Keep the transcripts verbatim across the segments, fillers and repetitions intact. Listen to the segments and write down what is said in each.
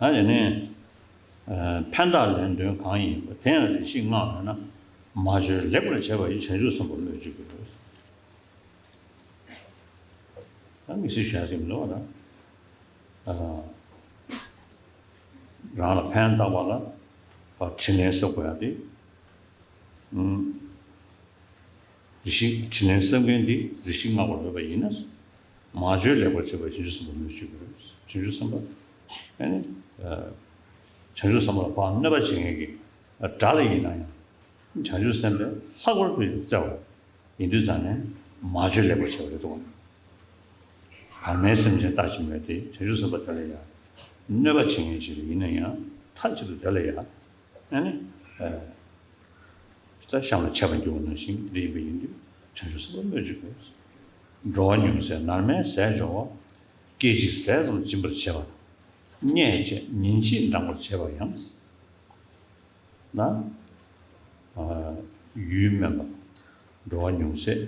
ད་དེ་ནས་ཨ་ཕན་བཏགས་ལན་ལྡོན་གང་ཡིན་པ་དེ་ཡང་རེ་ཞིག་བསྔགས་འོས་ན། མ་བཅོས་ལེགས་པར་བྱས་པ་ཡི་བྱང་ཆུབ་སེམས་དཔའ་སྨོས་ཅི་དགོས། ད་དམིགས་བསལ་ཞུ་ཡ་ཞིག་མི་འདུག་བ་ད། ཨ་རང་ལ་ཕན་བཏགས་པ་ལ་དྲིན་ལན་གཟབ་དགོས་ཡ་དེ། ཨུམ། རེ་ཞིག་དྲིན་ལན་གཟབ་མཁན་འདི་རེ་ཞིག་བསྔགས་པར་འོས་པ་ཡིན་ན། མ་བཅོས་ལེགས་པར་བྱས་པ་བྱང་ཆུབ་སེམས་དཔའ་སྨོས་ཅི་དགོས། བྱང་ཆུབ་སེམས་དཔའ་ཨ་ནི་ཨ་བྱང་ཆུབ་སེམས་དཔའ་ལ་ཕར་གནོད་པ་བྱེད་མཁན་གྱི་དགྲ་ལ་ཡིན་ན་ཡང་། བྱང་ཆུབ་སེམས་དཔའི་ལྷག་པར་དུ་ཡང་བརྩེ་བ་ཡིན་དུས་ཙང་ནས་མ་བཅོས་ལེགས་པར་བྱས་པ་རེད་འདུག་ག་བར་མའི་སེམས་ཅན་ལྟ་ཅི་སྨོས་ཏེ། བྱང་ཆུབ་སེམས་དཔའ་དེ་ལ་ཡང་གནོད་པ་བྱེད་མཁན་ཅིག་ལ་ཡིན་ན་ཡང་མཐའ་གཅིག་ཏུ་དེ་ལ་ཡང་ཨ་ནི་ཨ་ད་ཤམ་ལ་ཆས་པ་འགྱུར་བ་ནང་བཞིན་དེ་ཡིན་པ་ཡིན་དུས་བྱང་ཆུབ་སེམས་དཔའ་སྨོས་ཅི་དགོས། འགྲོ་བ་ཉུང་ཚད་ནར་མའི་ཟས་སྦྱོར་བ། སྐད་ཅིག་ཟས་ཙམ་སྦྱིན་པར་བྱེད་པ་དང་། བརྙས་བཅས་ཉིན་ཕྱེད་འགྲངས་པར་བྱེད་པ་ཡང་། ན། ཨ་ཡུལ་དམན་པ། འགྲོ་བ་ཉུང་ཚད།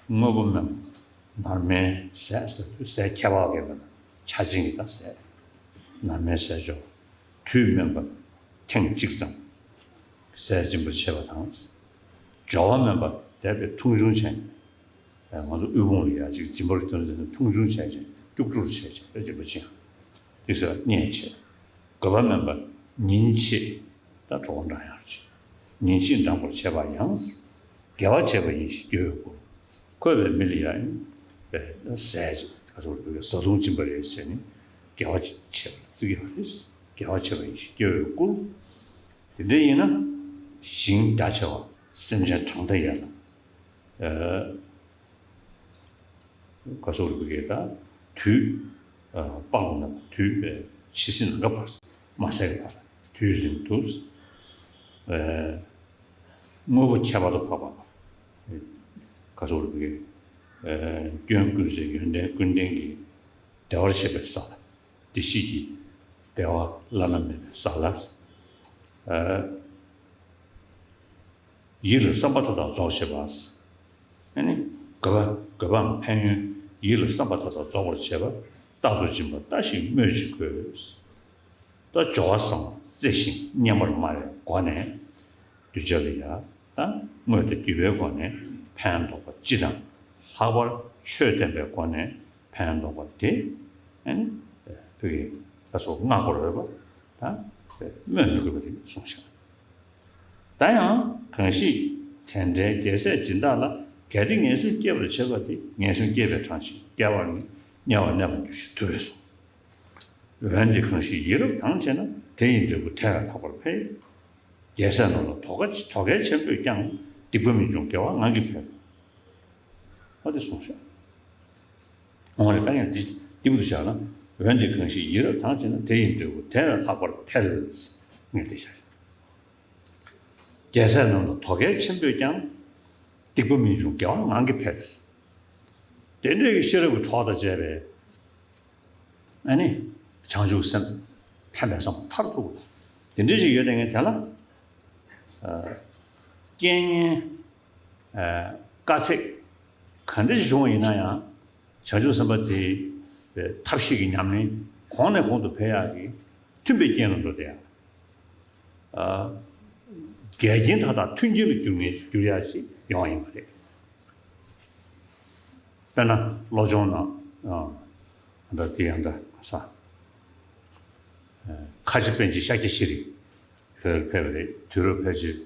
དངོས་པོ་དམན་པ། ནར་མའི་ཟས་ཟེར་དུས་ཟས་ཁྱད་པར་ཡོད་པ་དང་ཆ་ཅན་གྱི་ད་ཟས། ནར་མའི་ཟས་སྦྱོར། དུས་དམན་པ། ཐེངས་གཅིག་ཙམ་ཟས་སྦྱིན་པར་བྱེད་པ་དང་། འབྱོར་བ་དམན་པ། དེ་བས་མཐོང་ཆུང་བྱས། ང་ཚོ་དབུལ་ཕོངས་ལ་ཡ་གཅིག་སྦྱིན་པར་སྟོན་ཟེར་ནས་མཐོང་ཆུང་བྱས་ཅིང་སྐྱུག་བྲོ་བྱས་ཅིང་དཔེ་སྦྱིན་པ་ཅིང་། དེ་ཟེར་བརྙས་བྱས། དགོས་པ་དམན་པ། ཉིན་ཕྱེད། ད་གྲོགས་པོ་འདྲ་ཡང་བྱེད། ཉིན་ཕྱེད་འགྲངས་པར་བྱེད་པ་ཡང་། དགེ་བ་བྱས་པ་ཡིན་ཞེས་སྐྱེ་བོས་བཀུར། འཁོས་པའི་མི་ལ་ཡང་ཟས་ཀྱི་ད་ཚོར་བའི་བཟའ་བཏུང་སྦྱིན་པ་རེད་ཟེར་ནས་དགེ་བ་བྱས་པ་ལ་བརྩི་གི་མ་རེད། དགེ་བ་བྱས་པ་ཡིན་ཞེས་སྐྱེ་བོས་བཀུར། དེ་འདྲ་ཡིན་ན། ཞིང་རྒྱ་ཆེ་བ་སེམས་ཅན་གྲངས་མཐའ་ཡས་ལ། ཨ་ག་སོགས་རིག་པའི་གེ་དང་དུས་ཨ་སྤང་ལ་དུས་ཨ་ཕྱི་སྲིད་ནམ་མཁའ་བར་མ་ཟད་པར་དུས་རིང་དུ་ཨ་དངོས་པོ་ཁྱད་པར་དུ་འཕགས་པ། ག་སོགས་རིག་པའི་གེ་ཨ་སྐྱོན་ཀུན་ཟད་ཡོན་ཏན་ཀུན་ལྡན་གྱི་བདེ་བར་གཤེགས་པའི་ས་ལ། བདེ་གཤེགས་ཀྱི་བདེ་བ་བླ་ན་མེད་པའི་ས་ལ། ཨ་ཡིད་ལ་བསམ་པ་མཐའ་དག་རྫོགས་བྱེད་པ། ཨ་ནི་དགོས་པ་དགོས་པའམ་ཕན་ཡོན་ཡིད་ལ་བསམ་པ་མཐའ་དག་རྫོགས་པར་བྱེད་པ། རྟག་ཏུ་སྦྱིན་པ་ལྟ་ཞིག་སྨོས་ཅི་དགོས། ད་སྦྱོར་བ་བཟང་བ་བརྩེ་ཞིང་སྙན་པར་སྨྲ་བའི་སྒོ་ནས། གདུལ་བྱ་ལ་ཡང་ད་དངོས་དང་བརྒྱུད་པའི་སྒོ་ནས་ཕན་འདོགས་པ་སྤྱི་དང་། ལྷག་པར་ཆོས་བསྟན་པའི་སྒོ་ནས་ཕན་འདོགས་པ་དེ་ཨ་ནི་བོད་ཀྱི་ད་སོགས་བསྔགས་པར་འོས་པ་དང་སྨོས་མི་དགོས་པ་དེ་གསུངས་ཤག་ད་ཡང་གང་ཞིག་དེ་འདྲའི་རྒྱལ་སྲས་སྦྱིན་བདག་ལ། གལ་ཏེ་ངན་སེམས་སྐྱེས་པར་བྱེད་པ་དེ། ངན་སེམས་སྐྱེས་པའི་གྲངས་ཤིག་སྐྱེ་བ་ནི་དམྱལ་བར་གནས་པར་འགྱུར་ཞེས་ཐུབ་པས་སོ། འོན་ཏེ་གང་ཞིག་ཡིད་རབ་དྭངས་བྱས་ན། དེ་ཡི་འབྲས་བུ་དེ་ཡང་ལྷག་པར་འཕེལ། རྒྱལ་སྲས་རྣམས་ལ་དོ་གལ་དོ་གལ་ཆེན་པོས་ཀྱང་། སྡིག་པ་མི་འབྱུང་དགེ་བ་ངང་གིས་འཕེལ། ཨ་དེ་གསུངས་ཤག་འོང་རེད། ད་ཡང་འདི་འདི་མོ་དུ་བཞག་ན། འོན་ཏེ་གང་ཞིག་ཡིད་རབ་དྭངས་བྱས་ན། དེ་ཡི་འབྲས་བུ་དེ་ཡང་ལྷག་པར་འཕེལ། ངས་དེ་བཞག་རྒྱལ་སྲས་རྣམས་ལ་དོ་གལ་ཆེན་པོས་ཀྱང་། སྡིག་པ་མི་འབྱུང་དགེ་བ་ངང་གིས་འཕེལ། དེ་འདྲའི་ཤེས་རབ་ཀྱི་གྲོགས་དང་བཅས་པའི་ཨ་ནི་བྱང་ཆུབ་སེམས་ཕན་པའི་བསམ་པ་མཐར་ཐུག་པ་དེ་འདྲ་ཞིག་ཡོད་དེ། ངས་དེ་ལ་ཨ་རྐྱེན་ངན་ཨ་དཀའ་ཚེགས་ག་འདྲ་ཞིག་བྱུང་བ་ཡིན་ན་ཡང་། བྱང་ཆུབ་སེམས་དཔའ་དེའི་ཐབས་ཤེས་ཀྱི་ཉམས་ལེན་གོང་ནས་གོང་དུ་འཕེལ་ཡག་གི་མཐུན་པའི་རྐྱེན་ལ་འགྲོ་བསྡད་ཡག་ཨ་འགལ་རྐྱེན་མཐའ་དག་མཐུན་རྐྱེན་དུ་འགྱུར་ངེས་འགྱུར་ཡག་ཅིག་ཡོང་བ་ཡིན་པ་རེད། དཔེར་ན་བློ་སྦྱོང་ནང་ཨ་ད་དེ་ཡང་ད་ས་ཁ་ཆེ་པཎ་ཆེན་ཤཱཀྱ་ཤྲཱི་བོད་ཕེབས་པ་རེད། དུས་རབས་ཕལ་ཆེར་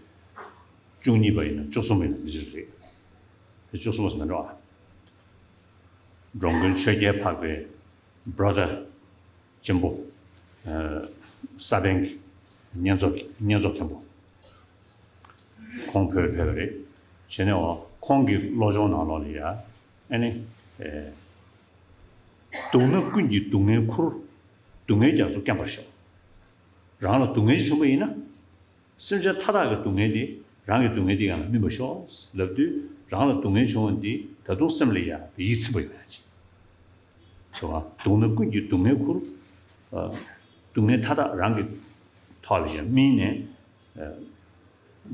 བཅུ་གཉིས་པ་ཡིན་ན་བཅུ་གསུམ་པ་ཡིན་ན་འདི་ཅིག་རེད། དེ་བཅུ་གསུམ་པ་ཟེར་ན་འགྲོ་ཨ། འགྲོ་མགོན་ཆོས་རྒྱལ་འཕགས་པའི་brother་གཅེན་པོ། ཨ་ས་པཎ་གྱི་བསྙེན་རྫོགས་བསྙེན་རྫོགས་མཁན་པོ། ཁོང་བོད་ཕེབས་པ་རེད། བྱས་ནས་འོ་ཁོང་གི་བློ་སྦྱོང་ནང་ལོགས་ལ་ཡ་ཨ་ནི་ཨེ། སྡུག་ན་ཀུན་གྱིས་སྡུག་བསྔལ་ཁུར། སྡུག་བསྔལ་རྒྱ་མཚོ་སྐེམ་པར་ཤོག་རང་ལ་སྡུག་བསྔལ་ཞིག་བྱུང་བ་ཡིན་ན། སེམས་ཅན་མཐའ་དག་གི་སྡུག་བསྔལ་དེ་རང་གི་སྡུག་བསྔལ་དེ་ཡང་ན་སྨིན་པར་ཤོག་ལབ་དུས། རང་ལ་སྡུག་བསྔལ་བྱུང་བ་འདི་ད་དུང་སེམས་ལ་ཡ་ཡིད་ཚིམ་པ་ཡོང་ཡ་ཅིག་རེད་བ། སྡུག་ན་ཀུན་གྱིས་སྡུག་བསྔལ་ཁུར། ཨ་སྡུག་བསྔལ་མཐའ་དག་རང་གི་ཐོག་ལ་ཡ་སྨིན་ནས། ཨ་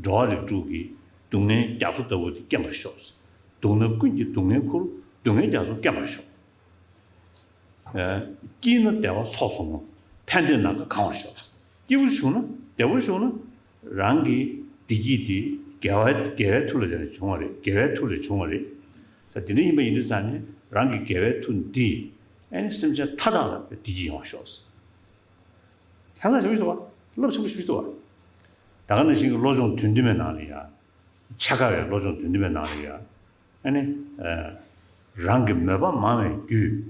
འགྲོ་བ་རིགས་དྲུག་གི་སྡུག་བསྔལ་རྒྱ་མཚོ་ལྟ་བུ་དེ་སྐེམ་པར་ཤོག་སྡུག་ན་ཀུན་གྱིས་སྡུག་བསྔལ་ཁུར། སྡུག་བསྔལ་རྒྱ་མཚོ་སྐེམ་པར་ཤོག་ཨ་སྐྱིད་ན་བདེ་བ་ཚོགས་སུ་བསྔོ། ཕན་བདེའི་ནམ་མཁའ་གང་བར་ཤོག། སྐྱིད་པོ་བྱུང་ན་བདེ་པོ་བྱུང་ན་རང་གི་བདེ་སྐྱིད་དེ་དགེ་བ་དགེ་བའི་མཐུ་ལ་བརྟེན་ནས་བྱུང་བ་རེད། དགེ་བའི་མཐུ་ལས་བྱུང་བ་རེད། ས་དེ་འདྲ་ཡིན་པ་ཡིན་དུས་ཙང་ནས་རང་གི་དགེ་བའི་མཐུ་འདིས་ཨ་ནི་སེམས་ཅན་མཐའ་དག་ལ་བདེ་སྐྱིད་ཡོང་བར་ཤོག། ཁ་སང་ཞིག་འདུག་བ། རླབས་ཆེན་པོ་ཞིག་འདུག་བ། ད་ག་ནང་བཞིན་གྱི་བློ་སྦྱོང་བདུན་ལྡན་པའི་ནང་ལ་ཡ། འཆད་ཁ་བའི་བློ་སྦྱོང་བདུན་ལྡན་པའི་ནང་ལ་ཡ། ཨ་ནི། རང་གི་མོས་པ་མང་བའི་རྒྱུས།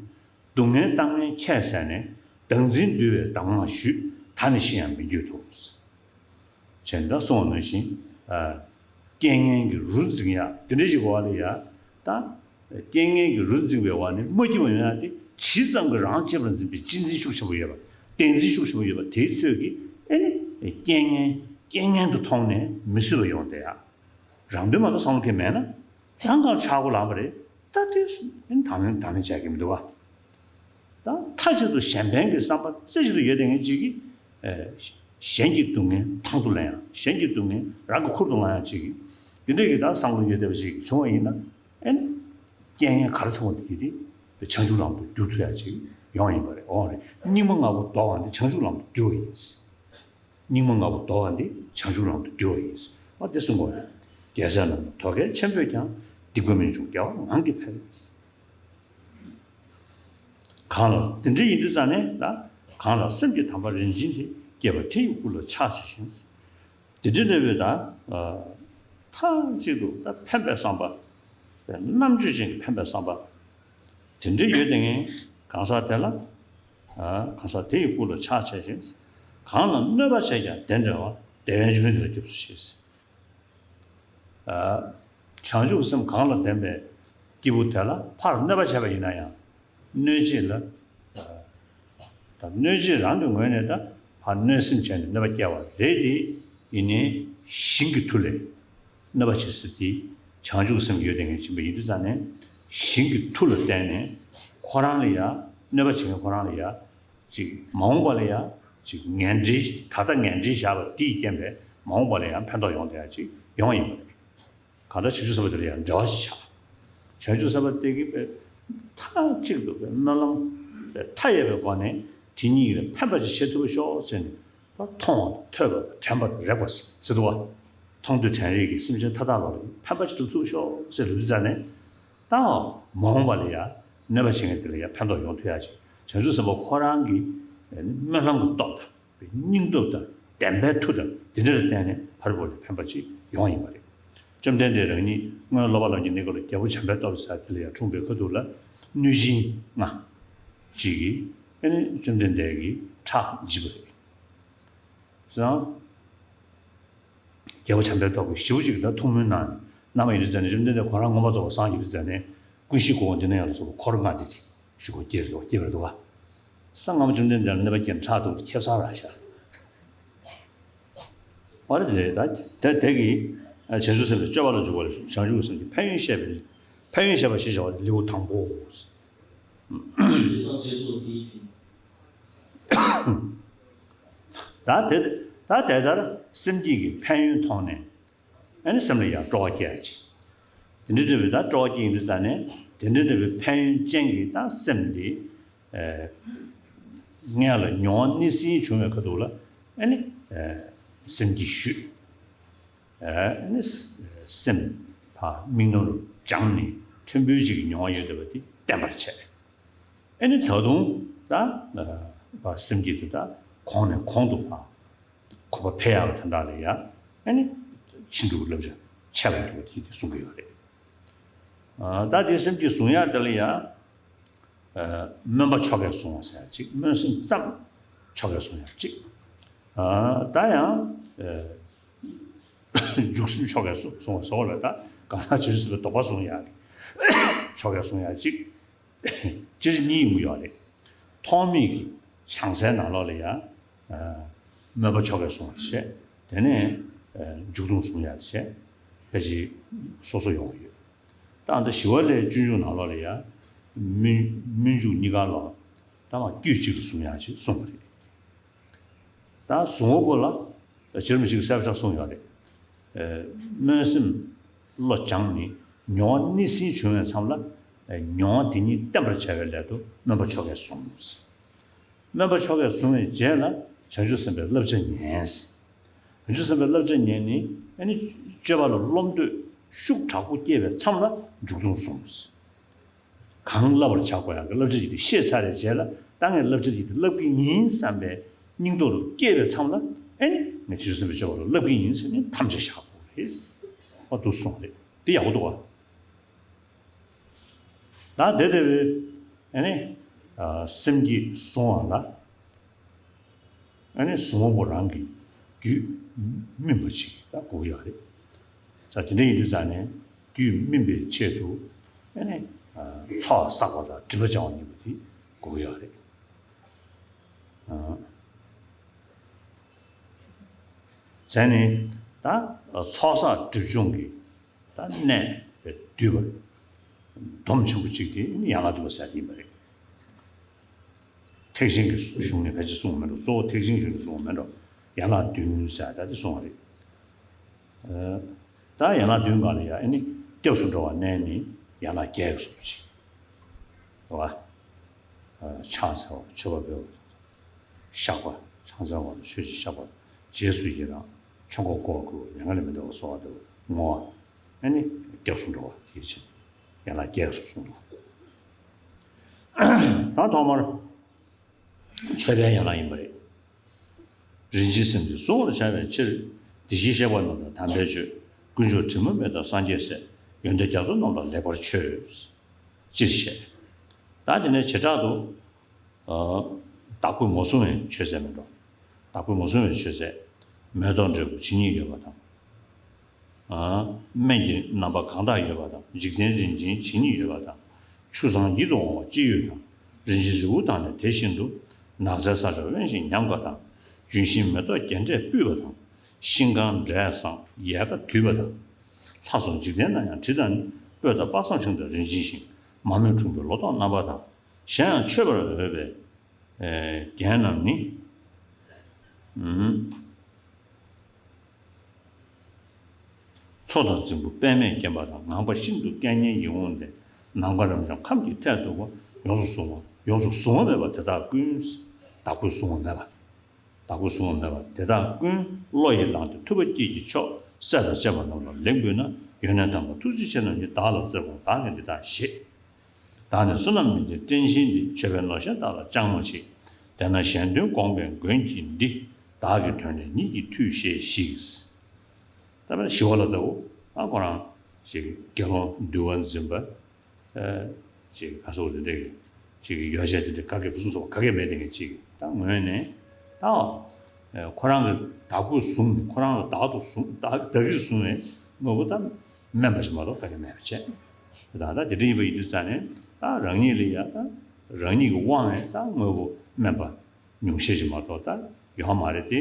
སྡུག་བསྔལ་བཏང་མཁན་ཁྱད་བསད་ནས། བདག་འཛིན་འདུལ་བའི་གདམས་ངག་ཞུས། ད་ནི་ཤི་ཡང་མི་འགྱུར་ཏོ། བྱས་ན་ད་གསུངས་པ་ནང་བཞིན། རྐྱེན་ངན་གྱི་རུ་འཛིན་ཡག་དེ་འདྲ་ཞིག་གོ་བ་ལ་ཡ། ད། རྐྱེན་ངན་གྱི་རུ་འཛིན་པའི་བར་ནས་མ་སྐྱིད་པ་ཡོང་ཡག་དེ་ཇི་ཙམ་གྱིས་རང་གཅེས་པར་འཛིན་པའི་གཅེས་འཛིན་ཤུགས་ཆེན་པོ་ཡོད་པ། བདེན་འཛིན་ཤུགས་ཆེན་པོ་ཡོད་པ་དེའི་ཚོད་ཀྱིས་ཨེ་ནི། རྐྱེན་ངན་རྐྱེན་ངན་དུ་མཐོང་ནས་མི་བཟོད་པ་ཡོང་བསྡད་ཡག། རང་དོན་མ་གཏོགས་བསམ་བློ་འཁྱེར་མེད་ན། རང་གང་ཆག་སྒོ་ལངས་པ་རེད། ད་དེ་ཨེ་ནི་དང་ལེན་དང་ལེན་བྱ་གི་མི་འདུག་བ། ད་མཐའ་གཅིག་ཏུ་གཞན་ཕན་གྱི་བསམ་པ་རྩེ་གཅིག་ཏུ་ཡོད་བསྡད་མཁན་གཅིག་གིས། གཞན་གྱི་སྡུག་བསྔལ་དང་དུ་ལེན་ཡག། གཞན་གྱི་སྡུག་བསྔལ་རང་གི་ཁུར་དུ་བླང་ཡག་ཅིག་གིས། འདི་འདྲས་ཀྱི་ད་བསམ་བློ་ཡོད་བསྡད་པ་ཅིག་བྱུང་བ་ཡིན་ན། ཨེ་ནི། རྐྱེན་ངན་ག་རེ་བྱུང་བ་དེ་དེ་བྱང་ཆུབ་ལམ་དུ་བསྒྱུར་ཐུབ་ཡག་ཅིག་ཡོང་ཡིན་པ་རེད། འོང་རེད། སྙིགས་མ་ལྔ་པོ་བཟློག་པ་འདི་བྱང་ཆུབ་ལམ་དུ་བསྒྱུར་བ་ཡིན། སྙིགས་མ་ལྔ་པོ་བཟློག་པ་འདི་བྱང་ཆུབ་ལམ་དུ་བསྒྱུར་བ་ཡིན། ཨ་དེ་གསུང་དགོས་རེད། རྒྱལ་སྲས་རྣམས་ལ་དོ་གལ་ཆེན་པོས་ཀྱང་། སྡིག་པ་མི་འབྱུང་དགེ་བ་ངང་གིས་འཕེལ། གང་ལ་དེ་འདྲ་ཡིན་དུས་ཙང་ནས་ད་གང་ལ་སེམས་ཀྱི་དམ་པ་རིན་ཆེན་དེ། བསྐྱེད་པ་དེ་ཡི་དབུ་ལ་ཕྱག་འཚལ་ཞིང་། དེ་འདྲ་འདྲ་བའི་ད་མཐའ་གཅིག་ཏུ་ད་ཕན་པའི་བསམ་པ། རྣམ་དཔྱོད་ཅན་གྱི་ཕན་པའི་བསམ་པ། དེ་འདྲ་ཡོད་དེ་ངས་གང་ཟག་དེ་ལ། གང་ཟག་དེ་ཡི་དབུ་ལ་ཕྱག་འཚལ་ཞིང་། གང་ལ་གནོད་པ་བྱས་ཀྱང་དེ་འདྲ་བ། དེ་བས་འབྱུང་བའི་དེ་ལ་སྐྱབས་སུ་མཆི། བྱང་ཆུབ་སེམས་གང་ལ་ལྡན་པའི་སྐྱེས་བུ་དེ་ལ་ཕར་གནོད་པ་བྱས་པ་ཡིན་ན་ཡང་། གནོད་བྱེད་ལ། ད་གནོད་བྱེད་རང་གི་ངོས་ནས་ད་ཕར་གནོད་སེམས་བྱས་ནས་གནོད་པ་སྐྱེལ་བ་རེད་དེ། ཡིན་ནའི་ཞིང་གི་མཐུ་ལས་གནོད་པ་བྱེད་ས་དེ་བྱང་ཆུབ་སེམས་ཡོད་དེ་ངས་ཕྱིན་པ་ཡིན་དུས་ཙང་ནས། ཞིང་གི་མཐུ་ལ་བརྟེན་ནས་ཁོ་རང་ལ་ཡ། གནོད་པ་བྱེད་མཁན་ཁོ་རང་ལ་ཡ། ཅིག་མ་འོངས་པ་ལ་ཡང་ཅིག་ངན་འབྲེལ། ད་ལྟ་ངན་འབྲེལ་བཞག་པ་དེའི་རྐྱེན་པས་མ་འོངས་པ་ལ་ཡང་ཕན་ཐོགས་ཡོང་བསྡད་ཡ་ཅིག་ཡོང་བ་ཡིན་པ་རེད། གང་ལྟར་བྱང་ཆུབ་སེམས་དཔའ་དེ་ལ་ཡང་འབྲེལ་བ་ཞིག་ཆགས། བྱང་ཆུབ་སེམས་དཔའ་དེ་གིས་པའི་མཐའ་གཅིག་ཏུ་པའི་སྨོན་ལམ་པའི་མཐའ་ཡས་པའི་སྒོ་ནས་དེ་གཉིས་ལ་ཕན་པ་ཅིག་བྱེད་ཐུབ་པ་ཤོག་ཟེར་ནས། ད་མཐོང་བ་དང་ཐོས་པ་དང་དྲན་པ་དང་རེག་པ་ཟེར་འདུག་བ། མཐོང་ཐོས་དྲན་རེག་གིས་སེམས་ཅན་མཐའ་དག་ལ་ཕན་པ་ཅིག་སྒྲུབ་ཐུབ་ཤོག་ཟེར་ལབ་དུས་ཙང་ནས། ད་མ་འོངས་པ་ལ་ཡང་གནོད་པ་བྱེད་མཁན་དེ་ལ་ཡང་ཕན་ཐོགས་ཡོང་ཐུབ་ཡ་ཅིག། བྱང་ཆུབ་སེམས་དཔའ་ཁོ་རང་གི་སྨོན་ལམ་གྱི་སྟོབས་དང་། སྙིང་སྟོབས་དང་བདེན་པའི་མཐུ་དང་དེ་འདྲ་ལ་བརྟེན་ནས་ཕར་བོར་ནས་ཕན་པ་ཅིག་ཡོང་བ་ཡིན་པ་རེད། བཅོམ་ལྡན་འདས་རང་ཉིད་སྔོན་སློབ་པ་ལམ་གྱི་གནས་སྐབས་ལ་རྒྱལ་པོ་བྱམས་པའི་སྟོབས་ཟེར་དེ་ལ་ཡང་འཁྲུངས་པའི་ཁ་ཐུག་ལ་གནོད་སྦྱིན་ལྔ་ཅིག་གིས་ཨ་ནི་བཅོམ་ལྡན་འདས་ཀྱི་ཁྲག་འཇིབ་པ་རེད། བཟང་། རྒྱལ་པོ་བྱམས་པའི་ཏོག་གིས་ཞེ་པོ་ཅིག་ད་ཐུགས་སྨོན་གནང་ནས་གནང་བ་ཡིན་དུས་ཙང་ནས། བཅོམ་ལྡན་འདས་ཁོ་རང་མངོན་པར་རྫོགས་པར་སངས་རྒྱས་དུས་ཙང་ནས་ཀུན་གཞི་སྒོ་འོག་འདི་ན་ཡང་ལ་སོགས་པ་འཁོར་ལྔ་འདི་ཅིག་ཞུ་སྒོ་སྐྱེས་རེད་འདུག་སྐྱེས་པ་རེད་འདུག་བ། གསང་སྔགས་བཅོམ་ལྡན་འདས་ལ་གནོད་པ་སྐྱེལ་ནས་ཁྲག་འཐུང་སྟེ་ཁེ་བཟང་རག་ཤག། ཨོ་རེད་རེད། ད་དེ་དེ་གིས་བྱང་ཆུབ་སེམས་དཔའི་སྤྱོད་པ་ལ་འཇུག་པ་ལ་བྱང་ཆུབ་སེམས་ཀྱི་ཕན་ཡོན་བཤད་པའི་ཕན་ཡོན་བཤད་པ་ཞེས་བྱ་བ་ལེའུ་དང་པོ། ད་དེ་ད་དེ་ལྟར་སེམས་བསྐྱེད་ཀྱི་ཕན་ཡོན་མཐོང་ནས། ཨ་ནི་སེམས་ལ་ཡང་སྤྲོ་བ་སྐྱེ་ཡ་ཅིག། དེ་འདྲ་འདྲ་བའི་ད་སྤྲོ་བ་སྐྱེ་ཡིན་དུས་ཙང་ནས། དེ་འདྲ་འདྲ་བའི་ཕན་ཡོན་ཅན་གྱི་ད་སེམས་དེ། ཨ་སྔོན་ལ་མྱོང་བ་སྣང་སྲིད་བྱུང་བའི་ཁ་ཐུག་ལ་ཨ་ནི་ཨ་སེམས་བསྐྱེད་ཞུས། ཨ་ནི་སེམས་ཕར་དམིགས་རྣམ་རུ་སྦྱངས་ནས་ཕྲན་བུ་ཅིག་གི་མྱོང་བ་ཡོད་བསྡད་པ་དེ་བརྟན་པར་བྱས། ཨ་ནི་ད་དུང་ད་ཨ་སེམས་བསྐྱེད་དེ་ད་གོང་ནས་གོང་དུ་ཕར་གོ་འཕང་འཕེལ་ཡག་གི་དོན་དག་ལ་ཡང་ཨ་ནི་ཕྱིན་དྲུག་གི་བསླབ་བྱ་འཆད་པར་འགྱུར་བ་དེ་དེ་གསུང་གི་ཡོད་རེད། ཨ་ད་དེ་སེམས་བསྐྱེད་བཟུང་ཡག་དེ་ལ་ཡང་ཨ་སྨོན་པ་ཆོ་གས་བཟུང་བ་ཟེར་ཡག་གཅིག། སྨོན་སེམས་ཙམ་ཆོ་གས་བཟུང་ཡག་གཅིག། ཨ་ད་ཡང་ཨ་འཇུག་སེམས་ཆོ་གས་བཟུང་བ་ཟེར་བ་ལ། ད་གང་ལྟར་བྱང་ཆུབ་སེམས་དཔའི་དོགས་པ་བཟུང་ཡག་གི་ཆོ་གས་བཟུང་ཡག་གཅིག། སྤྱིར་གཉིས་ཡོང་གི་ཡོད་རེད། ཐོག་མེད་ཀྱི་བྱང་སའི་ནང་ལོགས་ལ་ཡང་ཨ་སྨོན་པ་ཆོ་གས་བཟུང་བ་བྱས། དེ་ནས་ཨ་འཇུག་སྡོམ་བཟུང་ཡག་བྱས། ཕལ་ཆེར་སོ་སོ་ཡོང་གི་ཡོད། ད་ཨ་ད་ཞི་བ་ལྷའི་སྤྱོད་འཇུག་ནང་ལོགས་ལ་ཡང་སྨོན་སྨོན་འཇུག་གཉིས་ཀ་ལ་ད་མར་དཀྱུས་གཅིག་ཏུ་བཟུང་ཡག་ཅིག་གསུངས་པ་རེད། ད་བཟུང་བ་པོ་ལ་ད་རྗེ་རིན་པོ་ཆེ་གིས་གསལ་པོ་ཆགས་གསུངས་ཡོད་རེད། ཨ་སྨོན་སེམས་བློ་སྦྱངས་ནས་མྱོང་བ་སྣང་སྲིད་བྱུང་བའི་མཚམས་ལ། ཨ་མྱོང་བ་དེ་ཉིད་བརྟན་པར་བྱ་བའི་སླད་དུ་སྨོན་པ་ཆོ་གས་བཟུང་། སྨན་པ་མཆོག་གིས་བཟུང་བའི་རྗེས་ལ་བྱང་ཆུབ་སེམས་དཔའི་བསླབ་བྱ་ཉན། བྱང་ཆུབ་སེམས་དཔའི་བསླབ་བྱ་ཉན་ནི་ཨ་ནི་སྤྱོད་པ་ལ་རློམ་འདོད་ཤུགས་དྲག་པོ་སྐྱེས་པའི་མཚམས་ལ་འཇུག་ལྡོག་གསུམ། གང་བསླབ་པར་བྱ་དགོས་ཡག་གི་བསླབ་བྱ་ཡི་དེ་ཤེས་ཚར་བའི་རྗེས་ལ་ད་ངས་བསླབ་བྱ་ཡི་དེ་བསླབ་ཀྱི་ཡིན་བསམ་པའི་སྙིང་སྟོབས་རུ་སྐྱེས་པའི་མཚམས་ལ་ཨེ་ནི་ངས་བྱང་ཆུབ་སེམས་དཔའི་སྤྱོད་པ་རུ་བསླབ་ཀྱི་ཡིན་ཟེར་ནས་དམ་བཅའ་བཞག་དགོས་རེད། ཨ་འདུག་གསུངས་རེད། དེ་ཡག་པོ་འདུག་བ། ད་དེ་དེ་བས་ཨེ་ནི་སེམས་བསྐྱེད་བཟུང་བ་ལ། ཨ་ནི་གཟུངས་པོ་རང་གི་རྒྱུད་སྨིན་པ་ཅིག་ད་དགོས་ཀྱི་ཡོད་རེད། ས་དེ་འདྲ་ཡིན་དུས་ཙང་ནས་རྒྱུད་སྨིན་པའི་ཆེད་དུ་ཨ་ནི་ཚོགས་བསགས་པ་དང་སྒྲིབ་པ་སྦྱང་བ་གཉིས་པོ་དེ་དགོས་ཀྱི་ཡོད་རེད། ཨ་བྱས་ནས་ད་ཚོགས་བསགས་སྒྲིབ་སྦྱོང་གི་ད་གནད་དེ་བསྡུས་པ། སྡོམ་ཆེན་པོ་གཅིག་དེ་ཡན་ལག་བདུན་པ་ཟེར་དེ་ཡིན་པ་རེད། ཐེག་ཆེན་གྱི་གཞུང་ནས་ཕལ་ཆེར་གསུངས་མེད་འགྲོ། གཙོ་བོ་ཐེག་ཆེན་གཞུང་ནས་གསུངས་མེད་འགྲོ། ཡན་ལག་བདུན་ཟེར་ད་དེ་གསུངས་པ་རེད། ད་ཡན་ལག་བདུན་སྒང་ལ་ཡང་ཨ་ནི་སྐྱབས་སུ་འགྲོ་བ་གནད་ནི་ཡན་ལག་བརྒྱད་ཀྱི་གསུངས་པ་ཅིག་རེད་བ། ཕྱག་འཚལ་བ། མཆོད་པ་འབུལ་བ། བཤགས་པ། ཕྱག་འཚལ་བ་དང་མཆོད་ཅིང་བཤགས་པ། རྗེས་སུ་ཡི་རང་། ཆོས་འཁོར་བསྐོར་བར་བསྐུལ་བ། མྱ་ངན་ལས་མི་འདའ་བར་གསོལ་བ་འདེབས་པ། བསྔོ་བ། ཨ་ནི་སྐྱབས་སུ་འགྲོ་བ་དེ་བྱས། ཡན་ལག་བརྒྱད་སོགས་གསུངས་འདུག་ད་ཐོག་མར་མཆོད་པའི་ཡན་ལག་ཡིན་པ་རེད། རིན་ཆེན་སེམས་འདི་གཟུང་བར་བྱ་བའི་ཕྱིར། འདི་ཞེས་བཤད་པ་རྣམས་དང་དམ་པའི་ཆོས། དཀོན་མཆོག་དྲི་མ་མེད་དང་སངས་རྒྱས་སྲས། ཡོན་ཏན་རྒྱ་མཚོ་རྣམས་ལ་ལེགས་པར་མཆོད། སྤྱིར་བཤད། ད་དེ་ནས་བྱེ་བྲག་ཏུ། ཨ། བདག་པོས་མ་བཟུང་བའི་མཆོད་རྫས་མིན་འགྲོ། བདག་པོས་མ་བཟུང་བའི་མཆོད་རྫས། མེ་ཏོག་འབྲས་བུ་ཇི་སྙེད་ཡོད་པ་དང་། ཨ། སྨན་གྱི་རྣམ་པ་གང་དག་ཡོད་པ་དང་། འཇིག་རྟེན་རིན་ཆེན་ཇི་སྙེད་ཡོད་པ་དང་། ཆུ་གཙང་ཡིད་དུ་འོང་བ་ཅི་ཡོད་དང་། རིན་ཆེན་རིལ་བུ་དག་ནི་དེ་བཞིན་དུ། ནགས་ཚལ་ས་ཕྱོགས་དབེན་ཞིང་ཉམས་དགའ་དང་། ལྗོན་ཤིང་མེ་ཏོག་རྒྱན་སྤྲས་སྤུད་པ་དང་། ཤིང་གང་འབྲས་བཟང་ཡལ་ག་དུད་པ་དང་། ལྷ་སོགས་འཇིག་རྟེན་ན་ཡང་དྲི་དང་ནི། སྤོས་དང་དཔག་བསམ་ཤིང་དང་རིན་ཆེན་ཤིང་། མ་རྨོས་འཁྲུངས་པའི་ལོ་ཏོག་རྣམ་པ་དང་། གཞན་ཡང་མཆོད་པར་འོས་པའི་རྒྱན་རྣམས་ནི། མཚོ་དང་རྫིང་བུ་པདྨས་བརྒྱན་པ་དང་། ངང་པ་ཤིན་ཏུ་སྐད་སྙན་ཡིད་འོང་ལྡན། ནམ་མཁའ་རབ་འབྱམས་ཁམས་ཀྱི་མཐས་གཏུགས་པ། ཡོངས་སུ་གཟུང་བ། ཡོངས་སུ་གཟུང་བ་མེད་པ་དེ་དག་ཀུན། བདག་པོས་གཟུང་བ་མེད་པ། བདག་པོས་གཟུང་བ་མེད་པ་དེ་དག་ཀུན། བློ་ཡིས་བླངས་ཏེ་ཐུབ་པ་སྐྱེས་ཀྱི་མཆོག་སྲས་དང་བཅས་པ་རྣམས་ལ་ལེགས་འབུལ་ན། ཡོན་གནས་དམ་པ་ཐུགས་རྗེ་ཆེ་རྣམས་ཀྱིས། བདག་ལ་བརྩེར་དགོངས་བདག་གིས་འདི་དག་བཞེས། བདག་ནི་བསོད་ནམས་མི་ལྡན་བཀྲེན་ཆེན་འདི། མཆོད་པས་ནོར་གཞན་དག་ལ་བཅང་མ་མཆིས། དེས་ན་གཞན་དོན་དགོངས་པའི་མགོན་གྱིས་འདི། བདག་གི་དོན་ལས་ཉིད་ཀྱིས་ཐུལ་ཞེས་ཤིག་ད་ཕར་ཞི་བ་ལྷ་ལྟ་བུ་ཨ་ཁོ་རང་ཅིག་དགེ་སློང་འདུལ་བ་འཛིན་པ། ཨ་ཅིག་ག་སོགས་དེ་འདྲའི་ཅིག་ཡོ་བྱད་དེ་འདྲའི་ག་གེ་བུ་སུ་སོགས་ག་གེ་མེད་དེ་ངས་ཅིག་ད་ངོས་ནས་ད་ཨ་ཁོ་རང་གི་བདག་པོས་བཟུང་ནས་ཁོ་རང་ལ་བདག་ཏུ་བཟུང་བདག་བདག་གིར་བཟུང་བའི་དངོས་པོ་ད་དམན་པ་ཞིག་མ་གཏོགས་ག་གེ་མེད་པ་བྱས། ད་ད་དེ་འདྲ་ཡིན་པ་ཡིན་དུས་ཙང་ནས་ད་རང་ཉིད་ལ་ཡ་ད་རང་ཉིད་ཀྱི་དབང་བའི་ད་དངོས་པོ་དམན་པ་ཉུང་ཤས་ཤིག་མ་གཏོགས་ད་ཡོད་མ་རེད་དེ།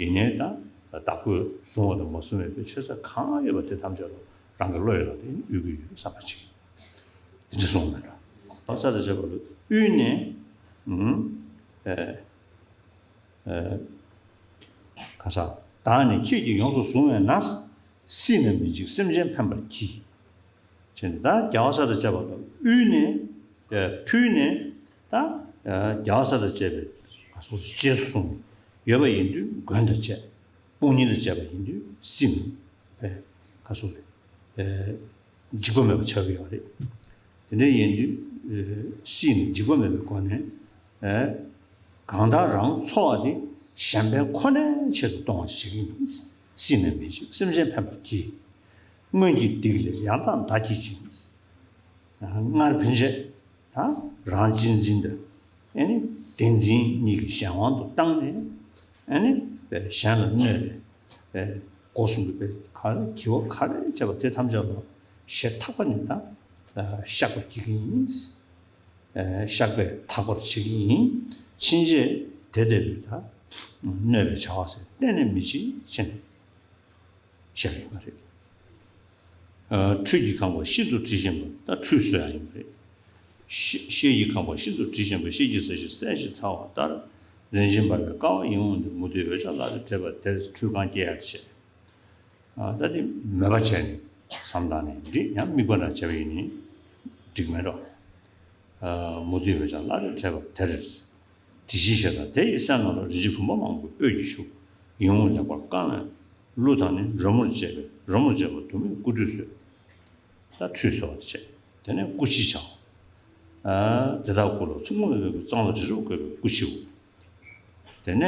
ཡིན་ནའི་ད་བདག་པོས་བཟུང་བ་དང་མ་བཟུང་བའི་ཆོས་ཚད་གང་ཡོད་པ་དེ་ཐམས་ཅད་ལ་རང་གི་བློ་ཡོད་ལ་དེ་དབུལ་གྱི་ཡོད་བསམ་པ་ཅིག་དེ་འདྲ་གསུངས་མེད་འགྲོ། ས་དང་བཅས་པ་ལ་དབུལ་ནས་ཨུམ་ཨེ་ཨེ་ག་ས་བདག་ནི་ཁྱེད་ཀྱིས་ཡོངས་སུ་བཟུང་བས་ན། སྲིད་ན་མི་འཇིགས་སེམས་ཅན་ཕན་པར་གྱིས། བྱས་ནས་ད་རྒྱལ་བ་སྲས་དང་བཅས་པ་ལ་དབུལ་ནས་ཕུལ་ནས་ད་རྒྱལ་བ་སྲས་དང་བཅས་པའི་ག་སོགས་རྗེས་སུ་བཟུང་ཡོད་པ་ཡིན་དུས་མགོན་དང་བཅས་དཔུང་གཉེན་དང་བཅས་པ་ཡིན་དུས་སྲིད་ནི་ག་སོགས་འཇིགས་པ་མེད་པ་ཆགས་ཀྱི་ཡོད་རེད། དེ་འདྲ་ཡིན་དུས་སྲིད་ནི་འཇིགས་པ་མེད་པའི་སྒོ་ནས། གང་ལྟར་རང་འཚོ་བ་འདི་གཞན་ཕན་ཁོ་ནའི་ཆེད་དུ་གཏོང་བ་ཞིག་ཡིན། སྲིད་ན་མི་འཇིགས་སེམས་ཅན་ཕན་པར་གྱིས། སྔོན་གྱི་སྡིག་ལས་ཡང་དག་འདའ་བགྱིད་ཅིང་། སྔར་ཕན་ཆད་དང་རང་གཅེས་འཛིན་དང་ཨ་ནི་བདེན་འཛིན་གཉིས་ཀྱི་གཞན་དབང་དུ་བཏང་ནས་ཨ་ནི་གཞན་ལ་གནོད་པའི་སྒོ་གསུམ་གྱི་ག་རེ་བགྱི་བ་ག་རེ་བྱས་པ་དེ་ཐམས་ཅད་ལ་ཞེ་ཐག་པ་ནས་ད་བཤགས་པར་བགྱི་གི་ཡིན། བཤགས་པས་དག་པར་བྱེད་ཀྱི་ཡིན། ཕྱིན་ཆད་དེ་ལྟ་བུའི་ད་གནོད་པའི་བྱ་བ་ཟེར་གཏན་ནས་མི་བྱེད་ཅེས་ནས་བཤད་ཡོད་པ་རེད། ཁྲུས་ཀྱིས་ཁེངས་པ་ཤིན་ཏུ་དྲི་ཞིམ་པ་ད་ཁྲུས་གསོལ་ཡང་ཡིན་པ་རེད། ཤེལ་གྱིས་ཁེངས་པ་ཤིན་ཏུ་དྲི་ཞིམ་པ་ཤེལ་གྱི་ས་གཞི་གསལ་ཞིང་ཚ་བ་ལྟར། རིན་ཆེན་འབར་བའི་ཀ་བ་ཡིད་འོང་འདི། མུ་ཏིག་འོད་ཆགས་བླ་རེ་བྲེས་པ་དེར་ཁྲུས་ཁང་བསྐྱེད་ཡ་བྱེད། ད་འདི་མོས་པ་བྱས་ནས་བསམ་བཏང་ནས་འདི་ཡང་དམིགས་པ་འདྲ་བྱས་པ་ཡིན་ནི་འགྲིག་མེད་འགྲོ། མུ་ཏིག་འོད་ཆགས་བླ་རེ་བྲེས་པ་དེར། དེ་བཞིན་གཤེགས་དང་དེ་ཡི་སྲས་རྣམས་ལ། རིན་ཆེན་བུམ་པ་མང་པོའི་སྤོས་ཀྱིས་བྱུགས། ཡིད་འོང་ལེགས་པར་བཀང་བའི་གླུ་དང་ནི། རོལ་མོར་བཅས་པའི་རོལ་མོར་བཅས་པ་དུ་མས་སྐུ་ཁྲུས་གསོལ། ད་ཁྲུས་གསོལ་བ་དེ་བྱས། དེ་ནས་སྐུ་ཕྱི་བྱའོ། ཨ། དེ་དག་སྐུ་ལ་ཚོམ་བུ་མེད་པའི་གཙང་ལ་རི་རབ་བཀོད་པའི་སྐུ་ཕྱིའོ། དེ་ནས་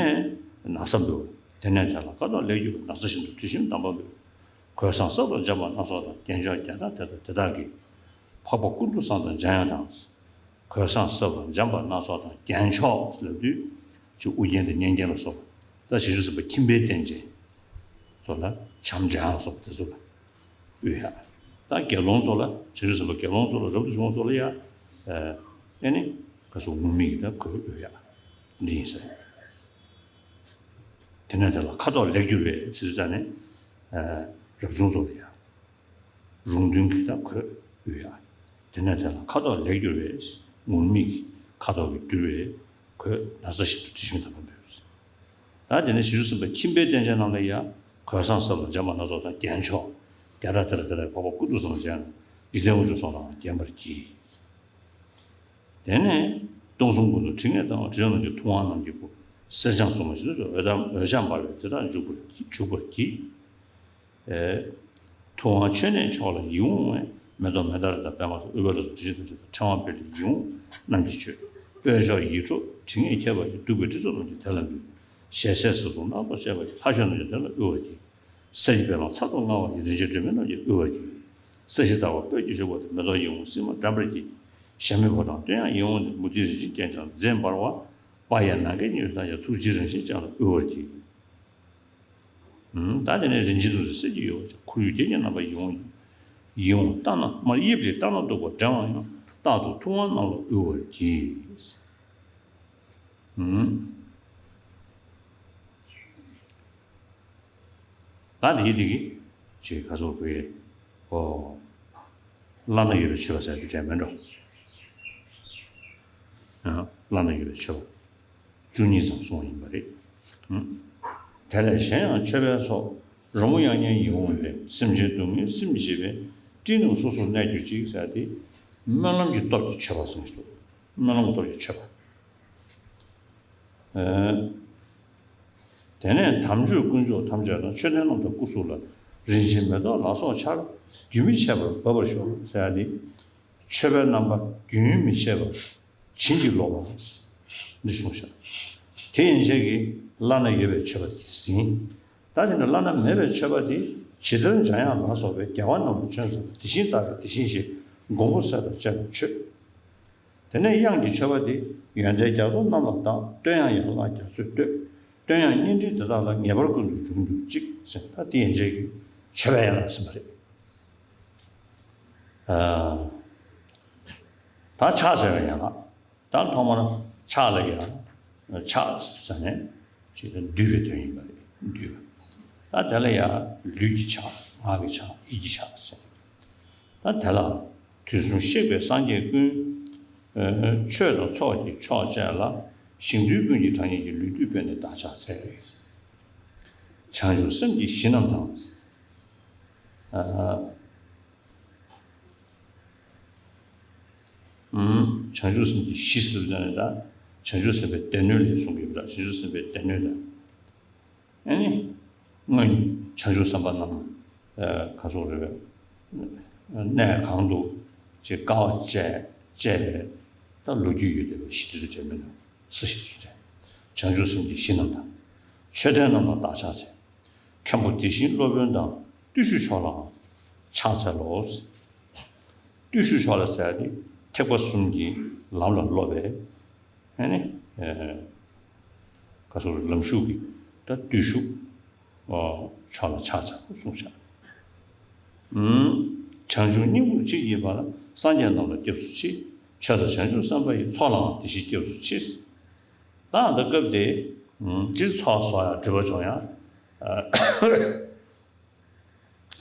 ན་བཟའ་འབུལ། དེ་ནས་དེ་ལ་ཁ་དོག་ལེགས་བསྒྱུར་བའི་ན་བཟའ་བཞིན་དུ་དྲི་ཞིམ་དམ་པ་འབུལ། གོས་བཟང་སྲབ་དང་འཇམ་པ་སྣ་ཚོགས་དང་། རྒྱན་མཆོག་རྒྱ་གྲགས་དེ་དག་དེ་དག་གིས། འཕགས་པ་ཀུན་ཏུ་བཟང་དང་འཇམ་དབྱངས་དང་། གོས་བཟང་སྲབ་དང་འཇམ་པ་སྣ་ཚོགས་དང་། རྒྱན་མཆོག་ལབ་དུས་ཅིག་ཨོ་རྒྱན་དང་སྙན་རྒྱན་ལ་སོགས་པ། ད་བྱང་ཆུབ་སེམས་དཔའ་ཁྱིམ་པའི་རྟེན་ཅན་སོགས་ལ། བྱམས་འཇམ་ལ་སོགས་པ་དེ་ཚོ་ལ་དབུལ་ཡག་ད་དགེ་སློང་ཚོ་ལ། བྱང་ཆུབ་སེམས་དཔའ་དགེ་སློང་ཚོ་ལ། རབ་ཏུ་བྱུང་བ་ཚོ་ལ་ཡ། ཨ་ནི་ག་ཚོད་ངུར་སྨྲིག་གི་ད་གོས་དབུལ་ཡག་འདི་ཡིན་ཟེར། དེ་ནས་དེ་ལ་ཁ་དོག་ལེགས་བསྒྱུར་བའི་ཟེར་ཙང་ནས། ཨ། རབ་བྱུང་ཚོ་ལ་ཡ། རུང་མཐུན་གྱི་ད་གོས་དབུལ་ཡག་དེ་ནས་དེ་ལ་ཁ་དོག་ལེགས་བསྒྱུར་བའི། ངུར་སྨྲིག་གི་ཁ་དོག་གིས་བསྒྱུར་བའི་གོས་ན་བཟའ་བཞིན་དུ་དྲི་ཞིམ་དམ་པ་འབུལ། ད་དེ་ནས་བྱང་ཆུབ་སེམས་དཔའི་ཁྱིམ་པའི་རྟེན་ཅན་རྣམས་ལ་ཡང་། གོས་བཟང་སྲབ་དང་འཇམ་པ་སྣ་ཚོགས་དང་། རྒྱན་མཆོག་རྒྱ་གྲགས་དེ་དག་དེ་དག་གིས། འཕགས་པ་ཀུན་ཏུ་བཟང་དང་འཇམ་དབྱངས། འཇིག་རྟེན་དབང་ཕྱུག་ཚོགས་ལའང་བརྒྱན་པར་བགྱི། དེ་ནས་སྟོང་གསུམ་ཀུན་ཏུ་དྲི་ངད་དང་། དྲི་བྱང་རྣམས་ཀྱི་ཐུབ་དབང་རྣམས་ཀྱི་སྐུ། གསེར་སྦྱངས་བཙོ་མ་བཞིན་དུ་འཇོ། འོད་དང་འོད་ཆགས་འབར་བས་དེ་དག་བྱུག་པར་བགྱི། བྱུག་པར་བགྱི། ཨེ། ཐུབ་དབང་མཆོད་གནས་མཆོག་ལ་ཡིད་འོང་བའི། མེ་ཏོག་མནྡ་ར་དང་པདྨ་དང་། ཨུཏྤལ་སོགས་དྲི་ཞིམ་དང་བཅས་པ། ཕྲེང་བ་སྤོས་ལ་ཡིད་འོང་རྣམས་ཀྱིས་མཆོད། སྤོས་མཆོག་ཡིད་འཕྲོག་དྲི་ངད་ཁྱད་པར་ཅན། བདུག་པའི་སྤྲིན་ཚོགས་རྣམས་ཀྱིས་དེ་ལ་འབུལ། ཞལ་ཟས་གསེར་སྲང་སྣ་ཚོགས་བཅས་པ་ཡིས། ལྷ་བཤོས་རྣམས་ཀྱང་དེ་ལ་དབུལ་བར་བགྱི། གསེར་གྱི་བ་ལང་ཚ་དང་མངར་བ་ཡིས། རིན་ཆེན་དྲི་མེད་རྣམས་ཀྱིས་དབུལ་བར་བགྱི། ས་གཞི་ཟླ་བ་སྤོས་ཀྱིས་བྱུག་པ་དང་། མེ་ཏོག་ཡིད་འོང་སིལ་མ་དགྲམ་པར་བགྱི། ཞྭ་མོའི་ཕོ་བྲང་སྟོན་ཡང་ཡིད་འོང་སྟེ། མུ་ཏིག་རིན་ཆེན་རྐྱང་རྐྱང་རྫས་འབར་བ། པ་ཡི་ནམ་མཁའི་སྙེ་མ་དང་། ཡང་ཐུགས་རྗེའི་རང་བཞིན་ཅན་ལ་དབུལ་བར་བགྱི། ཨུམ། ད་དེ་ནས་རིན་ཆེན་ཐུགས་སྲས་གསེར་གྱི་ཡུ་བ་ཅན། ཁོར་ཡུག་བརྒྱད་ཀྱི་རྣམ་པ་ཡིད་འོང་ཡང་། ཡིད་འོང་ལྟ་ན་མར་དབྱིབས་ལེགས་ལྟ་ན་སྡུག་པ་འགྲེང་བ་ཡང་། རྟག་ཏུ་ཐུབ་དབང་རྣམས་ལ་དབུལ་བར་བགྱི། ཨུམ། ད་འདི་འདི་གི་ཅིག་ག་ཚོད་དགོས། ཨོ། བླ་ན་ཡོད་པའི་མཆོད་པ་ཟེར་དེ་འདྲ་མིན་འགྲོ། ཨ། བླ་ན་ཡོད་པའི་མཆོད་པ་བཅུ་གཉིས་ཙམ་གསུངས་པ་ཡིན་པ་རེད། ཨུམ། དེ་ལས་གཞན་ཡང་མཆོད་པའི་ཚོགས། རོལ་མོ་དབྱངས་སྙན་ཡིད་འོང་སྟེ། སེམས་ཅན་སྡུག་བསྔལ་སིམ་བྱེད་པའི། སྤྲིན་རྣམས་སོ་སོར་གནས་གྱུར་ཅིག་ཟེར་ཏེ། སྨོན་ལམ་གྱི་སྟོབས་ཀྱི་མཆོད་པ་གསུངས་ཤིང་། སྨོན་ལམ་གྱི་སྟོབས་ཀྱི་མཆོད་པ། ཨ། དེ་ནས་དམ་ཆོས་དཀོན་མཆོག་ཐམས་ཅད་དང་། མཆོད་རྟེན་རྣམས་དང་སྐུ་གཟུགས་ལ། རིན་ཆེན་མེ་ཏོག་ལ་སོགས་ཆར། རྒྱུན་མི་འཆད་པར་འབབ་པར་ཤོག་ཟེར་ཏེ། མཆོད་པའི་རྣམ་པ་རྒྱུན་མི་འཆད་པར་བྱིན་གྱིས་རློབས་པ། འདི་གསུངས་ཤག་དེ་ཡན་ཆད་ཀྱིས་བླ་ན་ཡོད་པའི་མཆོད་པ་དེ་ཟིན། ད་དེ་ནས་བླ་ན་མེད་པའི་མཆོད་པ་དེ། ཇི་ལྟར་འཇམ་དབྱངས་ལ་སོགས་པའི། རྒྱལ་བ་རྣམས་ལ་བྱོན་ཙམ་པ། དེ་བཞིན་ལྟ་བའི་དེ་བཞིན་གཤེགས། མགོན་པོ་སྲས་དང་བཅས་པས་མཆོད། དེ་ནས་དབྱངས་ཀྱི་མཆོད་པ་དེ། ཡོན་ཏན་རྒྱ་མཚོ་རྣམས་ལ་གདགས། བསྟོད་དབྱངས་ཡན་ལག་རྒྱ་མཚོས་བསྟོད། བསྟོད་དབྱངས་སྙན་སྤྲིན་དེ་དག་ལ། ངེས་པར་ཀུན་ཏུ་འབྱུང་གྱུར་ཅིག་ཟེར། ད་དེ་ཡན་ཆད་ཀྱིས་མཆོད་པའི་ཡན་ལག་ཟིན་པ་རེད། ཨ། ད་ཕྱག་འཚལ་བའི་ཡན་ལག་ད་ཐོག་མར་ཕྱག་ལ་ཡང་། ཕྱག་ཟེར་ནས་ཅིག་འདུད་པའི་དོན་ཡིན་པ་རེད། འདུད་པ། ད་དེ་ལ་ཡང་ལུས་ཀྱི་ཕྱག་ངག་གི་ཕྱག་ཡིད་ཀྱི་ཕྱག་ཟེར། ད་དེ་ལ་དུས་གསུམ་གཤེགས་པའི་སངས་རྒྱས་ཀུན། ཆོས་དང་ཚོགས་ཀྱི་མཆོག་བཅས་ལ། ཞིང་དུས་ཀུན་གྱི་གྲགས་སྙན་གྱི། ལུས་བཏུད་སྤོས་ནི་བདག་ཕྱག་འཚལ། བྱང་ཆུབ་སེམས་ཀྱི་གཞི་རྣམས་དང་། ཨ། ཨུམ། བྱང་ཆུབ་སེམས་ཀྱི་གཞི་ཟེར་བ་ནི་ད། བྱང་ཆུབ་སེམས་དཔའི་སྡེ་སྣོད་ལ་གསུངས་ཡོད་པ་འདྲ། བྱང་ཆུབ་སེམས་དཔའི་སྡེ་སྣོད་དང་། ཨ་ནི། སྔོན་བྱང་ཆུབ་སེམས་དཔའ་རྣམས། ཨ། ག་ཚོད་རེད་པས། གནས་གང་དུ་ཅིག་དཀའ་བ་སྤྱད་སྤྱད་པའི་ད་ལོ་རྒྱུས་ཡོད་དེ། བ་ཞི་བདེ་སོགས་བྱས་མིན་ན་ས་ཞི་བདེ་སོགས་བྱས། བྱང་ཆུབ་སེམས་ཀྱི་གཞི་རྣམས་དང་། མཆོད་རྟེན་རྣམས་ལ་བདག་ཕྱག་འཚལ། མཁན་པོ་དེ་བཞིན་སློབ་དཔོན་དང་། བརྟུལ་ཞུགས་མཆོག་ལའང་ཕྱག་འཚལ་ལོ། བརྟུལ་ཞུགས་མཆོག་ལ་ཟེར་ཡ་དེ་ཐེག་པ་གསུམ་གྱི་ལམ་ལ་སློབ་པའི། ཨ་ནི། ཨ། ག་ཚོད་ལམ་ཞུགས་ཀྱི་ད་བརྟུལ་ཞུགས། ཨོ། མཆོག་ལ་ཕྱག་འཚལ་ལོ་གསུངས་ཤག་ཨུམ། བྱང་ཆུབ་སྙིང་པོར་མཆིས་ཀྱི་བར། སངས་རྒྱས་རྣམས་ལ་སྐྱབས་སུ་མཆི། ཆོས་དང་བྱང་ཆུབ་སེམས་དཔའ་ཡི། ཚོགས་ལའང་དེ་བཞིན་སྐྱབས་སུ་མཆི། ད་ད་སྐབས་དེ། ཨུམ། སྤྱིར་ཚོགས་གསོག་ཡ་སྒྲུབ་པ་སྦྱོང་ཡ། ཨ།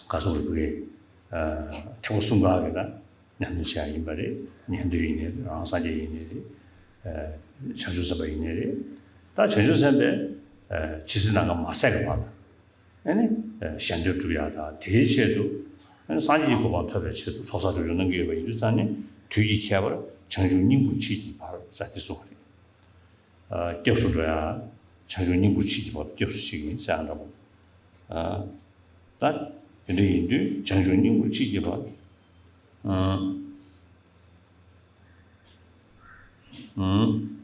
ག་ཚོད་རེད་བུ་གེ། ཨ། ཐེག་པ་གསུམ་ཀ་གི་ད་ཉམས་ལེན་བྱེད་ཡ་ཡིན་པ་རེད། ཉན་ཐོས་ཡིན་ནའི་རེད། རང་སངས་རྒྱས་ཡིན་ནའི་རེད། ཨ། བྱང་ཆུབ་སེམས་དཔའ་ཡིན་ནའི་རེད། ད་བྱང་ཆུབ་སེམས་དཔའི། ཨ། ཇི་སྲིད་ནམ་མཁའ་མ་ཟད་ཀྱི་བར་དུ། ཨ་ནི། ཨ། གཞན་དོན་སྒྲུབ་ཡ་དང་དེའི་ཆེད་དུ། ཨ་ནི་སངས་རྒྱས་ཀྱི་གོ་འཕང་ཐོབ་པའི་ཆེད་དུ་ཚོགས་བསགས་སྒྲིབ་སྦྱོང་གནང་གི་ཡོད་པ་ཡིན་དུས་ཙང་ནས། དུས་ཀྱི་ཁྱད་པར་བྱང་ཆུབ་སྙིང་པོར་མཆིས་ཀྱི་བར་ཟེར་དེ་གསུངས་པ་རེད། སྐྱབས་སུ་འགྲོ་ཡ། བྱང་ཆུབ་སྙིང་པོར་མཆིས་ཀྱི་བར་དུ་སྐྱབས་སུ་མཆི་གི་ཡིན་ཟེར་ཡ་འདྲ་པོ། ད་དེ་འདྲ་ཡིན་དུས་བྱང་ཆུབ་སྙིང་པོར་མཆིས་ཀྱི་བར་དུ།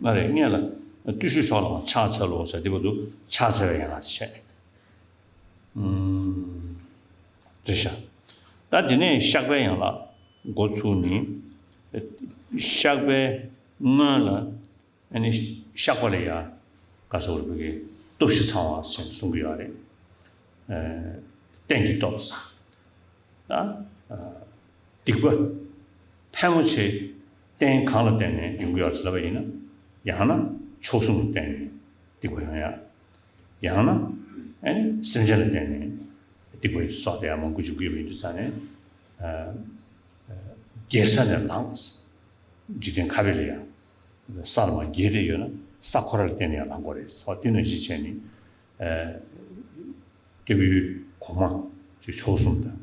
ཨ་རེ་སྔོན་ལ་བརྟུལ་ཞུགས་མཆོག་ལའང་ཕྱག་འཚལ་ལོ་ཟེར་དེ་བར་དུ་ཕྱག་འཚལ་བའི་ཡན་ལག་དེ་བྱས། རེད་ཤག་ད་དེ་ནས་བཤགས་པའི་ཡན་ལག་འགོ་ཚུགས་ནས། བཤགས་པའི་སྔོན་ལ་ཨ་ནི་བཤགས་པ་ལ་ཡ་ག་ཟེར་བ་གི་སྟོབས་བཞི་ཚང་བ་ཞེས་གསུང་གི་ཡོད་རེད། ཨ་རྟེན་གྱི་སྟོབས། ད་ཨ་སྡིག་པ་ཕལ་མོ་ཆེ་རྟེན་གང་ལ་བརྟེན་ནས་ཡོང་གི་ཡོད་ཟེར་ལབ་པ་ཡིན་ན། ཡང་ན་མཆོག་ཟུང་ལ་བརྟེན་ནས་སྡིག་པ་ཡོང་ཡ། ཡང་ན་ཨ་ནི་སེམས་ཅན་ལ་བརྟེན་ནས་སྡིག་པ་སོགས་དེ་ཡང་མང་པོ་འབྱུང་གི་ཡོད་པ་ཡིན་དུས་ཙང་ནས། ཨ་ཨ་རྒྱལ་ས་ནས་ལངས། འཇིག་རྟེན་ཁ་བའི་ལ་ཡ། ས་ལ་མར་འགྱེལ་བསྡད་ཡོད་ན་ས་ཁོ་རང་ལ་བརྟེན་ནས་ཡང་ལངས་དགོས་རེད། སོགས་དེ་ནང་བཞིན་བྱས་ནས། ཨ་སྐྱབས་ཡུལ་གོང་མ་ཅིག་མཆོག་གསུམ་དང་།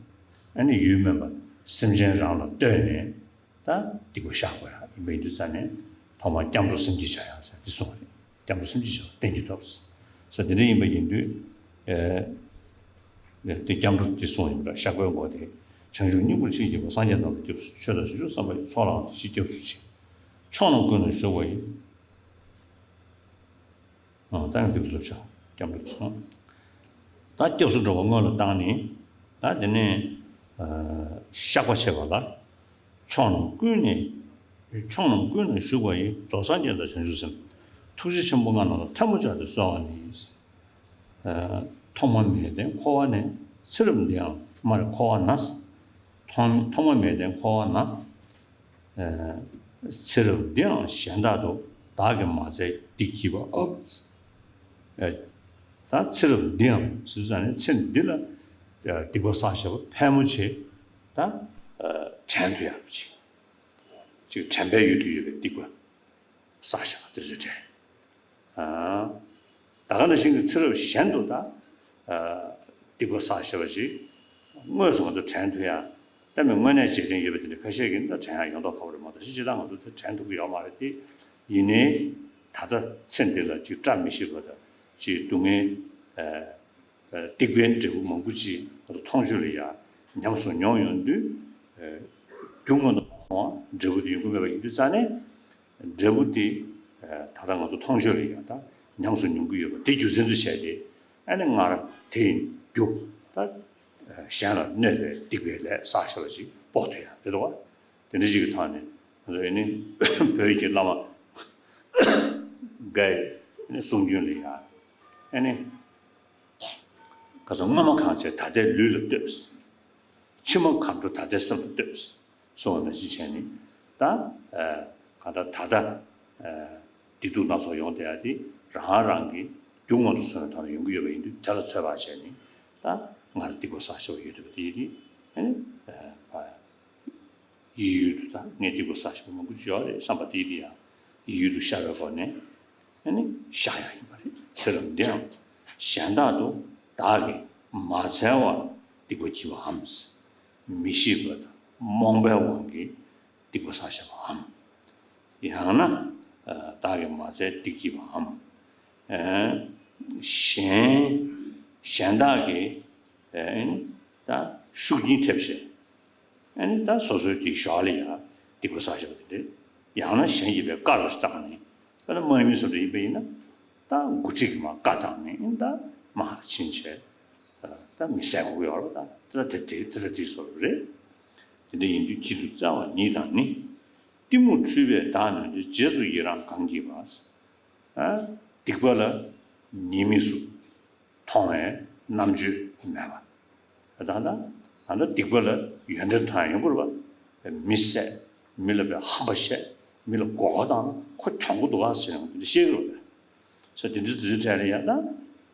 ཨ་ནི་ཡུལ་སྨོན་པ་སེམས་ཅན་རང་ལ་ལྟོས་ནས། ད་སྡིག་པ་བཤགས་དགོས་ཡ་ཡིན་པ་ཡིན་དུས་ཙང་ནས། ཐོག་མར་སྐྱབས་འགྲོ་སེམས་བསྐྱེད་བྱ་ཡ་ཟེར་འདི་གསུངས་པ་རེད། སྐྱབས་འགྲོ་སེམས་བསྐྱེད་བྱ་བ་རྟེན་གྱི་སྟོབས་ཟེར་འདི་འདྲ་ཡིན་པ་ཡིན་དུས། ཨེ་དེ་སྐྱབས་འགྲོ་འདི་གསུངས་ཡིན་པ་འདྲ། བཤགས་པའི་སྒོ་དེ། བྱང་ཆུབ་སྙིང་པོར་མཆིས་ཀྱི་བར་དུ་སངས་རྒྱས་རྣམས་ལ་སྐྱབས་སུ་མཆི། ཆོས་དང་བྱང་ཆུབ་བསམ་པ་ཡིས། ཚོགས་ལའང་དེ་བཞིན་སྐྱབས་སུ་མཆི། ཕྱོགས་རྣམས་ཀུན་ན་བཞུགས་པ་ཡི། ཨ་ད་ཡང་འདི་ལ་བསླབ་བྱ་སྐྱབས་འགྲོ་གསུངས། ད་སྐྱབས་སུ་འགྲོ་བ་སྔོན་ལ་བཏང་ནས། ད་དེ་ནས་ཨ་བཤགས་པ་བྱེད་པ་ལ། ཕྱོགས་རྣམས་ཀུན་ནས། ཕྱོགས་རྣམས་ཀུན་ན་བཞུགས་པ་ཡི། རྫོགས་སངས་རྒྱས་དང་བྱང་ཆུབ་སེམས། ཐུགས་རྗེ་ཆེན་པོ་ལྔ་རྣམས་ལ། ཐལ་མོ་སྦྱར་ཏེ་གསོལ་བ་ནི། ཨ་ཐོག་མ་མེད་དོན་འཁོར་བ་ནས། ཚེ་རབས་འདིའང་མར་འཁོར་བ་ན། ཐོག་ཐོག་མ་མེད་དོན་འཁོར་བ་ན། ཨ་ཚེ་རབས་འདིའང་གཞན་དག་ཏུ། བདག་གིས་མ་བཙལ་སྡིག་བགྱིས་པའམ། ཨ་ད་ཚེ་རབས་འདིའང་ཟེར་ཙང་ནས་ཚེ་འདི་ལ་ཨ་སྡིག་པ་བསགས་བཞག་པ་ཕལ་མོ་ཆེ་ད་ཨ་དྲན་ཐུབ་ཡག་པོ་ཅིག་ཅིག་དྲན་པའི་ཡུལ་དུ་ཡོད་པའི་སྡིག་པ་བསགས་བཞག་པ་དེ་ཚོ་དྲན། ཨ་ད་ག་ནང་བཞིན་གྱི་ཚེ་རབས་གཞན་དུ་ད་ཨ་སྡིག་པ་བསགས་བཞག་པ་ཅིག་དངོས་སུ་ང་ཚོ་དྲན་ཐུབ་ཡ། ད་མི་དངོས་གནས་འཇིག་རྟེན་ཡོད་པ་དེ་འདྲ་ཁ་ཤས་ཀྱིས་ད་དྲན་ཡ་ཡོང་མདོག་ཁ་པོ་རེད་མ་གཏོགས། ཕྱི་ཅི་ད་ང་ཚོ་ད་དྲན་ཐུབ་ཀྱི་ཡོད་མ་རེད་དེ། ཡིན་ནའི་ད་ལྟ་ཚེ་འདི་ལ་ཅིག་བཀྲ་མི་ཤིས་པ་དང་ཅིག་སྡུག་བསྔལ། ཨ་ཨ་སྡིག་པའི་འབྲས་བུ་མང་པོ་ཅིག་ང་ཚོ་མཐོང་ཆོས་ལ་ཡ་ཉམས་སུ་མྱོང་ཡོང་དུས། ཨ་རྒྱུ་མངོན་དུ་མ་སོང་བ་འབྲས་བུ་དེ་ཡོང་གི་མེད་པ་ཡིན་དུས་ཙང་ནས། འབྲས་བུ་དེ་ད་ལྟ་ང་ཚོ་མཐོང་ཆོས་ལ་ཡང་ད་ཉམས་སུ་མྱོང་གི་ཡོད་པ་དེ་རྒྱུ་མཚན་དུ་བྱས་ཏེ། ཨ་ནི་སྔར་དེ་ཡི་རྒྱུ་ད་གཞན་ལ་གནོད་པའི་སྡིག་པའི་ལས་བསགས་བཞག་པ་ཅིག་དཔོག་ཐུབ་ཡ་རེད་དོ། དེ་འདྲ་ཞིག་གི་ཐོག་ནས་ང་ཚོ་ཨ་ནི་བོད་ཀྱི་བླ་མ་འགའ་ཡི་གསུང་རྒྱུན་ལ་ཡང་ཨ་ནི། ག་ཚོད་སྔོན་མ་གང་བྱས་ད་ལྟའི་ལུས་ལ་ལྟོས། ཕྱི་མ་གང་འགྲོ་ད་ལྟའི་སེམས་ལ་ལྟོས། གསུངས་པ་ནང་བཞིན་བྱས་ནས་ད། ཨ་གང་ལྟར་ད་ལྟ་ཨ་བདེ་སྡུག་སྣ་ཚོགས་ཡོང་བསྡད་ཡ་དེ་རང་རང་གི་རྒྱུ་མངོན་དུ་སོང་བའི་ཐོག་ནས་ཡོང་གི་ཡོད་པ་ཡིན་དུས། དེ་ལ་ཚོད་དཔག་བྱས་ནས་ད་སྔར་སྡིག་པ་བསགས་བཞག་པ་ཡོད་བསྡད་པ་དེ་ཡིན་དུས། ཨ་ནི་ཨ་ཡིད་ཡུལ་དུ་ད་ངས་སྡིག་པ་བསགས་བཞག་པ་མང་པོ་ཅིག་ཡོད་རེད་བསམ་པ་དེ་དེ་ཡང་ཡིད་ཡུལ་དུ་ཤར་བའི་སྒོ་ནས། ཨ་ནི་བཤགས་ཡ་ཡིན་པ་རེད། ཚེ་རབས་འདིའང་གཞན་དག་ཏུ་བདག་གིས་མ་འཚལ་བར་སྡིག་པ་བགྱིས་པའམ། མི་ཤེས་པ་དང་རྨོངས་པའི་དབང་གིས་སྡིག་པ་བསགས་བཞག་པའམ། ཡང་ན་ཨ་བདག་གིས་མ་འཚལ་སྡིག་བགྱིས་པའམ། ཨ་གཞན་གཞན་དག་གིས་ཨ་ནི་ད་ཤུགས་རྐྱེན་ཐེབས་བྱས། ཨ་ནི་ད་སོ་སོའི་དེའི་ཞོར་ལ་ཡང་སྡིག་པ་བསགས་བཞག་པ་དེ་འདྲ། ཡང་ན་གཞན་གྱིས་པའི་བཀའ་རུ་བཏང་ནས། ད་ནི་དམག་མི་སུ་འདྲ་ཡིན་པ་ཡིན་ན། ད་འགོ་ཁྲིད་ཀྱིས་མར་བཀའ་བཏང་ནས་ཨ་ནི་ད་དམག་ལ་ཕྱིན་བྱས། ད་མི་བསད་དགོས་ཀྱི་ཡོད་རེད། ད་དེ་ལ་དེ་དེ་དེ་ལ་དེའི་བཟོ་འདྲ་རེད། དེ་འདྲ་ཡིན་དུས་ཁྱེད་ཚོ་བཙལ་བ་ཉིད་དང་ནི། གཏི་མུག་འཁྲུལ་པས་བདག་ནོན་ཏེ། རྗེས་སུ་ཡི་རང་གང་བགྱིས་པ། ཨ་སྡིག་པ་ལ་ཉེས་དམིགས་སུ་མཐོང་བའི་རྣམ་དཔྱོད་མེད་པ། ད་ལྟ་ད་ལྟ་སྡིག་པ་ལ་ཡོན་ཏན་མཐོང་ཡ་ཡོང་གི་རེད་པ། མི་བསད། མི་ལ་བའི་ཧམ་པ་བཤད། མི་ལ་མགོ་སྐོར་བཏང་ན་ཁོ་གྱོང་གུད་འདུག་ག་ཟེར་ཡོང་དེ་འདྲ་བཤད་ཀྱི་རེད་པ། ས་དེ་འདྲ་དེ་འདྲ་བྲལ་ཡ་ད་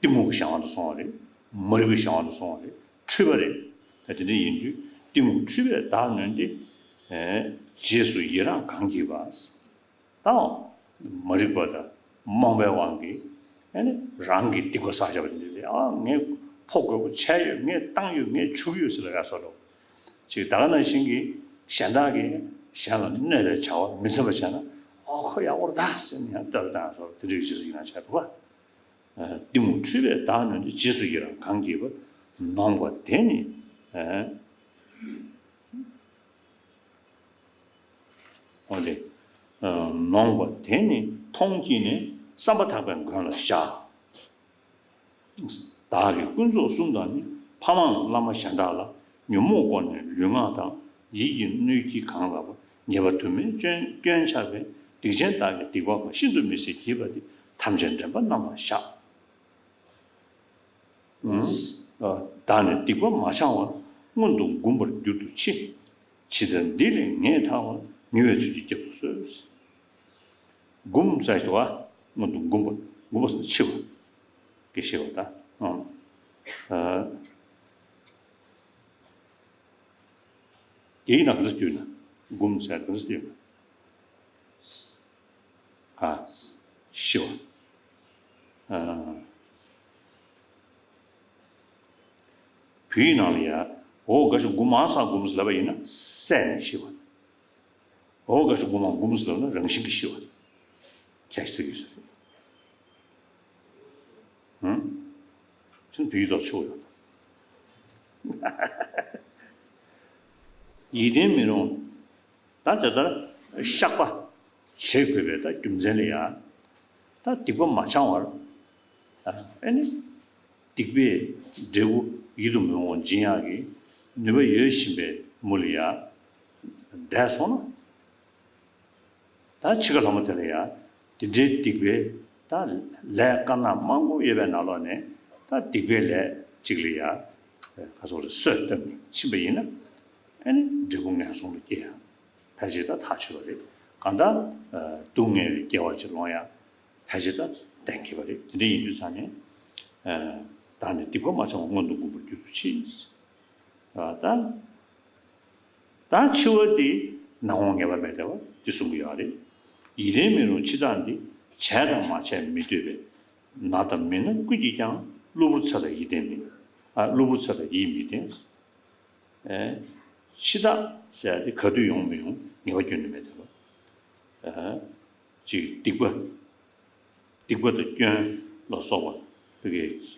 གཏི་མུག་གི་གཞན་དབང་དུ་སོང་བ་རེད། མ་རིག་པའི་གཞན་དབང་དུ་སོང་བ་རེད། འཁྲུལ་པ་རེད། ད་དེ་འདྲ་ཡིན་དུས་གཏི་མུག་འཁྲུལ་པས་བདག་ནོན་ཏེ། རྗེས་སུ་ཡི་རང་གང་བགྱིས་པ། ད་མ་རིག་པ་དང་རྨོངས་པའི་དབང་གིས་ཨ་ནི་རང་གིས་སྡིག་པ་བསགས་བཞག་པ་དེ་འདྲ་རེད། ཨ་ངས་ཕོ་རྒོད་པོ་བྱས་ཡོད། ངས་བཏང་ཡོད། ངས་བྱུག་ཡོད་ཟེར་ལབ་ཡ་བཟོ་འདྲ་ཅིག་ད་ག་ནང་བཞིན་གྱི་གཞན་དག་གིས་གཞན་ལ་གནོད་པའི་བྱ་བ་མི་འཚམ་པ་བྱས་ན། ཨོ་ཁོ་ཡག་པོ་རེད་ད་ཟེར་ནས་ཡང་བསྟོད་ར་བཏང་སོགས་དེ་འདྲའི་རྗེས་སུ་ཡི་རང་བྱས་འདུག་བ། གཏི་མུག་འཁྲུལ་པས་བདག་ནོན་ཏེ། རྗེས་སུ་ཡི་རང་གང་བགྱིས་པ། ནོངས་པ་དེ་ནི། འོ་དེ། ནོངས་པ་དེ་ནི་མཐོང་བགྱིས་ནས། བསམ་པ་ཐག་པས་མགོན་ལ་བཞག། བདག་གི་དཀོན་མཆོག་གསུམ་དང་ནི། ཕ་མའམ་བླ་མ་གཞན་དག་ལ། ཉོན་མོངས་བསྐོར་ནས་ལུས་ངག་དང་། ཡིད་ཀྱི་གནོད་བགྱིས་གང་ལགས་པ། ཉེས་པ་དུ་མའི་སྐྱོན་སྐྱོན་ཆགས་པས། སྡིག་ཅན་བདག་གི་སྡིག་པ་ཁོ། ཤིན་ཏུ་མི་བཟད་བགྱིས་པ་འདི། ཐམས་ཅད་འདྲེན་པ་རྣམ་ལ་བཤགས། བདག་ནི་སྡིག་པ་མ་བྱང་བར། སྔོན་དུ་འགུམ་པར་འགྱུར་དུ་མཆི། ཇི་ལྟར་འདི་ལས་ངེས་ཐར་བར། ཉེ་བའི་ཚུལ་གྱིས་བསྐྱབ་ཏུ་གསོལ། འགུམ་ཟེར་ཞིག་འདུག་བ། སྔོན་དུ་འགུམ་པ། འགུམ་པ་ཟེར་ན་འཆི་བ་གི་ཤེས་པ་དང་། ཨ། ཨ། དེའི་ནང་ག་རེ་བསྡུས་ན། འགུམ་ཟེར་ག་རེ་བསྡུས་ན། ཨ། ཤི་བ། ཨ། བོད་ཡིག་ནང་ལ་ཡ། འོ་འགའ་ཞིག་འགུམ་མ་ས་འགུམ་ཟེར་ལབ་པ་ཡིན་ན་བསད་ནས་ཤི་བ། འོ་འགའ་ཞིག་འགུམ་མ་འགུམ་ཟེར་ལབ་ན་རང་བཞིན་གྱིས་ཤི་བ། ཁྱད་གསོད་ཀྱི་ཟེར། ཧུམ། ཁྱོད་བོད་ཡིག་ཐོག་ཆོག་ཡོད། ཡིད་བརྟན་མི་རུང་། ད་དེ་ལྟར་བཤགས་པ་བྱེད་དགོས་པའི་ད་རྒྱུ་མཚན་ལ་ཡ། ད་སྡིག་པ་མ་བྱང་བར། ཨ་ནི། སྡིག་པའི་འབྲས་བུ་ཡིད་དུ་མི་འོང་བ་འབྱིན་ཡག་གི་ནུས་པ་ཡོད་བཞིན་པའི་མུ་ལ་ཡ། འདས་སོང་ན། ད་འཆི་ཁ་ལྷ་མོ་དེ་ལ་ཡ། དེ་འདྲའི་སྡིག་པའི་ད་ལས་དཀར་ནག་མང་པོ་ཡོད་པའི་ནང་ལོགས་ནས་ད་སྡིག་པའི་ལས་གཅིག་ལ་ཡ། ཁ་སོགས་ལ་གསོས་བཏབ་ནས་ཕྱིན་པ་ཡིན་ན། ཨ་ནི་འབྲས་བུ་ངན་སོང་དུ་སྐྱེ་ཡ། ཕལ་ཆེར་ད་ཐག་ཆོད་པ་རེད། གང་ལྟར། སྡུག་བསྔལ་བའི་སྐྱེ་བ་ཅིག་ལོང་ཡ། ཕལ་ཆེར་ད་གཏན་འཁེལ་བ་རེད། དེ་འདྲ་ཡིན་དུས་ཙང་ནས། བདག་ནི་སྡིག་པ་མ་བྱང་བར། སྔོན་དུ་འགུམ་པར་འགྱུར་དུ་མཆི། ད། ད་འཆི་བ་འདི་ནག་མོ་ངེས་པ་མེད་བསྡད་པ་འདི་གསུང་གི་ཡོད་རེད། ཡིད་བརྟན་མི་རུང་འཆི་བདག་འདི། བྱས་དང་མ་བྱས་མི་སྡོད་པས། ན་དང་མི་ན་ཀུན་གྱིས་ཀྱང་། གློ་བུར་ཚེ་ལ་ཡིད་བརྟན་མིན། ཨ། གློ་བུར་ཚེ་ལ་ཡིད་མི་བརྟན། ཨེ། འཆི་བདག་ཟེར་ཡ་དེ་ག་དུས་ཡོང་མི་ཡོང་ངེས་པ་ཁྱོན་ནས་མེད་བསྡད་པ། ཨེ། ཅིག་སྡིག་པ། སྡིག་པ་དང་སྐྱོན་ལ་སོགས་པ་ཕ་གི་བྱས་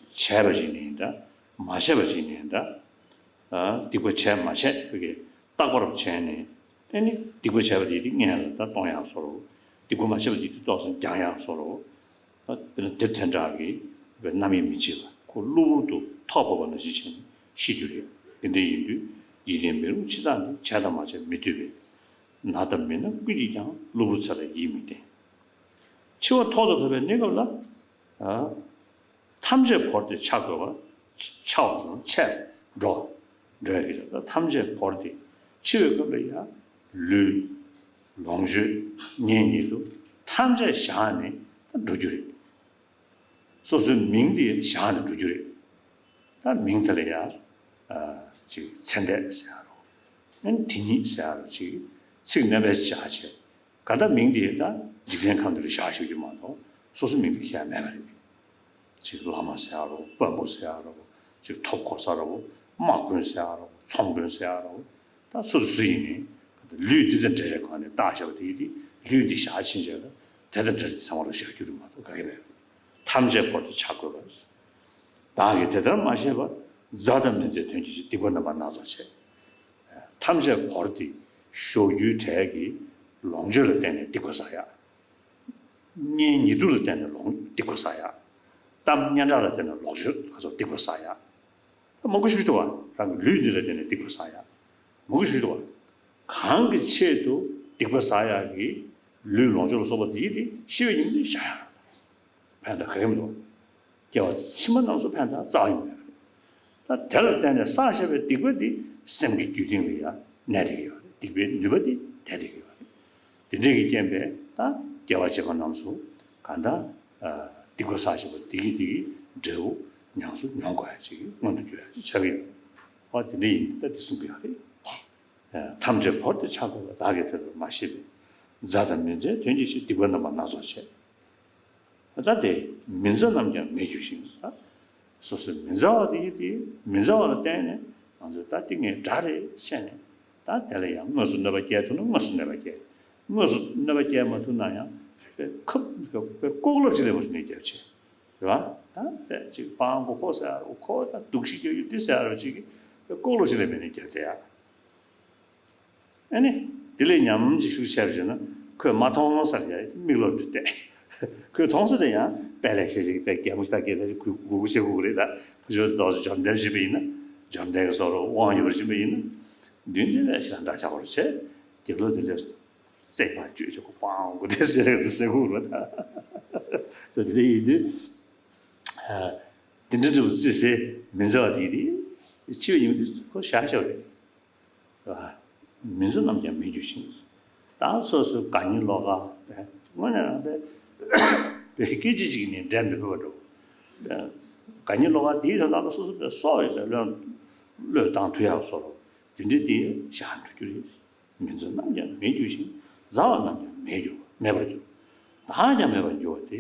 པ་ཅིག་ཡིན་འདྲ། མ་བྱས་པ་ཅིག་ཡིན་འདྲ། ཨ། སྡིག་པ་བྱས་མ་བྱས་ཕ་གི་རྟག་པར་བྱས་ནས། ཨ་ནི་སྡིག་པ་བྱས་པ་དེ་དེ་སྔོན་ལ་ད་གཏོང་ཡག་བཟོ་འདྲ། སྡིག་པ་མ་བྱས་པ་དེ་དེ་ཏོག་ཙམ་སྦྱང་ཡག་བཟོ་འདྲ། ད་དཔེར་ན་དེ་དེ་འདྲ་གི་བའི་རྣམ་གཡེང་མི་བྱེད་པ། ཁོ་གློ་བུར་དུ་ཐོག་བབས་པ་ནང་བཞིན་བྱས་ནས་ཤི་རྒྱུ་རེད། དེ་འདྲ་ཡིན་དུས་ཡིད་བརྟན་མི་རུང་འཆི་བདག་འདི། བྱས་དང་མ་བྱས་མི་སྡོད་པས། ན་དང་མི་ན་ཀུན་གྱིས་ཀྱང་། གློ་བུར་ཚེ་ལ་ཡིད་མི་བརྟན། འཆི་བ་ཐོག་ཏུ་བབས་པའི་གནས་སྐབས་ལ། ཨ། ཐམས་ཅད་བོར་ཏེ་འཆར་དགོས་པ། འཆར་བ་དང་འཆར་འགྲོ། འགྲོ་ཡ་གི་ཆ་ད་ཐམས་ཅད་བོར་ཏེ་འཆི་བའི་སྐབས་ལ་ཡང་ལུས། ལོངས་སྤྱོད། གཉེན་ཉེ་དུ་ཐམས་ཅད་བཞག་ནས་ད་འགྲོ་རྒྱུ་རེད། སོ་སོའི་མིང་དེ་བཞག་ནས་འགྲོ་རྒྱུ་རེད། ད་མིང་དེ་ལ་ཡང་ཅིག་ཚེ་འདས་ཟེར་ཡ་རོ། ཨན་དེ་ཉིད་ཟེར་ཡ་རོ། ཅིག་ཚིག་སྣོན་པ་བཞག་བྱས། ག་ད་མིང་དེ་ད་འཇིག་རྟེན་ཁམས་འདི་ལ་བཞག་ཤོག་རྒྱུ་མ་གཏོགས་སོ་སོའི་མིང་དེ་ཁྱེར་ཡ་མེད་པ་རེད། ཅིག་བླ་མ་ཟེར་ཡ་རོ། དཔོན་པོ་ཟེར་ཡ་རོ། ཅིག་ཐོབ་གོ་ས་རོ། དམག་དཔོན་ཟེར་ཡ་རོ། ཚོང་དཔོན་ཟེར་ཡ་རོ། ད་སུ་དང་སུ་ཡིན་ནའི་ལུས་འདི་དང་འབྲེལ་བའི་སྒོ་ནས་བཏགས་བཞག་པ་དེ་ཡིན་ཏེ། ལུས་འདི་བཞག་ཕྱིན་བྱས་ལ་དེ་དང་འབྲེལ་ཏེ་ཚང་མ་ལ་བཞག་རྒྱུ་རེད་མ་གཏོགས་ག་གེ་མེད། ཐམས་ཅད་བོར་ཏེ་འཆར་དགོས་པ། བདག་གིས་དེ་ལྟར་མ་ཤེས་པར། མཛའ་དང་མི་མཛའི་དོན་གྱིས་སྡིག་པ་རྣམ་པ་སྣ་ཚོགས་བྱས། ཐམས་ཅད་བོར་ཏེ་གཞོགས་རྒྱུའི་གྲས་ཀྱི་ལོངས་སྤྱོད་ལ་བརྟེན་ནས་སྡིག་པ་བསགས་ཡ། གཉེན་ཉེ་དུ་ལ་བརྟེན་ནས་ལོངས་སྡིག་པ་བསགས་ཡ། གཏམ་སྙན་གྲགས་ལ་བརྟེན་ནས་ལོངས་སྤྱོད་ལ་སོགས་སྡིག་པ་བསགས་ཡ། ད་མང་པོ་ཞིག་འདུག་བ། རང་གི་ལུས་འདི་ལ་བརྟེན་ནས་སྡིག་པ་བསགས་ཡ། མང་པོ་ཞིག་འདུག་བ། གང་གི་ཆེད་དུ་སྡིག་པ་བསགས་ཡག་གི་ལུས་ལོངས་སྤྱོད་ལ་སོགས་པ་དེ་དེ་ཤི་བའི་ཉིན་དུ་བཞག་ཡག་ཕན་ཐོགས་ག་གེ་མི་འདུག་བ། སྐྱེ་བ་ཕྱི་མ་རྣམས་སུ་ཕན་ཐོགས་རྩ་བ་ཉིད་མེད་པ་རེད། ད་དེ་ལ་བརྟེན་ནས་བསགས་བཞག་པའི་སྡིག་པ་འདི་སེམས་ཀྱི་རྒྱུད་སྟེང་ལ་ཡང་གནས་བསྡད་ཀྱི་ཡོད་རེད། སྡིག་པའི་ནུས་པ་འདི་བསྡད་བསྡད་ཀྱི་ཡོད་རེད། དེ་འདྲས་ཀྱི་རྐྱེན་པས་ད་སྐྱེ་བ་རྗེས་མ་རྣམས་སུ་གང་ལྟར་སྡིག་པ་བསགས་བཞག་པ་འདི་གི་འདི་གི་འབྲས་བུ་ཉམས་སུ་མྱོང་དགོས་ཡ་ཅིག་མངོན་དུ་གྱུར་ཡ་ཅིག་ཆགས་ཀྱི་ཡོད། ཨ་དེ་འདྲ་ཡིན་ད་དེ་གསུང་གི་ཡོད་རེད། ཐམས་ཅད་བོར་ཏེ་འཆར་དགོས་པ། བདག་གིས་དེ་ལྟར་མ་ཤེས་པས། མཛའ་དང་མི་མཛའི་དོན་གྱིས་ཤི། སྡིག་པ་རྣམ་པ་སྣ་ཚོགས་བྱས། ད་དེ་མི་མཛའ་རྣམས་ཀྱང་མེད་གྱུར་ཞིང་། སོ་སོའི་མི་མཛའ་བ་དེ་ཡིན་ཏེ། མི་མཛའ་བ་ལ་བརྟེན་ནས་ང་ཚོས་ད་དེ་ངའི་དགྲ་རེད་ཟེར་ནས། ད་དེ་ལ་ཡང་དངོས་སུ་གནོད་པ་སྐྱེལ་ཐུབ་ན་དངོས་སུ་གནོད་པ་སྐྱེལ། དངོས་སུ་གནོད་པ་སྐྱེལ་མ་ཐུབ་ན་ཡང་དཔེ་ཁབ་དཔེ་ལྐོག་ལབ་ཅིག་ལས་མ་ནས་རྒྱབ་བྱས། རེད་བ། ད་དཔེ་ཅིག་སྤང་མགོ་ཁོག་ཟེར་ཡ་རོ་ཁོ་ད་སྡུག་ཤི་རྒྱག་རྒྱུ་འདི་ཟེར་ཡ་རོ་ཅིག་གིས་དཔེ་ལྐོག་ལབ་ཅིག་ལས་མ་ནས་རྒྱབ་བསྡད་ཡ། ཨ་ནི། དེ་ལས་ཉམས་ཅིག་ཤུགས་ཆེར་བྱས་ན་ཁོས་མ་མཐོང་ས་རེད། མིག་ལོག་ཏུ་བལྟས། ཁོས་མཐོང་ས་དེ་ཡང་དཔལ་ལེགས་བཤད་ཅིག་དཔལ་རྒྱལ་མོ་ཞིག་ད་སྐད་ཆ་ཅིག་གུ་གུ་གུ་བྱེད་དགོས་རེད། ད་ཕ་ཆོས་དེ་ཏོག་ཙམ་འཇོམས་ལྡན་བྱེད་པ་ཡིན་ན། འཇོམས་ལྡན་གྱི་བཟོ་རུ་དབང་ཡོད་པར་བྱེད་པ་ཡིན་ན། མདུན་དེ་ལས་ཞེ་དྲག་འདྲ་ཆགས་པར་བྱས། རྒྱབ་ལོགས་དེ་ལས་རྩེག་པ་བཅོས་བྱེད་དགོས་པའང་དགོས་དེ་ཟེར་ཟེར་དགོས་རེད། ད་ད་དེ་འདྲ་ཡིན་དུས། དེ་འདྲ་འདྲ་བོ་རྩིས་ཟེར་མི་འཛའ་བ་དེ་དེ་འཆི་བ་ཡིན་དུས་ཁོ་བཞག་བཞག་རེད། མི་འཛོ་རྣམས་ཀྱང་མེད་འགྱུར་ཞིང་། ད་སོ་སོའི་དགའ་ཉེ་ལོག་ག་དངོས་གནས་རང་དཔེ་དཔེ་སྐད་ཅིག་གཅིག་ནས་འགྲན་མི་ཕོད་པ་འགྲོ། དགའ་ཉེ་ལོག་ག་དེའི་ཐོག་ལ་སོ་སོ་དཔེ་སྲོག་ཡོད་པའི་བློས་བློས་བཏང་ཐུབ་ཡག་བཟོ་རོགས། དེ་འདྲ་དེ་བཞག་འགྲོ་རྒྱུ་རེད། མི་འཛོ་རྣམས་ཀྱང་མེད་འགྱུར་ཞིང་། མཛའ་བ་རྣམས་ཀྱང་མེད་འགྱུར་མེད་པར་འགྱུར། བདག་ཀྱང་མེད་པར་འགྱུར་བ་སྟེ།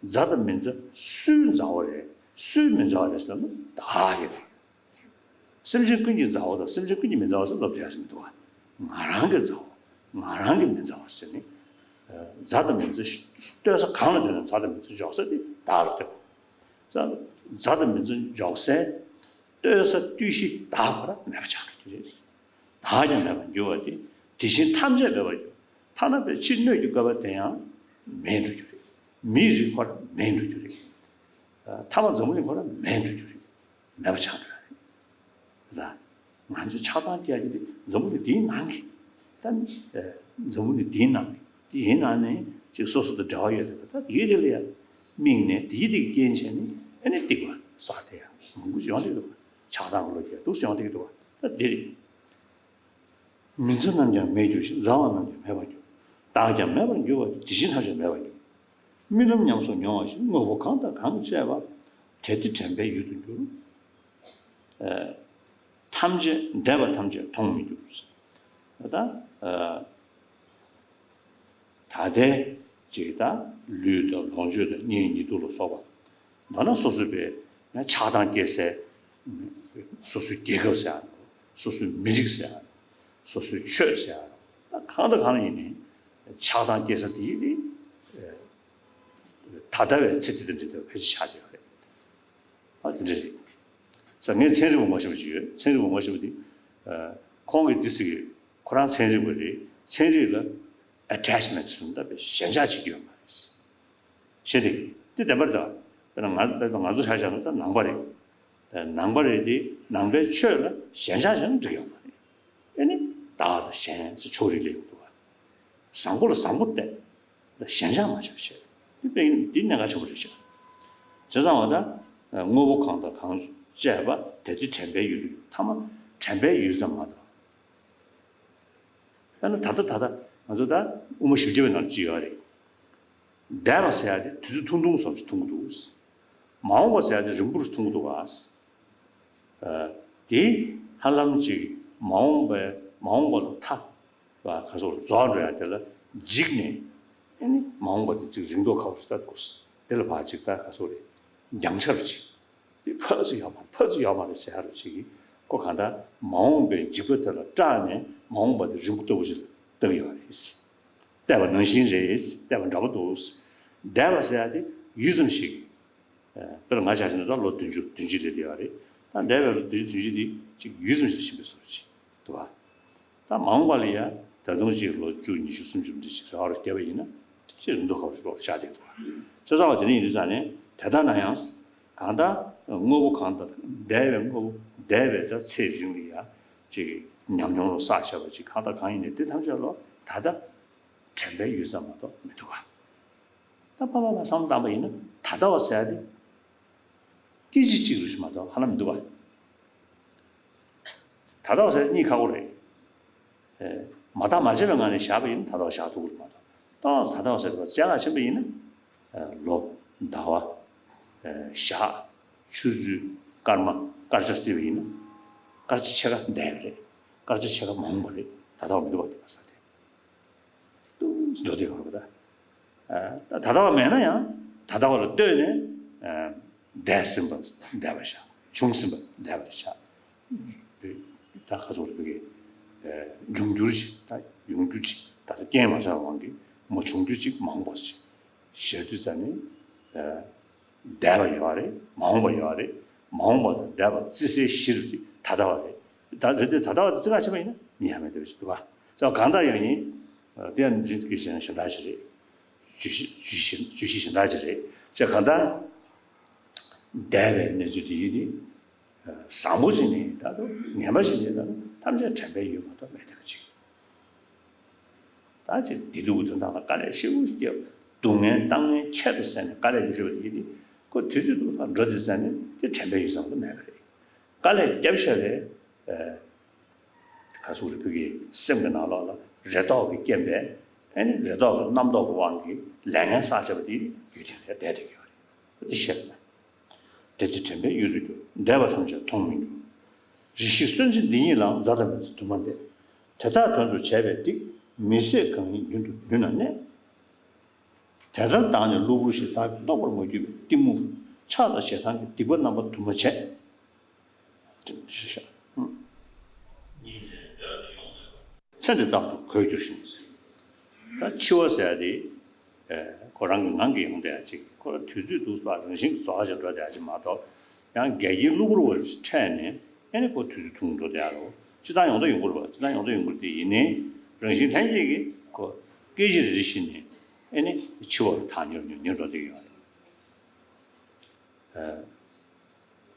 མཛའ་དང་མི་མཛའ་སུའི་མཛའ་བ་རེད། སུའི་མི་མཛའ་བ་རེད་ཟེར་ན་བདག་གི་རེད། སེམས་ཅན་ཀུན་གྱི་མཛའ་བ་དང་སེམས་ཅན་ཀུན་གྱི་མི་མཛའ་བ་ཟེར་ལབ་ཐུབ་ཡ་ཟེར་མི་འདུག་བ། ང་རང་གི་མཛའ་བ། ང་རང་གི་མི་མཛའ་བ་ཟེར་ནས། མཛའ་དང་མི་མཛའ་ལྟོས་ས་གང་ལ་ལྟོས་ན་མཛའ་དང་མི་མཛའ་འཇོག་ས་དེ་བདག་ལ་ལྟོས། མཛའ་མཛའ་དང་མི་མཛའ་འཇོག་སའི་ལྟོས་ས་ལྟོས་གཞི་བདག་ཁོ་རང་མེད་པ་ཆགས་ཀྱི་རེད། བདག་ཀྱང་མེད་པར་འགྱུར་བ་སྟེ། དེ་བཞིན་ཐམས་ཅད་མེད་པར་འགྱུར། ཐ་ན་དཔེ་ཕྱི་སྣོད་ཀྱི་བཀོད་པ་དེ་ཡང་མེད་འགྲོ་རྒྱུ་རེད། མིའི་རིགས་ཁོ་རང་མེད་འགྲོ་རྒྱུ་རེད། ཐ་མ་འཛམ་བུ་གླིང་ཁོ་རང་མེད་འགྲོ་རྒྱུ་རེད། མེད་པ་ཆགས་འགྲོ་ཡ་རེད། ལ། ང་ཚོས་ཆགས་སྡང་སྐྱེ་ཡ་དེ་འཛམ་བུ་གླིང་འདིའི་ནང་གི། ད་ནི། འཛམ་བུ་གླིང་འདིའི་ནང་གི་དེའི་ནང་ནས་ཅིག་སོ་སོ་དང་འབྲེལ་བ་ཡོད་རེད་པ། ད་དེའི་དེ་ལ་ཡ་དམིགས་ནས་དེའི་དེ་རྐྱེན་བྱས་ནས་ཨ་ནི་སྡིག་པ་བསགས་བསྡད་ཡ་མང་པོ་ཡོང་བསྡད་འདུག་ཆགས་སྡང་གི་བློ་སྐྱེ་འདུག་ཡོང་བསྡད་འདུག་ད་འདི་རེད། མི་འཛོ་རྣམས་ཀྱང་མེད་འགྱུར་ཞིང་། མཛའ་བ་རྣམས་ཀྱང་མེད་པར་འགྱུར། བདག་ཀྱང་མེད་པར་འགྱུར་བ་དེ་བཞིན་ཐམས་ཅད་མེད་པར་འགྱུར། རྨི་ལམ་ཉམས་སུ་མྱོང་བ་བཞིན། དངོས་པོ་གང་དང་གང་བཅས་པ། དེ་སྟེ་དྲན་པའི་ཡུལ་དུ་འགྱུར། ཐམས་ཅད་འདས་པ་ཐམས་ཅད་མཐོང་མི་འགྱུར། ད་ད་ལྟའི་ཅིག་ད་ལུས་དང་ལོངས་སྤྱོད་དང་གཉེན་ཉེ་དུ་ལ་སོགས་པ། མདོར་ན་སོ་སོའི་བའི་ཆགས་སྡང་སྐྱེ་སའི། སོ་སོའི་རྒྱལ་ཁབ་ཟེར་ཡ། སོ་སོའི་མི་རིགས་ཟེར་ཡ། སོ་སོའི་ཆོས་ཟེར་ཡ། ད་གང་དང་གང་ཡིན་ནའི་ཆགས་སྡང་སྐྱེ་ས་དེ་ཡིན་ནི། ད་ལྟ་བའི་ཚེ་འདི་དང་འབྲེལ་ཏེ་ཕལ་ཆེར་ཆགས་བསྡད་ཡོད་རེད། ཨ་དེ་འདྲ་རེད། ས་ངས་ཚན་རིག་པ་ངོ་ཤེས་པ་ཅིག་ཡོད། ཚན་རིག་པ་ངོ་ཤེས་པ་དེ། ཁོང་གིས་འདི་ཟེར་གི། ཁོ་རང་ཚན་རིག་པ་རེད། ཚན་རིག་ལ་ཨེ་ཊེཆ་མེན་ཊི་ཟེར་ན་ད་དཔེ་ཞེན་ཆགས་བྱེད་ཀྱི་ཡོད་མ་རེད། ཞེ་དེ། དེ་བདེན་པར་ད། དཔེར་ན་ང་ང་ཚོ་ཆ་བཞག་ན་ད་ནང་པ་རེད། ནང་པ་རེད་དེ་ནང་པའི་ཆོས་ལ་ཞེན་ཆགས་བྱས་ན་འགྲིག་ཡོད་མ་རེད། ཨེ་ནི། བདག་དང་གཞན་ཟེར་ཕྱོགས་རིས་ལས་ཡོང་འདུག་བ། བཟང་པོ་ལ་བཟང་པོ་བལྟས། ཞེན་ཆགས་མ་བྱེད་པ་བྱེད། འདི་དཔེ་འདི་གནད་འགག་ཆེན་པོ་རེད་ཤག་བྱས་ཙང་བ་ད། དངོས་པོ་གང་དང་གང་བཅས་པ་དེ་སྟེ་དྲན་པའི་ཡུལ་དུ་འགྱུར། ཐ་མ་དྲན་པའི་ཡུལ་ཙམ་མ་གཏོགས། ད་ནི་ད་ལྟ་ད་ལྟ་ང་ཚོ་ད་དབུ་མ་བཞི་བརྒྱ་པའི་ནང་ཅི་ཡོད་རེད། འདས་པ་ཟེར་ཡ་དེ་དུས་ཚོད་ཐུང་ཐུང་ཙམ་ཞིག་ཐུང་གི་འདུག་མ་འོངས་པ་ཟེར་ཡ་དེ་རིང་པོ་ཞིག་ཐུང་གི་འདུག་ག་དེ་ཧ་ལམ་ཅིག་མ་འོངས་པའི་མ་འོངས་པ་ལ་མཐའ། བ་ག་སོགས་རྫོགས་འགྲོ་ཡ་དེ་ལ་འཇིགས་ནས། ཨེ་ནི་མ་འོངས་པ་དེ་ཅིག་རིང་མདོག་ཁ་པོ་ཞིག་ལྟ་དགོས། དེ་ལ་བ་ཅིག་ད་ག་སོགས་རེད། འགྱངས་ཆར་ཅིག་དེ་ཕར་ཚུར་ཡོད་མ་ཕར་ཚུར་ཡོད་མ་རེད་ཟེར་ཧ་རུ་ཅིག་གིས་ཁོ་གང་ལྟར་མ་འོངས་པའི་འཇིགས་པ་དེ་ལ་སྐྲག་ནས་མ་འོངས་པ་དེ་རིང་པོ་ལྟ་བུ་ཞིག་ལ་ལྟ་གི་ཡོད་རེད། བལྟས་པ་ནང་བཞིན་རེད། བལྟས་པ་འདྲ་པོ་འདུག་འདས་པ་ཟེར་ཡ་དེ་ཡུད་ཙམ་ཞིག་དཔེར་ང་ཆ་བཞག་ན་ད་ལོ་བདུན་ཅུ་བདུན་ཅུ་ལས་བསྡད་ཡོད་རེད། ད་འདས་པའི་ལོ་བདུན་ཅུ་བདུན་ཅུ་དེ་ཅིག་ཡུད་ཙམ་ཞིག་ཕྱིན་པའི་བཟོ་འདྲ་ཅིག་འདུག་བ། ད་མ་འོངས་པ་ལ་ཡ་ད་དུང་ཅིག་ལོ་བཅུ་ཉི་ཤུ་སུམ་ཅུ་འདྲ་ཅིག་རག་རུ་བསྐྱལ་བ་ཡིན་ན་ཅིག་རིང་མདོག་ཁ་པོ་ཞིག་ལོག་ཆགས་བསྡད་འདུག་བ། བྱས་ཙང་བ་དེ་འདྲ་ཡིན་དུས་ཙང་ནས་དེ་ལྟ་ན་ཡང་། གང་ལྟར་དངོས་པོ་གང་དང་འདས་པའི་དངོས་པོ་འདས་པའི་ད་ཚེ་རིང་ལ་ཡ་ཅིག་ཉམས་མྱོང་ལ་བསགས་བྱས་པ་ཅིག་གང་དང་གང་ཡིན་ནའི་དེ་ཐམས་ཅད་ལོ་ད་ལྟ་དྲན་པའི་ཡུལ་ཙམ་མ་གཏོགས་མི་འདུག་བ། ད་ཕ་མ་ལ་བསམ་བློ་བཏང་པ་ཡིན་ན་ད་ལྟ་བ་ཟེར་ཡ་དེ་སྐད་ཅིག་གཅིག་རུ་ཞིག་མ་གཏོགས་ཧ་ལམ་མི་འདུག་བ། ད་ལྟ་བ་ཟེར་ཡ་གཉིད་ཁ་པོ་རེད། ཨེ། མ་བརྟགས་མ་དཔྱད་པའི་ངང་ནས་བཞག་པ་ཡིན་ན་ད་ལྟ་བ་བཞག་ཐུབ་ཀྱི་རེད་མ་གཏོགས། ད་ལྟ་བ་ཟེར་བ་བཅའ་ཁ་ཕྱིན་པ་ཡིན་ན། ཨེ། ལོ། ཟླ་བ། ཨེ། ཞག་ཆུ་ཚོད། སྐར་མ། སྐར་ཆ་བརྩིས་པ་ཡིན་ན། སྐར་ཆ་ཕྱེད་ཀ་འདས་པ་རེད། སྐར་ཆ་ཕྱེད་ཀ་མ་འོངས་པ་རེད། ད་ལྟ་བ་མི་འདུག་བ་དེ་ག་ས་དེ། ཏུ་འགྲོ་དེ་ག་རེད་པ་ད། ད་ད་ལྟ་བ་མེད་ན་ཡང་ད་ལྟ་བ་ལ་ལྟོས་ནས་འདས་ཟིན་པ་འདས་པ་ཆགས། བྱུང་ཟིན་པ་འདས་པ་ཆགས། ད་ཁ་ཚོར་བུ་གའི་འབྱུང་འགྱུར་ཅིག་ད་ཡོང་རྒྱུ་ཅིག་ ད་ལྟ་རྐྱེན་མ་ཆགས་པའི་དབང་གིས་མ་བྱུང་རྒྱུ་ཅིག་མ་འོངས་པ་ཞིག་བཞག་དུས་ཙ་ནི། འདས་པ་ཡོད་རེད། མ་འོངས་པ་ཡོད་རེད། མ་འོངས་པ་དང་འདས་པ་རྩི་སའི་གཞི་རུ་དེ་ད་ལྟ་བ་རེད། ད་རེད་དེ་ད་ལྟ་བ་དེ་རྩི་ཁ་ཆེ་བ་ཡིན་ན་ནི་ཡ་མེད་བསྡད་པ་ཞིག་འདུག་ག་ས་གང་ལྟར་ཡང་ཡིན། དེ་ཡང་འདི་གི་གཞན་གཞན་དག་ཅིག་རེད། བརྗོད་གཞི་བརྗོད་གཞི་བརྗོད་གཞི་གཞན་དག་ཅིག་རེད། ཅེས་གང་ལྟར། འདས་པའི་གནས་ཚུལ་དེ་ཡིན་ཏེ། བཟང་པོ་ཞིག་ནི་ད་དུང་ངན་པ་ཞིག་ནི་ད་དུང་ཐམས་ཅད་དྲན་པའི་ཡུལ་མ་གཏོགས་མེད་བསྡད་པ་ཅིག་ད་ཅིག་བདེ་སྡུག་གི་དོན་དག་ལ་དཀའ་ལས་ཞེ་པོ་ཞིག་བརྒྱབ། སྡུག་བསྔལ་ལྟ་ངན་ཆེད་དུ་བསད་ནས་དཀའ་ལས་བརྒྱབ་ཤོར་བ་དེ་ཡིན་ཏེ། ཁོ་དུས་ཚོད་འདུག་ས་འགྲོ་དུས་ཙ་ནི་དེ་དྲན་པའི་ཡུལ་ཙམ་དུ་མེད་པ་རེད། དཀའ་ལས་བརྒྱབ་བཞག་པའི། ཁ་སུག་རི་བོད་ཀྱི་སེམས་ཀྱི་ནང་ལོགས་ལ་རེ་དོགས་ཀྱི་རྐྱེན་པས། ཨ་ནི་རེ་དོགས་ཀྱི་རྣམ་རྟོག་གི་དབང་གིས་ལས་ངན་བསགས་བྱས་པ་དེ་ཡུལ་དེ་ལ་བསྡད་བསྡད་ཀྱི་ཡོད་རེད། འདི་ཤེས་པ། དེ་དེ་དྲན་པའི་ཡུལ་དུ་གྱུར། འདས་པ་ཐམས་ཅད་མཐོང་མི་འགྱུར། རེ་ཞིག་སུན་འབྱིན་འདི་ཉིད་ལའང། མཛའ་དང་མི་མཛའ་དུ་མ་འདས། དེ་དག་དོན་དུ་བྱས་པའི་སྡིག་མི་བཟད་གང་ཡིན་རྒྱུན་དུ་མདུན་ན་གནས། དེ་ལྟར་བདག་ནི་གློ་བུར་ཞིག་བདག་གིས་རྟོགས་པར་མ་གྱུར་པའི་གཏི་མུག་ཕྱག་དང་ཞེ་སྡང་གི་སྡིག་པ་རྣམ་པ་དུ་མ་བྱས། ཚེ་འདི་རྟག་ཏུ་གོད་འགྱུར་ཞིང་། ད་འཆི་བ་ཟེར་ཡ་དེ། ཁོ་རང་གི་ངང་གིས་ཡོང་བསྡད་ཡ་ཅིག་ཁོ་དུས་ཚོད་འདུག་ས་རང་བཞིན་གྱིས་རྫོགས་ཆགས་འགྲོ་བསྡད་ཡ་ཅིག་མ་གཏོགས། ཡང་འགལ་རྐྱེན་གློ་བུར་བ་འཕྲད་ནས་ཨ་ནི་ཁོ་དུས་ཚོད་ཐུང་འགྲོ་བསྡད་ཡ་རོ། སྤྱིར་བཏང་ཡོང་ད་ཡོང་གི་རེད་པ། སྤྱིར་བཏང་ཡོང་ད་ཡོང་གི་རེད་དེ། ཡིན་ནའི་རང་བཞིན་ལྷན་སྐྱེས་ཀྱིས་ཁོ་སྐད་ཅིག་རེ་རེ་བཞིན་ནས་ཨ་ནི་འཆི་བ་ལ་ཐག་ཉེ་རུ་ཉེ་རུ་ཉེ་རུ་འགྲོ་བསྡད་ཀྱི་ཡོད་རེད།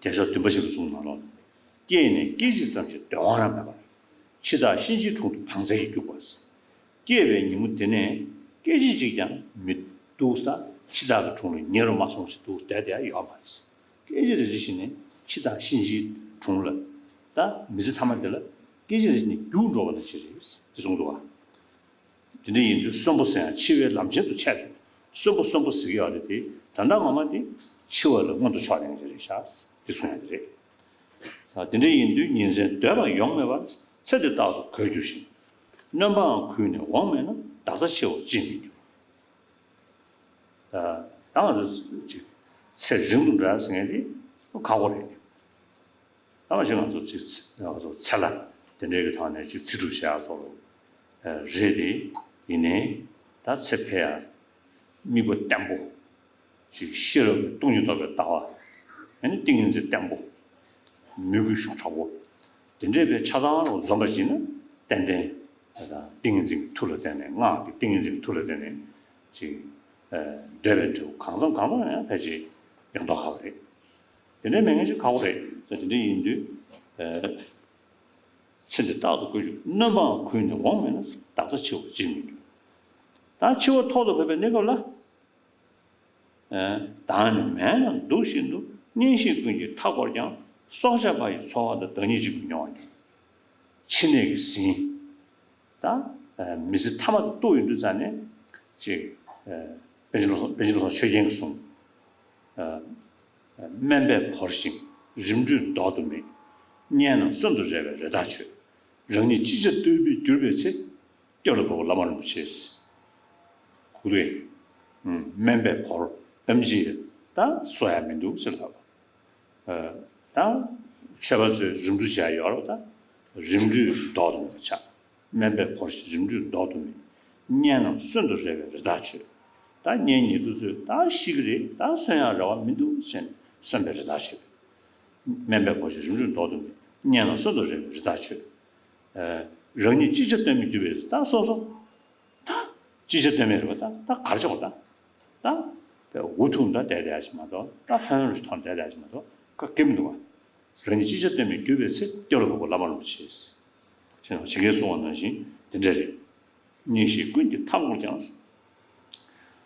རྒྱལ་མཆོག་བདུན་པ་ཞིག་གིས་གསུངས་ནང་ལོགས། སྐྱེས་ནས་སྐད་ཅིག་ཙམ་ཞིག་སྡོད་དབང་རང་མེད་པར། འཆི་བདག་གཤིན་རྗེའི་དྲུང་དུ་བང་རྩལ་གྱིས་རྒྱུག་པ། སྐྱེས་པའི་ཉིན་མོ་དེ་ནས་སྐད་ཅིག་ཅིག་ཀྱང་མི་འདུག་ས། འཆི་བདག་གི་དྲུང་ལ་ཉེ་རུ་མ་སོང་ཞིག་འདུག་བསྡད་བསྡད་ཡ་ཡོད་མ་རེད། སྐད་ཅིག་རེ་རེ་བཞིན་ནས་འཆི་བདག་གཤིན་རྗེའི་དྲུང་ལ། ད་མི་ཚེ་མཐའ་མ་དེ་ལ་སྐད་ཅིག་རེ་བཞིན་ནས་རྒྱུག་འགྲོ་བ་ནང་བཞིན་རེད་ཅེས་གསུངས་འདུག་ག་དེ་འདྲ་ཡིན་དུས་གསོན་པོ་ཟེར་ཡང་འཆི་བའི་ལམ་ཆེན་དུ་ཆད་དེ། གསོན་པོ་གསོན་པོ་ཟེར་གྱི་ཡོད་རེད་དེ། ད་ལྟ་ངོ་མ་དེ་འཆི་བ་ལ་མངོན་དུ་ཕྱོགས་ཡོང་གི་རེད་ཤག་དེ་གསུང་ཡ་དེ་རེད། དེ་འདྲ་ཡིན་དུས་ཉིན་མཚན་སྡོད་པ་ཡོང་མེད་པར། ཚེ་འདི་རྟག་ཏུ་གོད་འགྱུར་ཞིང་། སྣོན་པའང་གུད་ནས་འོང་མེད་ན། བདག་འཚོ་འཆི་བ་ཅིས་མི་འགྱུར། ད་ང་ཚོ་ཅིག་ཚེ་རིང་དུ་འགྲོ་ཡ་ཟེར་མཁན་དེ་ཁག་པོ་རེད། ད་མ་གཞི་ང་ཚོ་ཅིག་ང་ཚོ་ཚེ་ལ་དེ་འདྲའི་གི་ཐོག་ནས་ཅིག་ཚེ་སྒྲུབ་བྱེད་ཡ་ཚོ་རེད་དེ། ཡིན་ནའི་ད་ཚེ་འཕོས་ཡ་དམིགས་པ་བརྟན་པོ་ཅིག་ཤེས་རབ་ཀྱི་སྟོང་ཉིད་རྟོགས་པའི་ལྟ་བ། ཨ་ནི་ཏིང་ངེ་འཛིན་བརྟན་པོ། མོས་གུས་ཤུགས་དྲག་པོ། དེ་འདྲའི་བའི་ཆ་ཚང་རུ་འཛོམས་པ་ཞིག་ན་ཏན་ཏན་ཏིང་ངེ་འཛིན་གྱི་མཐུ་ལ་བརྟེན་ནས། སྔགས་ཀྱི་ཏིང་ངེ་འཛིན་གྱི་མཐུ་ལ་བརྟེན་ནས་ཅིག་འདོད་པའི་འབྲས་བུ་གང་འཚམ་གང་འཚམ་ཡང་ཕལ་ཆེར་ཡོང་མདོག་ཁ་པོ་རེད། དེ་འདྲའི་མེད་མཁན་ཞིག་ཁག་པོ་རེད། དེ་འདྲ་ཡིན་དུས། ཚེ་འདི་རྟག་ཏུ་གོད་འགྱུར། སྣོན་པའང་གུད་ནས་འོང་མེད་ན། བདག་འཚོ་འཆི་བ་ཅིས་མི་འགྱུར། ད་འཆི་བ་ཐོག་ཏུ་བབས་པའི་གནས་སྐབས་ལ། བདག་ནི་མལ་ན་འདུག་བཞིན་དུ། གཉེན་བཤེས་ཀུན་གྱིས་མཐའ་བསྐོར་ཀྱང་། སྲོག་ཆགས་པ་ཡི་འཚོ་བ་དང་བདག་ཉིད་གཅིག་པུས་མྱོང་བར་འགྱུར། འཆི་ནད་ཀྱིས་ཟིན། ད་མི་ཚེ་མཐའ་མ་དེ་གཏུགས་ཡོང་དུས་ཙ་ནས་ཅིག་པཎ་ཆེན་བློ་བཟང་པཎ་ཆེན་བློ་བཟང་ཆོས་རྒྱན་གྱིས་གསུངས། སྨན་པས་བོར་ཞིང་རིམ་གྲོས་ལྡོག་ཏུ་མེད། གཉེན་རྣམས་གསོན་དུ་རེ་བའི་རེ་ཐག་ཆོད། རང་ཉིད་ཅི་བྱ་གཏོལ་བར་གྱུར་པའི་ཚེ། སྐྱབས་ལ་བབས་པ་བླ་མ་རིན་པོ་ཆེ། གུ་རེ། སྨན་པས་བོར། ཨེམ་ཆི་ད་གསོ་ཡ་མི་འདུག་ཟེར་ལབ། ད་ཆོས་པ་ཚོས་རིམ་གྲོ་བྱས་ཡོད་རེད་པ། ད་རིམ་གྲོས་ལྡོག་ཏུ་མེད་པ་ཆགས། སྨན་པས་བོར་ཞིང་རིམ་གྲོས་ལྡོག་ཏུ་མེད། གཉེན་རྣམས་གསོན་དུ་རེ་བའི་རེ་ཐག་ཆོད། ད་གཉེན་ཉེ་དུ་ཚོས་ད་ཤི་གི་རེད། ད་གསོན་ཡ་རེ་བ་མི་འདུག་ཟེར་ནས་གསོན་པའི་རེ་ཐག་ཆོད། སྨན་པས་བོར་ཞིང་རིམ་གྲོས་ལྡོག་ཏུ་མེད། གཉེན་རྣམས་གསོན་དུ་རེ་བའི་རེ་ཐག་ཆོད། རང་ཉིད་ཅི་བྱ་གཏོལ་བར་གྱུར་པའི་ད་སོ་སོ། ད་ཅི་བྱ་གཏོལ་མེད་རེད་པ། ད་ད་གར་ཆོག་ད་ད་འུ་ཐུག་ད་བསྡད་བསྡད་ཅིག་མ་གཏོགས། ད་ཧོན་རུ་ཐོན་བསྡད་བསྡད་ཅིག་མ་གཏོགས་ཁ་སྐད་མི་འདུག་བ། རང་ཉིད་ཅི་བྱ་གཏོལ་མེད་གྱུར་པའི་ཚེ། སྐྱབས་ལ་བབས་པ་བླ་མ་རིན་པོ་ཆེ། ཞེས་ན་ཇི་སྐད་གསུངས་པ་ནང་བཞིན་དེ་འདྲ་རེད། གཉེན་བཤེས་ཀུན་གྱིས་མཐའ་བསྐོར་ཀྱང་།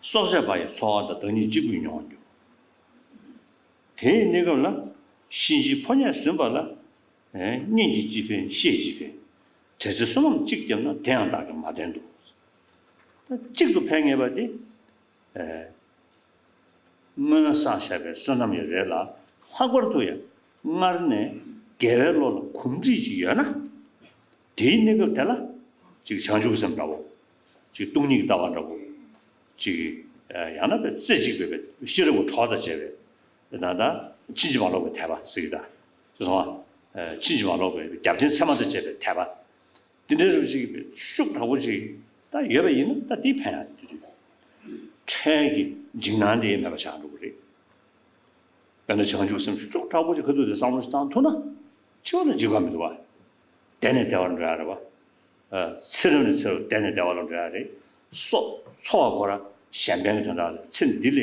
སྲོག་ཆགས་པ་ཡི་འཚོ་བ་དང་བདག་ཉིད་གཅིག་པུས་མྱོང་བར་འགྱུར། དེའི་གནས་སྐབས་ལ་གཤིན་རྗེའི་ཕོ་ཉས་ཟིན་པ་ལ། གཉེན་གྱིས་ཅི་ཕན་བཤེས་ཀྱིས་ཕན། དྲེལ་ཚེ་བསོད་ནམས་གཅིག་བརྒྱབ་ན། དེ་ཡང་བདག་གིས་མ་བསྟེན་དུ། ད་གཅིག་ཏུ་ཕན་ངེས་པ་དེ། སྔོན་ལ་བསགས་བཞག་པའི་བསོད་ནམས་ཡང་རེད་ལ། ལྷག་པར་དུ་ཡང་སྔར་ནས་དགེ་བའི་བློ་ལ་གོམས་འདྲིས་ཅིག་ཡོད་ན། དེའི་གནས་སྐབས་དེ་ལ་ཅིག་བྱང་ཆུབ་སེམས་འདྲ་བོ། ཅིག་སྟོང་ཉིད་ཀྱི་ལྟ་བ་འདྲ་བོ། ཅིག་ཡང་ན་བའི་རྩེ་གཅིག་པའི་ཤེས་རབ་ཀྱི་གྲོགས་དང་བཅས་པའི། ད་ལྟ་ཕྱིན་ཅི་མ་ལོག་པའི་དད་པ་ཟེར་གྱི་ད། ཅེས་སོང་བ། ཕྱིན་ཅི་མ་ལོག་པའི་རྒྱབ་རྟེན་ཚད་མ་དང་བཅས་པའི་དད་པ། དེ་འདྲའི་རིགས་ཅིག་ཤུགས་དྲག་པོ་ཅིག་ད། ད་ཡོད་པ་ཡིན་ན་ད་འདི་ཕན་ཡག་དེ་དུས་འཕྲལ་གྱི་འཇིགས་སྣང་དེ་མེད་པ་ཆགས་འགྲོ་གི་རེད། དཔེར་ན་བྱང་ཆུབ་སེམས་ཤུགས་དྲག་པོ་ཅིག་ཁ་ཐུག་དེ་བསམ་བློ་ཞིག་བཏང་ཐུབ་ན། འཆི་བ་ལ་འཇིགས་པ་མི་འདུག་བ། བདེ་ནས་བདེ་བར་འགྲོ་ཡ་རེད་བ། ཚེ་རབས་ནས་ཚེ་རབས་བདེ་ནས་བདེ་བ་ལ་འགྲོ་ཡ་རེད། སྲོག་འཚོ་བ་ཁོ་རང་གཞན་ཕན་གྱི་དོན་དག་ལ། ཚེ་འདི་ལས་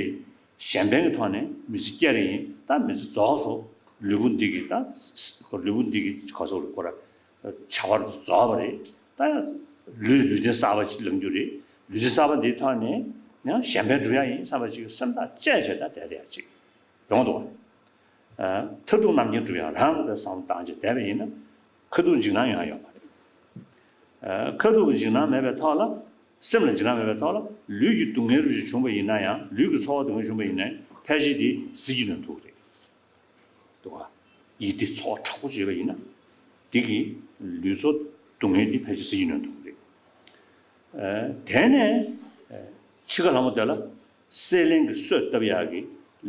གཞན་ཕན་གྱི་ཐོག་ནས་མི་ཚེ་སྐྱེལ་རེ་ཡིན། ད་མི་ཚེ་རྫོགས་སོང་། ལུས་པོ་འདི་གི་ད་ལུས་པོ་འདི་གི་ག་ཚོད་རེད་ཁོ་རང་བྱ་བ་རྫོགས་པ་རེད། ད་ལུས་ལུས་རྟེན་གསར་པ་ཅིག་ལེན་རྒྱུ་རེད། ལུས་རྟེན་གསར་པ་འདིའི་ཐོག་ནས་ཡང་གཞན་ཕན་སྒྲུབ་ཡ་ཡིན་བསམ་པ་ཅིག་སེམས་ཐག་བཅད་བྱས་ད་བསྡད་བསྡད་ཡ་ཅིག་ཡོང་འདུག་བ། མཐར་ཐུག་རྣམ་མཁྱེན་སྒྲུབ་ཡང་རང་ལ་བསམ་བཏང་བྱས་བསྡད་པ་ཡིན་ན། ཁ་ཐུག་འཇིགས་སྣང་ཡོང་ཡ་ཡོད་མ་རེད། ཁ་ཐུག་གི་འཇིགས་སྣང་མེད་པའི་ཐོག་ལ། སེམས་ལ་འཇིགས་སྣང་མེད་པའི་ཐོག་ལ་ལུས་ཀྱི་སྡུག་བསྔལ་རུ་ཞིག་བྱུང་བ་ཡིན་ན་ཡང་། ལུས་ཀྱི་ཚོར་བ་སྡུག་བསྔལ་བྱུང་བ་ཡིན་ན་ཡང་ཕལ་ཆེར་དེ་ཟིལ་གྱིས་གནོན་ཐུབ་ཀྱི་རེད། འདུག་ག་ཡིད་བདེ་ཚོར་བ་དྲག་པོ་བྱས་པ་ཡིན་ན། དེ་གི་ལུས་ཚོར་སྡུག་བསྔལ་དེ་ཕལ་ཆེར་ཟིལ་གྱིས་གནོན་ཐུབ་ཀྱི་རེད། དེ་ནས་འཆི་ཁ་ལྷ་མོ་དེ་ལ་སྲེད་ལེན་གྱི་གསོས་བཏབ་ཡག་གི་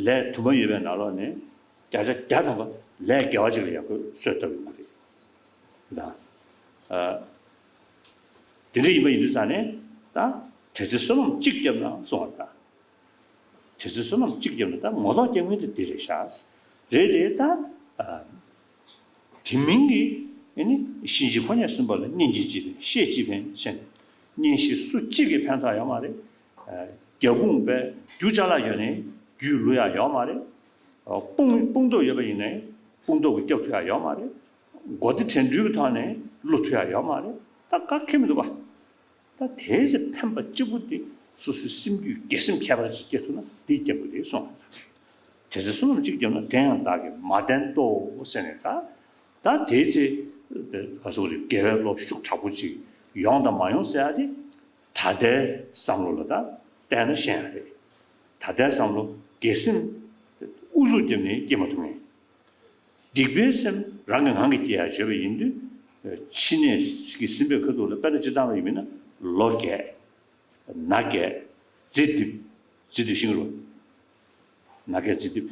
ལས་དུ་མ་ཡོད་པའི་ནང་ལོགས་ནས་བརྒྱ་ཆ་བརྒྱ་ཐམ་པ་ལས་དགེ་བ་ཅིག་ལ་ཡག་པོ་གསོས་བཏབ་ཡོང་གི་རེད། ད་དེ་འདྲ་ཡིན་པ་ཡིན་དུས་ཙང་ནས་ད་དེ་ཚེ་བསོད་ནམས་གཅིག་བརྒྱབ་ན་གསུང་བ་ད། དེ་ཚེ་བསོད་ནམས་གཅིག་བརྒྱབ་ན་ད་ངོ་ཐོག་སྐྱེ་དངོས་དེ་འདི་རེད་ཤག་རེད་དེ་ད། དེ་མིན་གྱི་ཨ་ནི་གཤིན་རྗེ་ཕོ་ཉ་གསུམ་པ་ལ་གཉེན་གྱིས་ཅི་ཕན་བཤེས་ཅི་ཕན་ཟེར་ནས། གཉེན་བཤེས་སུ་གཅིག་གིས་ཕན་ཐོགས་ཡོད་མ་རེད། རྒྱབ་དཔུང་པས་རྒྱུ་ཅ་ལག་ཡོད་ནའི་རྒྱུས་ལོག་ཡ་ཡོད་མ་རེད། དཔུང་དཔུང་སྟོབས་ཡོད་པ་ཡིན་ནའི་དཔུང་སྟོབས་ཀྱིས་སྐྱོབ་ཐུབ་ཡ་ཡོད་མ་རེད། མགོ་བདེ་དྲན་འཕྲུལ་གྱི་ཐོག་ནས་བསླུ་ཐུབ་ཡ་ཡོད་མ་རེད། ད་ག་གེ་མི་འདུག་པ། ད་དེའི་ཚེ་ཕན་པ་གཅིག་པུ་དེ་སོ་སོའི་སེམས་རྒྱུད་དགེ་སེམས་ཁྱད་པར་ཅན་སྐྱེ་ཐུབ་ན་དེ་སྐྱེ་དགོས་རེད་གསུངས། དེ་ཚེ་བསོད་ནམས་གཅིག་བརྒྱབ་ན་དེ་ཡང་བདག་གིས་མ་བསྟེན་ཏོ་ཟེར་ནས། ད་ད་དེའི་ཚེ་ག་ཟེར་དགོས་རེད། དགེ་བའི་བློ་ཤུགས་དྲག་པོ་ཅིག་ཡོང་དང་མ་ཡོང་ཟེར་ཡ་དེ་ད་ལྟའི་བསམ་བློ་ལ་ད་བལྟས་ན་ཤེས་ཡ་རེད། ད་ལྟའི་བསམ་བློ་དགེ་སེམས་ཨུ་ཚུགས་བརྒྱབ་ནས་སྐྱེ་མ་ཐུབ་མཁན། སྡིག་པའི་སེམས་རང་གིས་ངང་གིས་སྐྱེ་ཡ་བྱོས་པ་ཡིན་དུས། འཆི་ནད་ཀྱིས་ཟིན་པའི་ཁ་ཐུག་ལ་དཔེར་ན་སྤྱིར་བཏང་ལ་ཡིན་མིན་ན་ལོ་རྒས། ན་རྒས། ལྗིད་ཏིབ། ལྗིད་ཏིབ་ཤེས་ཀྱི་རེད་པ། ན་རྒས་ལྗིད་ཏིབ་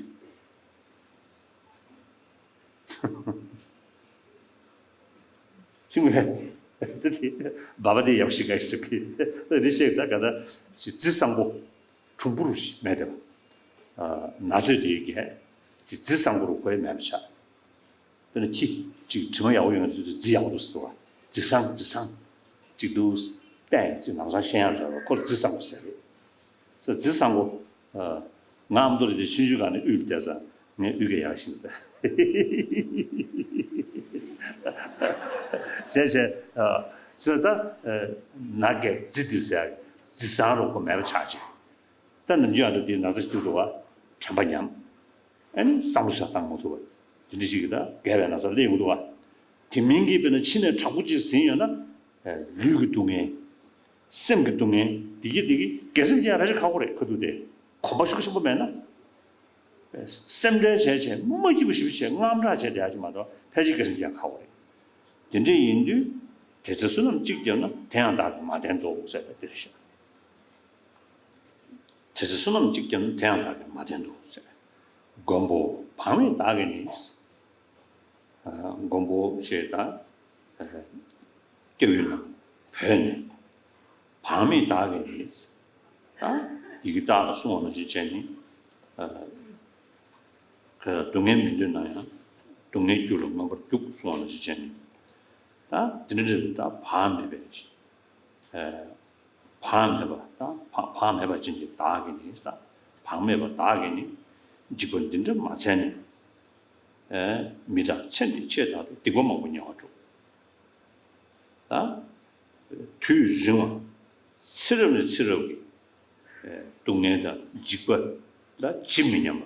ཤེས་ཀྱི་རེད། དེ་དེ་སྦ་བ་དེ་ཡག་ཤི་ག་ཡི་སུ་གི་རི་ཤེས་ད་ག་ད་ཞི་རྫི་བཟང་པོ། གྲུང་པོ་རུ་མེད་དེ། ན་ཚོད་དེའི་གས་ཀྱི་རྫི་བཟང་པོ་རུ་གོ་ཡ་མེད་པ་ཆགས། དཔེར་ན་ཁྱི་གཅིག་དྲི་མ་ཡག་པོ་ཡོང་དུས་རྫི་ཡག་པོ་འདུག་ཟེར་འདུག་བ། རྫི་བཟང་རྫི་བཟང་གཅིག་འདུག་བལྟས་ཡོང་དུས་ནང་སང་ཤེས་ཡག་རེད་བ། ཁོ་རྫི་བཟང་པོ་ཟེར་རེད། ཟེར་རྫི་བཟང་པོ། ང་ཨ་མདོ་རེད་དེ་ཆུང་ཆུང་སྒང་ནས་དབུས་ལ་བསྡད་ཙང་ངས་དབུས་སྐད་ཡག་ཤིང་ད། བྱས་བྱས། ཟེར་ད། ན་རྒས་རྫི་འདུག་ཟེར་ཡག་རྫི་བཟང་རུ་ཁོ་མེད་པ་ཆགས་ཀྱི། ད་ནམ་རྒྱུན་ཨ་འདྲ་དེའི་ན་ཚ་ཞིག་འདུག་བ། དྲན་པ་ཉམས། ཨ་ནི་བསམ་བློ་ཞིག་བཏང་མ་ཐུབ་པ། དེ་འདྲ་ཞིག་གིས་ད་རྒས་པའི་ན་ཚ་སླེབས་ཡོང་གི་འདུག་བ། དེ་མིན་གྱི་དཔེར་ན་འཆི་ནད་དྲག་པོ་ཅིག་ཟིན་ཡོད་ན། ལུས་ཀྱི་སྡུག་བསྔལ། སེམས་ཀྱི་སྡུག་བསྔལ། འདི་གི་འདི་གི་དགེ་སེམས་ཀྱི་ཡང་ཕལ་ཆེར་ཁག་པོ་རེད། ཁ་ཐུག་དེ་གོམས་པ་ཤུགས་ཆེན་པོ་མེད་ན། སེམས་ཁྲལ་བྱས་བྱས་མ་སྐྱིད་པ་ཞིབ་བྱས་དངངས་སྐྲག་བྱས་བསྡད་ཡག་ཅིག་མ་གཏོགས་ཕལ་ཆེར་དགེ་སེམས་ཀྱི་ཡང་ཁག་པོ་རེད། དེ་འདྲ་ཡིན་དུས། དེ་ཚེ་བསོད་ནམས་གཅིག་བརྒྱབ་ན་དེ་ཡང་བདག་གིས་མ་བསྟེན་ཏོ་ཟེར་བ་དེ་རེད་ཤག་དེ་ཚེ་བསོད་ནམས་གཅིག་བརྒྱབ་ན་དེ་ཡང་བདག་གིས་མ་བསྟེན་ཏོ་ཟེར། མགོན་པོ་བག་མེད་བདག་གིས་ནི། མགོན་པོ་ཞེས་དང་། སྐྱབས་ཡུལ་ན་བོད་ནས་བག་མེད་བདག་གིས་ནི། ད་ཡི་གེ་བདག་ལ་གསུང་བ་ནང་བཞིན་བྱས་ནས། སྡུག་བསྔལ་མི་འདོད་ན་ཡང་། སྡུག་བསྔལ་རྒྱུ་ལ་མངོན་པར་རྒྱུག་གསུང་བ་ནང་བཞིན་བྱས་ནས། ད་འདི་འདྲ་འདྲ་ད་བག་མེད་པའི། བག་མེད་པ་དང་བག་བག་མེད་པ་ཅན་གྱི་བདག་གིས་ནི་དང་། བག་མེད་པ་བདག་གིས་ནི། འཇིགས་པ་འདི་འདྲ་མ་འཚལ་ནས། མི་དང་ཚེ་འདི་ཆེས་དག་ཏུ། སྡིག་པ་མང་པོ་ཉེ་བར་སྒྲུབ། དང་། དུས་རིང་བ། ཚེ་རབས་ནས་ཚེ་རབས་ཀྱི་སྡུག་བསྔལ་དང་འཇིགས་པ་ལ་ཇི་མི་སྙམ་པ།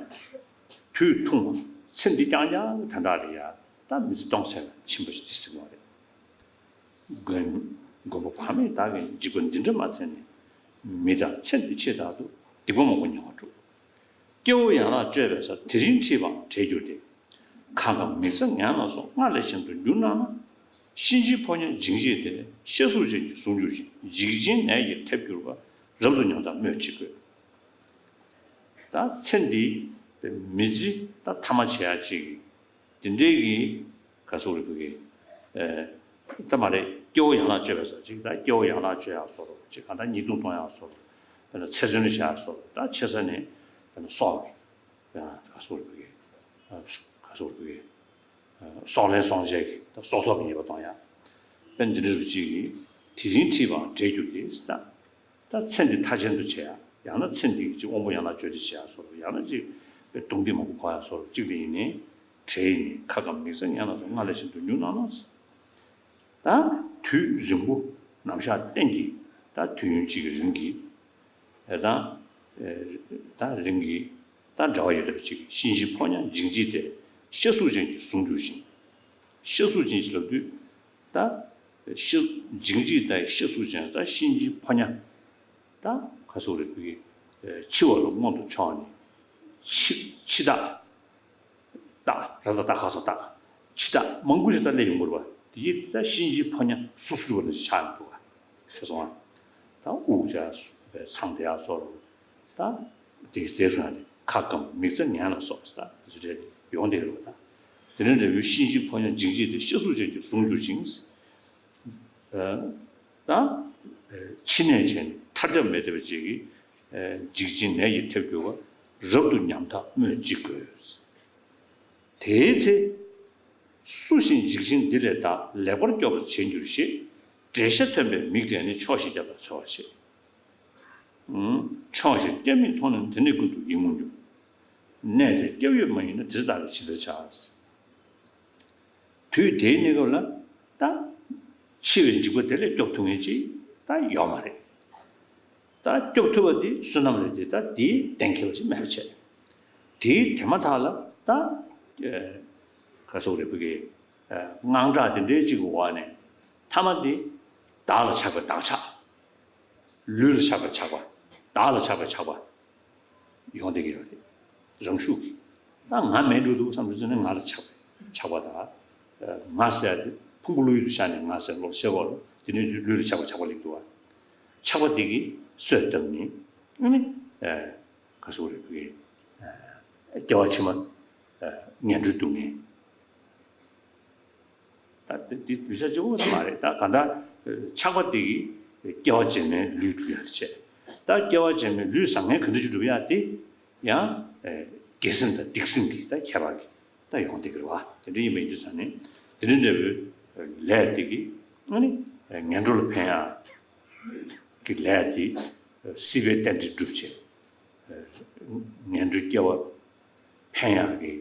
དུས་ཐུང་བ། ཚེ་འདི་རྐྱང་རྐྱང་གི་དོན་དག་ལ་ཡ་ད་མི་ཚེ་སྟོང་ཟད་ལ་ཕྱིན་པ་ཞིག་འདི་ཟེར་གྱི་ཡོད་རེད། མགོན། མགོན་པོ་བག་མེད་བདག་གིས་འཇིགས་པ་འདི་འདྲ་མ་འཚལ་ནས། མི་དང་ཚེ་འདི་ཆེས་དག་ཏུ། སྡིག་པ་མང་པོ་ཉེ་བར་སྒྲུབ། སྐྱེ་བོ་ཡན་ལག་གཅོད་པའི་ས། དེ་རིང་ཁྲིད་པའང་བྲལ་འགྱུར་ཏེ། གང་ག་མིག་རྩ་ངན་ལ་སོགས། སྔར་ལས་གཞན་དུ་འགྱུར་སྣང་ན། གཤིན་རྗེའི་ཕོ་ཉ་འཇིགས་བྱེད་དེ། ཤ་གཟུགས་ཅན་གྱིས་ཟུངས་གྱུར་ཅིང་། འཇིགས་ཆེན་ནད་ཀྱིས་ཐེབས་གྱུར་པ། རབ་ཏུ་ཉོན་དང་སྨོས་ཅི་དགོས། ད་ཚེ་འདི་མི་ཚེ་ད་ཐ་མ་བྱེད་ཡ་ཅིག་དེ་འདྲའི་གི་ག་ཟེར་དགོས་རེད། ད་མ་རེད། སྐྱེ་བོ་ཡན་ལག་གཅོད་པའི་ས་ཅིག་ད་སྐྱེ་བོ་ཡན་ལག་གཅོད་ཡག་བཟོ་འདྲ་ཅིག་གང་ལྟར་ཉེས་ལྟུང་གཏོང་ཡག་བཟོ་འདྲ། དཔེར་ན་ཚེ་བཙོན་བཞག་བཟོ་འདྲ། ད་ཆེ་ས་ནས་དཔེར་ན་སྲོག་གི་དཔེར་ན་ག་སོགས་རིག་པའི་ག་སོགས་རིག་པའི་སྲོག་ལན་སྲོག་བཅད་ཀྱི་ད་སྲོག་ཐོག་གི་ཉེས་པ་གཏོང་ཡག་དཔེ་འདི་འདྲ་རུ་ཅིག་གིས་དེ་རིང་ཁྲིད་པའང་འབྲས་གྱུར་ཏེ། ད་ད་ཚེ་འདི་མཐའ་ཅན་དུ་བྱེད་ཡག་ཡང་ན་ཚེ་འདི་གི་ཅིག་དབང་པོ་ཡན་ལག་གཅོད་བྱེད་བྱེད་ཡག་སོགས་ཡང་ན་ཅིག་དཔེ་སྡུག་བསྔལ་མང་པོ་འཁོར་ཡག་སོགས་ཅིག་དེ་ཡིན་ནའི་བྲལ་ཡིན་ནའི་ཁ་སྐམ་མིག་རྩ་ངན་ལ་སོགས་སྔར་ལས་ཤིན་ཏུ་ཉུང་གནང་གནང་ཟེར། ད་དུས་རིང་པོ་ནམ་ཞག་གཏན་གྱི་ད་དུས་ཡུན་གཅིག་གི་རིང་གི་ཨེ་ད་ཨེ་ད་རིང་གི་ད་འབྲེལ་བ་ཡོད་པ་ཅིག་གཤིན་རྗེའི་ཕོ་ཉ་འཇིགས་བྱེད་དེ། ཤ་གཟུགས་ཅན་གྱི་ཟུངས་འགྱུར་ཞིང་། ཤ་གཟུགས་ཅན་གྱི་ལབ་དུས་ད་ཤ་འཇིགས་བྱེད་དེ་ཤ་གཟུགས་ཅན་ད་གཤིན་རྗེའི་ཕོ་ཉ་ད་ག་སོགས་རེད་བུ་གི་འཆི་བ་ལ་མངོན་དུ་ཕྱོགས་ནས་འཆི་འཆི་བདག་རྟགས། ར་བཏགས་རྟགས་ཁ་སང་རྟགས། འཆི་རྟགས་མང་པོ་ཞིག་ད་སླེབས་ཡོང་གི་རེད་པ། དེ་ཡིས་ད་གཤིན་རྗེའི་ཕོ་ཉ་སོ་སོ་རུ་བ་ནས་ཆགས་ཡོང་འདུག་ག་ཤེས་སོང་ང་། ད་དབུགས་ཆགས་པའི་མཚམས་དེ་ཡག་སོགས་རུ་ད་དེ་དེ་སོང་ཡང་ཁ་སྐམ་མིག་རྩ་ངན་ལ་སོགས་ད་དེ་ཚོ་རེད་ཡོང་བསྡད་ཀྱི་རེད་པ། ད་དེ་ནས་འབྲས་བུའི་གཤིན་རྗེའི་ཕོ་ཉ་འཇིགས་བྱེད་དེ་ཤ་གཟུགས་ཅན་གྱི་ཟུངས་འགྱུར་ཞིང་། ད་འཆི་ནད་ཅན་ཐར་རྒྱ་མེད་བསྡད་པ་ཅིག་གིས་འཇིགས་ཆེན་ནད་ཀྱིས་ཐེབས་གྱུར་པ། རབ་ཏུ་ཉམ་ཐག་སྨོས་ཅི་དགོས། དེའི་ཚེ། སུ་ཞིག་འཇིགས་ཆེན་འདི་ལས་འདའ། ལེགས་པར་སྐྱོབ་པར་བྱེད་འགྱུར་ཞེས། འགྲེལ་བཤད་ཐོན་པའི་མིག་བགྲད་ནས་ཕྱོགས་བཞིར་སྐྱབས་དང་འཚོལ་བར་བྱེད། ཕྱོགས་བཞིར་སྐྱབས་མེད་མཐོང་ནས་དེ་ནས་ཀུན་ཏུ་ཡིད་མུག་འགྱུར། གནས་དེར་སྐྱབས་ཡོད་མ་ཡིན་ན་དེ་ལྟ་བུའི་ཇི་ལྟར་བྱ། དུས་དེའི་གནས་སྐབས་ལ་ད་འཆི་བའི་འཇིགས་པ་དེ་ལས་སྐྱོབ་ཐུབ་མཁན་ཅིག་ད་ཡོད་མ་རེད། ད་སྐྱོབ་ཐུབ་པ་དེ་བསོད་ནམས་རེད་དེ་ད་དེའི་གཏན་འཁེལ་བ་ཞིག་མེད་པ་བྱས། དེའི་དེ་མ་ཐག་ལ་ད་ག་སོགས་རེད་བུ་གི་དངངས་སྐྲག་དེ་འདྲའི་གཅིག་གི་འོག་ནས་མཐའ་མ་དེ་བདག་ལ་ཆགས་པའི་བདག་ཆགས། ལུས་ལ་ཆགས་པའི་ཆགས་པ། བདག་ལ་ཆགས་པའི་ཆགས་པ། ཡོང་བསྡད་ཀྱི་ཡོད་རེད། རང་ཤུགས་ཀྱིས། ད་ང་མེད་འགྲོ་འདུག་བསམ་དུས་ཙམ་ནས་ང་ལ་ཆགས་པའི་ཆགས་པ་དང་། ང་ཟེར་ཡ་དེ་ཕུང་པོ་བློ་ཡུལ་དུ་ཤར་ནས་ང་ཟེར་བློ་ཤེས་པ་ལ་དེ་ནས་ལུས་ལ་ཆགས་པའི་ཆགས་པ་སླེབས་འདུག་བ། ཆགས་པ་དེ་གིས་གསོས་བཏབ་ནས་ཨ་ནི་ག་སོགས་རེད་བུ་གི་སྐྱེ་བ་ཕྱི་མ་ངན་འགྲོའི་སྡུག་བསྔལ། ད་དེ་དེ་ལུས་ཆགས་གཅིག་པོ་ད་མ་རེད། ད་གང་ལྟར་ཆགས་པ་དེ་གིས་སྐྱེ་བ་རྗེས་མའི་ལུས་སྒྲུབ་ཡག་བྱས། ད་སྐྱེ་བ་རྗེས་མའི་ལུས་བཟང་ངན་ག་འདྲ་ཞིག་སྒྲུབ་ཡག་དེ་ཡང་དགེ་སེམས་དང་སྡིག་སེམས་ཀྱི་ད་ཁྱད་པར་གྱི་ད་ཡོང་བསྡད་ཀྱི་རེད་བ། དེ་འདྲ་ཡིན་པ་ཡིན་དུས་ཙང་ནས་དེ་འདྲ་འདྲ་བོའི་ལས་དེ་གིས་ཨ་ནི་ངན་འགྲོ་ལ་ཕན་ཡག་གི་ལས་དེ་སྲིད་པའི་རྟེན་འབྲེལ་སྒྲུབ་བྱས། ངན་འགྲོའི་སྐྱེ་བ་ཕན་ཡག་གི་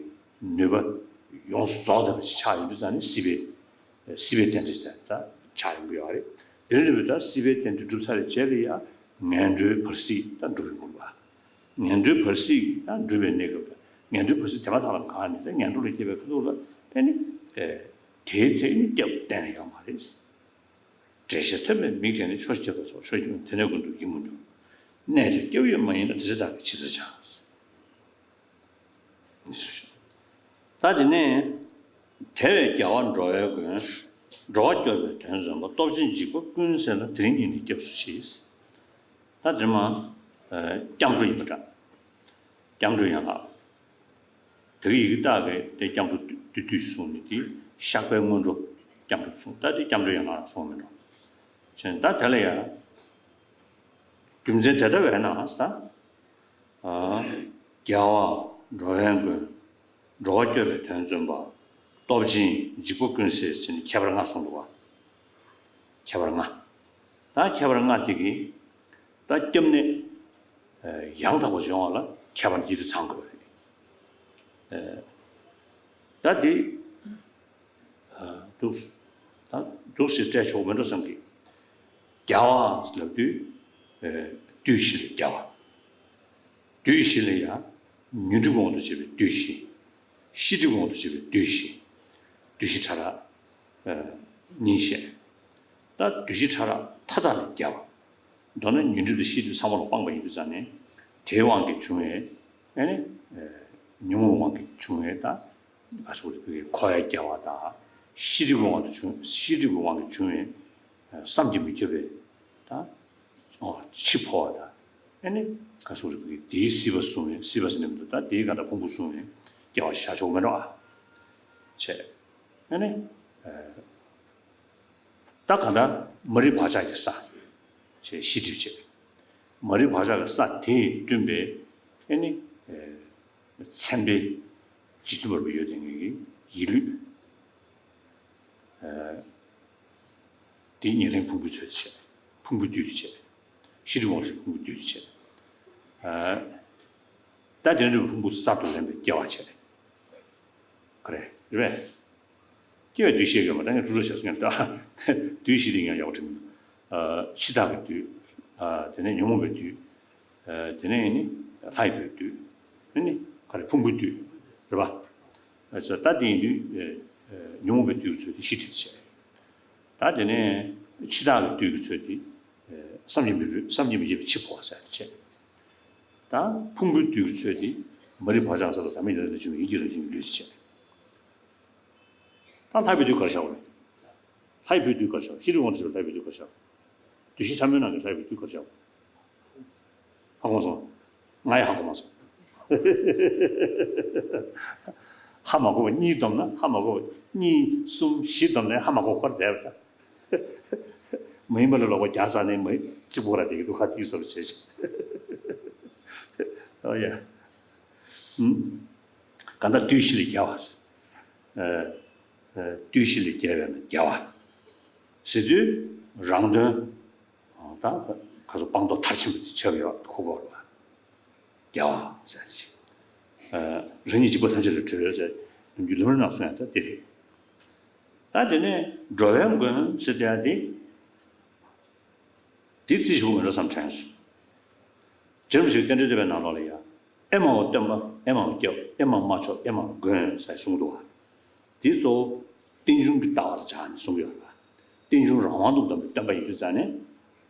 ནུས་པ་ཡོངས་སུ་རྫོགས་བསྡད་པ་ཞིག་ཆགས་ཡོང་དུས་ཙང་ནས་སྲིད་པའི་སྲིད་པའི་རྟེན་འབྲེལ་ཟེར་ད་ཆགས་ཡོང་གི་ཡོད་རེད། དེ་འདྲ་བའི་ད་སྲིད་པའི་རྟེན་འབྲེལ་གྲུབ་ཚར་བའི་རྗེས་ལ་ཡང་ངན་འགྲོའི་བར་སྲིད་ད་འགྲུབ་ཡོང་གི་རེད་པ། ངན་འགྲོའི་བར་སྲིད་ད་འགྲུབ་པའི་གནས་སྐབས་ད་ངན་འགྲོའི་བར་སྲིད་དེ་མ་ཐག་ལ་འགག་ནས་ད་ངན་འགྲོ་ལ་སྐྱེ་བའི་ཁ་ཐུག་ལ་ཨེ་ནི་དེའི་ཚེ་ནི་སྐྱབས་གཏན་ནས་ཡོད་མ་རེད། འགྲེལ་བཤད་ཐོན་པའི་མིག་བགྲད་ནས་ཕྱོགས་བཞིར་སྐྱབས་དང་འཚོལ་བར་བྱེད། དེ་ནས་ཀུན་ཏུ་ཡིད་མུག་འགྱུར། གནས་དེར་སྐྱབས་ཡོད་མ་ཡིན་ན་དེ་ཚེ་བདག་གིས་ཇི་ལྟར་བྱ། ད་དེ་ནས་དེ་བས་རྒྱལ་བ་འགྲོ་བའི་མགོན། འགྲོ་བ་སྐྱོབ་པའི་དོན་བརྩོན་པ། སྟོབས་ཆེན་འཇིགས་པ་ཀུན་སེལ་ལ། དེ་རིང་སྙིང་ནས་སྐྱབས་སུ་མཆི། ད་དེ་མ་སྐྱབས་འགྲོ་ཡིན་པ་འདྲ། སྐྱབས་འགྲོ་ཡན་ལག་དེ་གི་ཡི་གེ་བཏགས་པའི་དེ་སྐྱབས་འགྲོ་བསྡུས་བསྡུས་གསུངས་ནས་དེ་བཤགས་པའི་སྔོན་འགྲོ་སྐྱབས་འགྲོ་གསུངས། ད་དེ་སྐྱབས་འགྲོ་ཡན་ལག་ལ་གསུངས་མིན་འགྲོ། བྱས་ད་དེ་ལ་ཡང་རྒྱུ་མཚན་དེ་ལྟ་བས་ན་ད། རྒྱལ་བ་འགྲོ་བའི་མགོན། འགྲོ་བ་སྐྱོབ་པའི་དོན་བརྩོན་པ། སྟོབས་ཆེན་འཇིགས་པ་ཀུན་སེལ་ཟེར་ནས་ཁྱད་པར་ལྔ་གསུངས་འདུག་བ། ཁྱད་པར་ལྔ། ད་ཁྱད་པར་ལྔ་དེ་གིས་ད་སྐྱབས་གནས་ཡང་དག་པ་སྦྱོང་བ་ལ་ཁྱད་པར་ཡིད་དུ་ཚང་དགོས་པ་རེད། ད་འདི་འདུག་ད་འདུག་ཞེས་སྤྲད་ཆོག་མེད་འགྲོ་བསམ་གི། རྒྱལ་བ་ལབ་དུས་བདུད་བཞི་ལས་རྒྱལ་བ། བདུད་བཞི་ལས་ཡང་ཉོན་སྒྲིབ་དབང་དུ་བྱས་པའི་བདུད་བཞི། ཤེས་སྒྲིབ་དབང་དུ་བྱས་པའི་བདུད་བཞི། བདུད་བཞི་ཕྲ་རགས་གཉིས་བཤད། ད་བདུད་བཞི་ཕྲ་རགས་མཐའ་དག་ལས་རྒྱལ་བ། མདོར་ན་ཉོན་སྒྲིབ་དང་ཤེས་སྒྲིབ་ཚང་མ་ལ་སྤངས་པ་ཡིན་དུས་ཙང་ནས་དེའི་དབང་གིས་བྱུང་བའི་ཨ་ནི་ཉོན་མོངས་དབང་གིས་བྱུང་བའི་ད་ག་སོགས་རིག་པའི་འཁོར་བའི་རྒྱལ་བ་དང་། ཤེས་སྒྲིབ་ཀྱི་དབང་དུ་བྱུང་། ཤེས་སྒྲིབ་ཀྱི་དབང་གིས་བྱུང་བའི་བསམ་གྱིས་མི་ཁྱབ་པའི་ད་འཆི་འཕོ་བ་དང་། ཨ་ནི་ག་སོགས་རིག་པའི་དེའི་སྲིད་པ་བཟུང་བའི། སྲིད་པ་ཟེར་ནས་མི་འདུག་ད་དེའི་ག་ད་ཕུང་པོ་བཟུང་བའི་རྒྱལ་བ་ཞེས་བྱ་ཆོག་མེད་འགྲོ་ཨ། བྱས། ཨ་ནི། ད་གང་ལྟར་མ་རིག་བག་ཆགས་ཀྱི་ས་ཞེས་ཤེས་སྒྲིབ་བྱས། མ་རིག་བག་ཆགས་ཀྱི་ས་དེས་བསྐྲུན་པའི་ཨེ་ནི་མཚན་དཔེ་རྗེ་བཙུན་མར་པ་ཡོན་ཏན་གྱི་ཡིད་ལུས། དེ་ཉེར་ལེན་ཕུང་པོའི་ཚུལ་དུ་བྱས། ཕུང་པོའི་བདུད་དུ་བྱས། ཤེས་སྒྲིབ་དབང་ཕྱུག་ཕུང་པོའི་བདུད་དུ་བྱས། ད་དེ་འདྲ་ཕུང་པོ་གསར་དུ་ལེན་པའི་སྐྱེ་བ་བྱས། ག་རེ་རེད་པས། སྐྱེ་བའི་བདུད་ཤེས་ཡོད་མ་ད་ངས་དྲུག་རེ་བྱས་སོང་ངས་ད། བདུད་ཤེས་དེ་ཡང་ཡག་པོ་དྲན་མི་འདུག་འཆི་བདག་གི་བདུད། དེ་ནས་ཉོན་མོངས་པའི་བདུད། དེ་ནས་ནི་ལྷའི་བུའི་བདུད། ཨེ་ནི་ག་རེ་ཕུང་པོའི་བདུད། རེད་པ། ད་དེ་ཡིན་དུས་ཉོན་མོངས་པའི་བདུད་ཀྱི་ཚུལ་དེ་ཤེས་སྒྲིབ་བྱས། ད་དེ་ནས་འཆི་བདག་གི་བདུད་ཀྱི་ཚུལ་དེ་བསམ་གྱིས་མི་ཕོད། བསམ་གྱིས་མི་ཁྱབ་པའི་འཆི་འཕོ་བ་ཟེར་དེ་བྱས། ད་ཕུང་པོའི་བདུད་ཀྱི་ཚུལ་དེ་མ་རིག་བག་ཆགས་ས་ལ་ཟག་མེད་ཡོན་ཏན་ལས་བྱུང་བའི་ཡིད་ཀྱི་རང་བཞིན་གྱི་ལུས་སུ་བྱས། ད་ལྷའི་བུའི་བདུད་ག་རེ་བྱ་བ་རེད། ལྷའི་བུའི་བདུད་ག་རེ་བྱ་བ། ཤེས་རིག་དབང་དུ་བྱས་པའི་ལྷའི་བུའི་བདུད་ག་རེ་བྱ་བ། བདུད་བཞི་ཕྲ་མོའི་ནང་གི་ལྷའི་བུའི་བདུད་ག་རེ་བྱ་བ། ཧ་གོ་མ་སོང་། ང་ཡང་ཧ་གོ་མ་སོང་། ཧ་མ་གོ་བ་གཉིས་བསྡོམས་ན་ཧ་མ་གོ་བ་གཉིས་གསུམ་བཞི་བསྡོམས་ནས་ཧ་མ་གོ་བར་བསྡད་པ་དང་། མ་ཡིན་པ་ལ་ལོག་པ་རྒྱག་ས་ནས་མ་གཅིག་པོ་ར་བསྡད་ཀྱི་འདུག་ཧ་ཏིག་སོར་བྱས་ཤིང་། ཨོ་ཡ། གང་ལྟར་བདུད་བཞི་ལས་རྒྱལ་བ། བདུད་བཞི་ལས་རྒྱལ་བས་ན་རྒྱལ་བ། ཟེར་དུས་རང་དོན། ད་ཁ་སོ་སྤངས་རྟོགས་མཐར་ཕྱིན་པ་དེ་ཆགས་ཡོད་ཁོ་གོ་ར། རྒྱལ་བ་ཟེར་ཅིག་རང་ཉིད་འཇིགས་པ་ཐམས་ཅད་ལས་གྲོལ་ཟེར་ནམ་རྒྱུན་ལམ་རིམ་ནང་གསུངས་ཡ་ད་དེ་རེད། ད་དེ་ནས་འགྲོ་བའི་མགོན་ཟེར་ཏེ་ཡ་དེ། དེ་རྩིས་ཞུ་མི་འགྲོ་བསམ་དྲན་སོང་། རྗེ་རིན་པོ་ཆེས་རྟེན་འབྲེལ་བསྟོད་པའི་ནང་ལོགས་ལ་ཡ། ཨེ་མའོ་སྟོན་པ། ཨེ་མའོ་སྐྱབས། ཨེ་མ་མ་ཆོག་ཨེ་མ་མགོན་ཟེར་གསུངས་འདུག་བ། དེ་གཙོ་བོ་རྟེན་འབྱུང་གི་ལྟ་བ་ལ་སྦྱར་ནས་གསུངས་ཡོད་རེད་བ། རྟེན་འབྱུང་རང་དབང་དུ་འདོམས་པའི་སྟོན་པ་ཡིན་དུས་ཙང་ནས་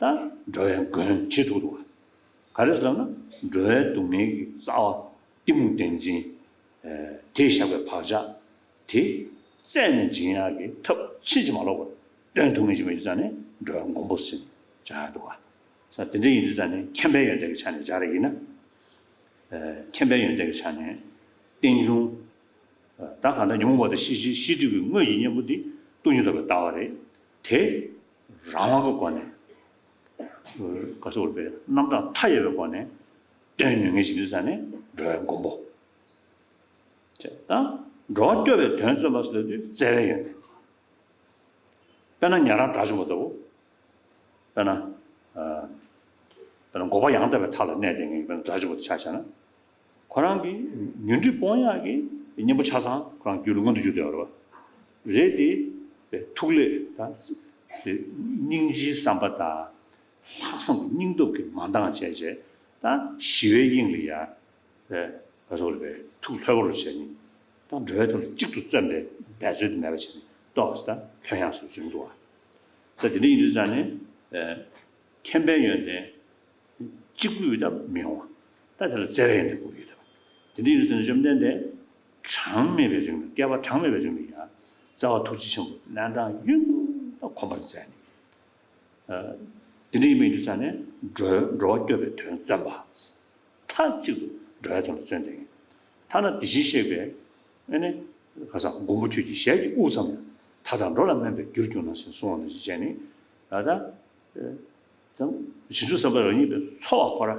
ད་འགྲོ་བའི་མགོན་བྱེད་ཐུབ་འདུག་བ། ག་རེ་ཟེར་ན་འགྲོ་བའི་སྡུག་བསྔལ་གྱི་རྩ་བ་གཏི་མུག་བདེན་འཛིན། དེས་བཞག་པའི་བག་ཆགས་དེ་རྩད་ནས་འབྱིན་ཡག་གི་ཐབས་ཕྱིན་ཅི་མ་ལོག་པར་སྟོན་ཐུབ་མཁན་ཞིག་མ་ཡིན་དུས་ཙང་ནས་འགྲོ་བའི་མགོན་པོ་ཟེར་ནས་སྦྱར་ཡག་འདུག་བ། ས་དེ་འདྲ་ཡིན་དུས་ཙང་ནས་མཁྱེན་པའི་ཡོན་ཏན་གྱི་ཆ་ནས་སྦྱར་ཡིན་ན། མཁྱེན་པའི་ཡོན་ཏན་གྱི་ཆ་ནས་རྟེན་འབྱུང་། ད་གང་ལྟར་ཉོན་མོངས་པ་དང་ཤེས་བྱའི་ཤེས་སྒྲིབ་ཀྱི་དངོས་ཀྱི་གཉེན་པོ་འདི་སྟོང་ཉིད་རྟོགས་པའི་ལྟ་བ་རེད། དེ་རང་དབང་གི་སྒོ་ནས་ག་སོགས་པའི་རྣམ་གྲངས་མཐའ་ཡས་པའི་སྒོ་ནས་སྟོན་ནུས་ངེས་ཤིག་དུས་ཙང་ནས་འགྲོ་བའི་མགོན་པོ། ད་འགྲོ་བ་སྐྱོབ་པའི་དོན་བརྩོན་པ་ཟེར་དུས་བརྩེ་བའི་ཡོན་ཏན། དཔེར་ན་ཉན་རང་དགྲ་བཅོམ་པ་ལྟ་བུ། དཔེར་ན། དཔེར་ན་འགོག་པ་ཡང་དག་པའི་མཐའ་ལ་གནས་བསྡད་མཁན་དཔེར་ན་དགྲ་བཅོམ་པ་དེ་ཆ་བཞག་ན། ཁོ་རང་གི་ཉོན་སྒྲིབ་སྤོང་ཡག་གི་གཉེན་པོ་ཆ་ཚང་ཁོ་རང་རྒྱུད་ལ་མངོན་དུ་གྱུར་བསྡད་ཡོད་རེད་བ། རེད་དེ། ཐུགས་ལས་ད། སྙིང་རྗེའི་བསམ་པ་དང་། ལྷག་བསམ་གྱི་སྙིང་སྟོབས་ཀྱིས་མ་འདང་བྱས་བྱས་ད་ཞི་བའི་དབྱིངས་ལ་ཡ། པས་ག་ཚོད་རེད་པས་ཐུགས་ལྷོད་པོ་རུ་བྱས་ནས་ད་འགྲོ་བའི་དོན་ལ་གཅིག་ཏུ་བརྩོན་པའི་འབད་རྩོལ་དུ་མེད་པ་བྱས་ནས་ཏོག་ཙམ་ད་ལྷོད་ཡངས་སུ་བྱུང་འདུག་བ། ས་དེ་འདྲ་ཡིན་དུས་ཙང་ནས་མཁྱེན་པའི་ཡོན་ཏན་གཅིག་པུས་ད་མི་ཡོང་བ། ད་དེ་ལ་བརྩེ་བའི་ཡོན་ཏན་དགོས་ཀྱི་ཡོད་དམ། དེ་འདྲ་ཡིན་དུས་ཙང་ནས་བཅོམ་ལྡན་འདས་གྲངས་མེད་པའི་རིང་ལ་བསྐལ་པ་གྲངས་མེད་པའི་རིང་ལ་ཡང་རྩ་བ་ཐུགས་རྗེ་ཆེན་པོ་རྣམ་གྲངས་ཡུན་དུ་གོམས་པར་མཛད་ནས། དེ་འདྲ་ཡིན་པ་ཡིན་དུས་ཙང་ནས་འགྲོ་འགྲོ་བ་སྐྱོབ་པའི་དོན་བརྩོན་པ། མཐའ་གཅིག་ཏུ་འགྲོ་བའི་དོན་ལ་བརྩོན་ཏེ། ཐ་ན་དེ་བཞིན་གཤེགས་པའི་ཨེ་ནི་ཁ་སང་མགོན་པོ་ཁྱོད་ཀྱི་ཞལ་གྱི་དབུགས་ཙམ་ཡང་མཐའ་དག་འགྲོ་ལ་སྨན་པར་གྱུར་གྱུར་ན་ཞེས་གསུངས་པ་ནང་བཞིན་བྱས་ནས་ད་ལྟ། བྱང་ཆུབ་སེམས་དཔའ་རང་ཉིད་པའི་འཚོ་བ་ཁོ་ར།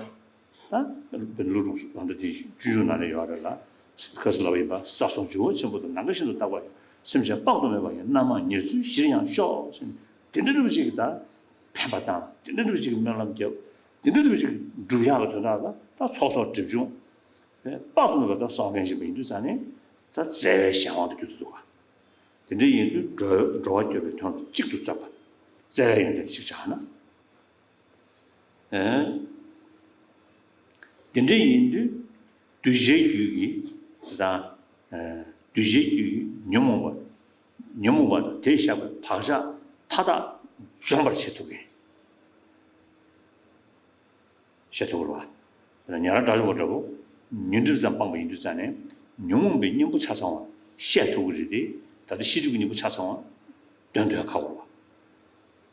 ད་བོད་ལུགས་རུང་སུ་ད་ལྟ་དེ་སྤྱོད་འཇུག་ནང་ལ་ཡོད་རེད་ལ། ཁ་སང་ལབ་པ་ཡིན་པ་ས་སོགས་འཇུ་བ་ཆེན་པོ་དང་ནམ་མཁའ་བཞིན་དུ་རྟག་པར་སེམས་ཅན་དཔག་ཏུ་མེད་པ་ཡི་རྣམ་མང་ཉེར་འཚོའི་གཞིར་ཡང་ཤོག་ཟེར་ནས་དེ་འདྲ་འདྲ་བ་ཅིག་གི་ད་ཕན་པ་དང་དེ་འདྲ་འདྲ་བ་ཅིག་གི་སྨོན་ལམ་རྒྱབ། དེ་འདྲ་འདྲ་བ་ཅིག་གི་སྒྲུབ་ཡག་གི་དོན་དག་ལ་ད་ཚོགས་གསོག་སྒྲིབ་སྦྱོང་དཔག་ཏུ་མེད་པ་ད་གསོག་མཁན་ཞིག་མ་ཡིན་དུས་ཙང་ནས་ད་བརྩེ་བའི་གཞན་དབང་དུ་གྱུར་ཏེ་འདུག་ག་དེ་འདྲ་ཡིན་དུས་འགྲོ་འགྲོ་བ་སྐྱོབ་པའི་དོན་ལ་གཅིག་ཏུ་བརྩོན་པ། བརྩེ་བའི་ཡོན་ཏན་གཅིག་བྱ་ན། ཨེ། དེ་འདྲ་ཡིན་དུས་གདུལ་བྱའི་རྒྱུད་ཀྱི་དང་། ཨེ། གདུལ་བྱའི་རྒྱུད་ཀྱི་ཉོན་མོངས་པ། ཉོན་མོངས་པ་དང་དེས་བཞག་པའི་བག་ཆགས་མཐའ་དག་འཇོམས་པར་བྱེད་ཐུབ་མཁན། བཤད་ཐུབ་རེད་བ། ཉན་རང་དགྲ་བཅོམ་པ་འདྲ་པོ། ཉོན་སྒྲིབ་ཙམ་སྤངས་པ་ཡིན་དུས་ཙང་ནས། ཉོན་མོངས་པའི་གཉེན་པོ་ཆ་ཚང་བ་བཤད་ཐུབ་ཀྱི་རེད་དེ། ད་ལྟ་ཤེས་སྒྲིབ་ཀྱི་གཉེན་པོ་ཆ་ཚང་བ་འདོན་ཐུབ་ཡ་ཁག་པོ་རེད་བ།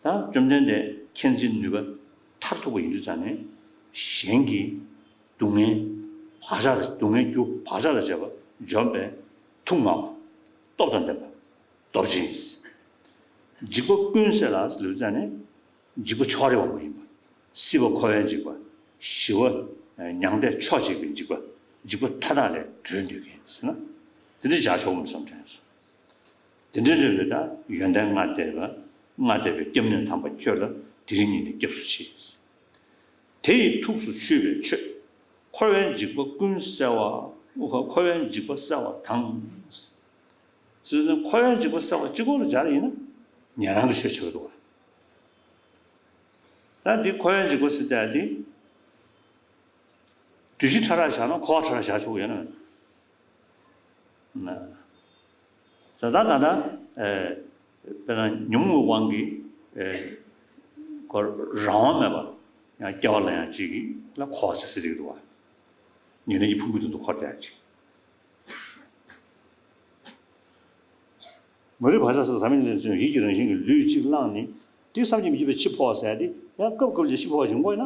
ད་བཅོམ་ལྡན་འདས་མཁྱེན་བརྩེའི་ནུས་པ་མཐར་ཐུག་པ་ཡིན་དུས་ཙང་ནས། གཞན་གྱི་སྡུག་བསྔལ་བག་ཆགས་དང་སྡུག་བསྔལ་རྒྱུ་བག་ཆགས་དང་བཅས་པ་འཇོམས་པའི་ཐུགས་མངའ་བ། སྟོབས་དང་ལྡན་པ། སྟོབས་ཆེན། འཇིགས་པ་ཀུན་སེལ་ལ་ལུས་རྩལ་ནི། འཇིགས་པ་ཕྱོགས་རིས་པ་མ་ཡིན་པ། སྲིད་པ་འཁོར་བའི་འཇིགས་པ། ཞི་བ་མྱང་འདས་ཕྱོགས་གཅིག་པའི་འཇིགས་པ། འཇིགས་པ་མཐའ་དག་ལས་གྲོལ་འདོད་མཁན་ཟེར་ན། དེ་འདྲ་བྱ་ཆོག་མི་བསམ་དྲན་སོང་། དེ་འདྲ་འདྲ་བའི་ད་ཡོན་ཏན་ལྔ་ལྡན་པ། ལྔ་ལྡན་པའི་སྐྱབས་གནས་དམ་པ་ཁྱོད་ལ་དེ་རིང་ཉིད་ནས་སྐྱབས་སུ་མཆི། དེ་ཡི་ཐུགས་སུ་ཆུད་པའི་ཆོས། འཁོར་བའི་འཇིགས་པ་ཀུན་སེལ་བ། འཁོར་བའི་འཇིགས་པ་སེལ་བ་དང་། ཟེར་ན་འཁོར་བའི་འཇིགས་པ་སེལ་བ་གཅིག་པོ་ལ་སྦྱར་ཡིན་ན་ཉན་རང་གི་ཆོས་ཆགས་འདུག་བ། ད་འདི་འཁོར་བའི་འཇིགས་པ་ཟེར་ཏེ་འདི་བདུད་བཞི་ཕྲ་རགས་བཞག་ན་འཁོར་བ་ཕྲ་རགས་བཞག་ཆོག་ཡོད་ན་མེད། ན། ད་ལྟ་ད་ལྟ་ཨེ་དཔེར་ན་ཉོན་མོངས་དབང་གིས་ཨེ་ཁོ་རང་དབང་མེད་པ་ཡང་སྐྱེ་བ་ལ་ཡང་གཅིག་གིས་ལ་འཁོར་བ་ཟེར་ཟེར་གྱི་འདུག་བ། ཉེར་ལེན་གྱི་ཕུང་པོའི་དོན་དུ་འཁོར་བསྡད་ཅིང་། མ་རིག་བག་ཆགས་སོགས་ཟག་མེད་ལས་བྱུང་ཡིད་ཀྱི་རང་བཞིན་གྱི་ལུས་གཅིག་བླངས་ནས་དེ་བསམ་གྱིས་མི་ཁྱབ་པའི་འཆི་འཕོ་བ་ཟེར་ཏེ་ཡང་སྐབས་སྐབས་ལ་འཆི་འཕོ་བ་བྱུང་དགོས་ན།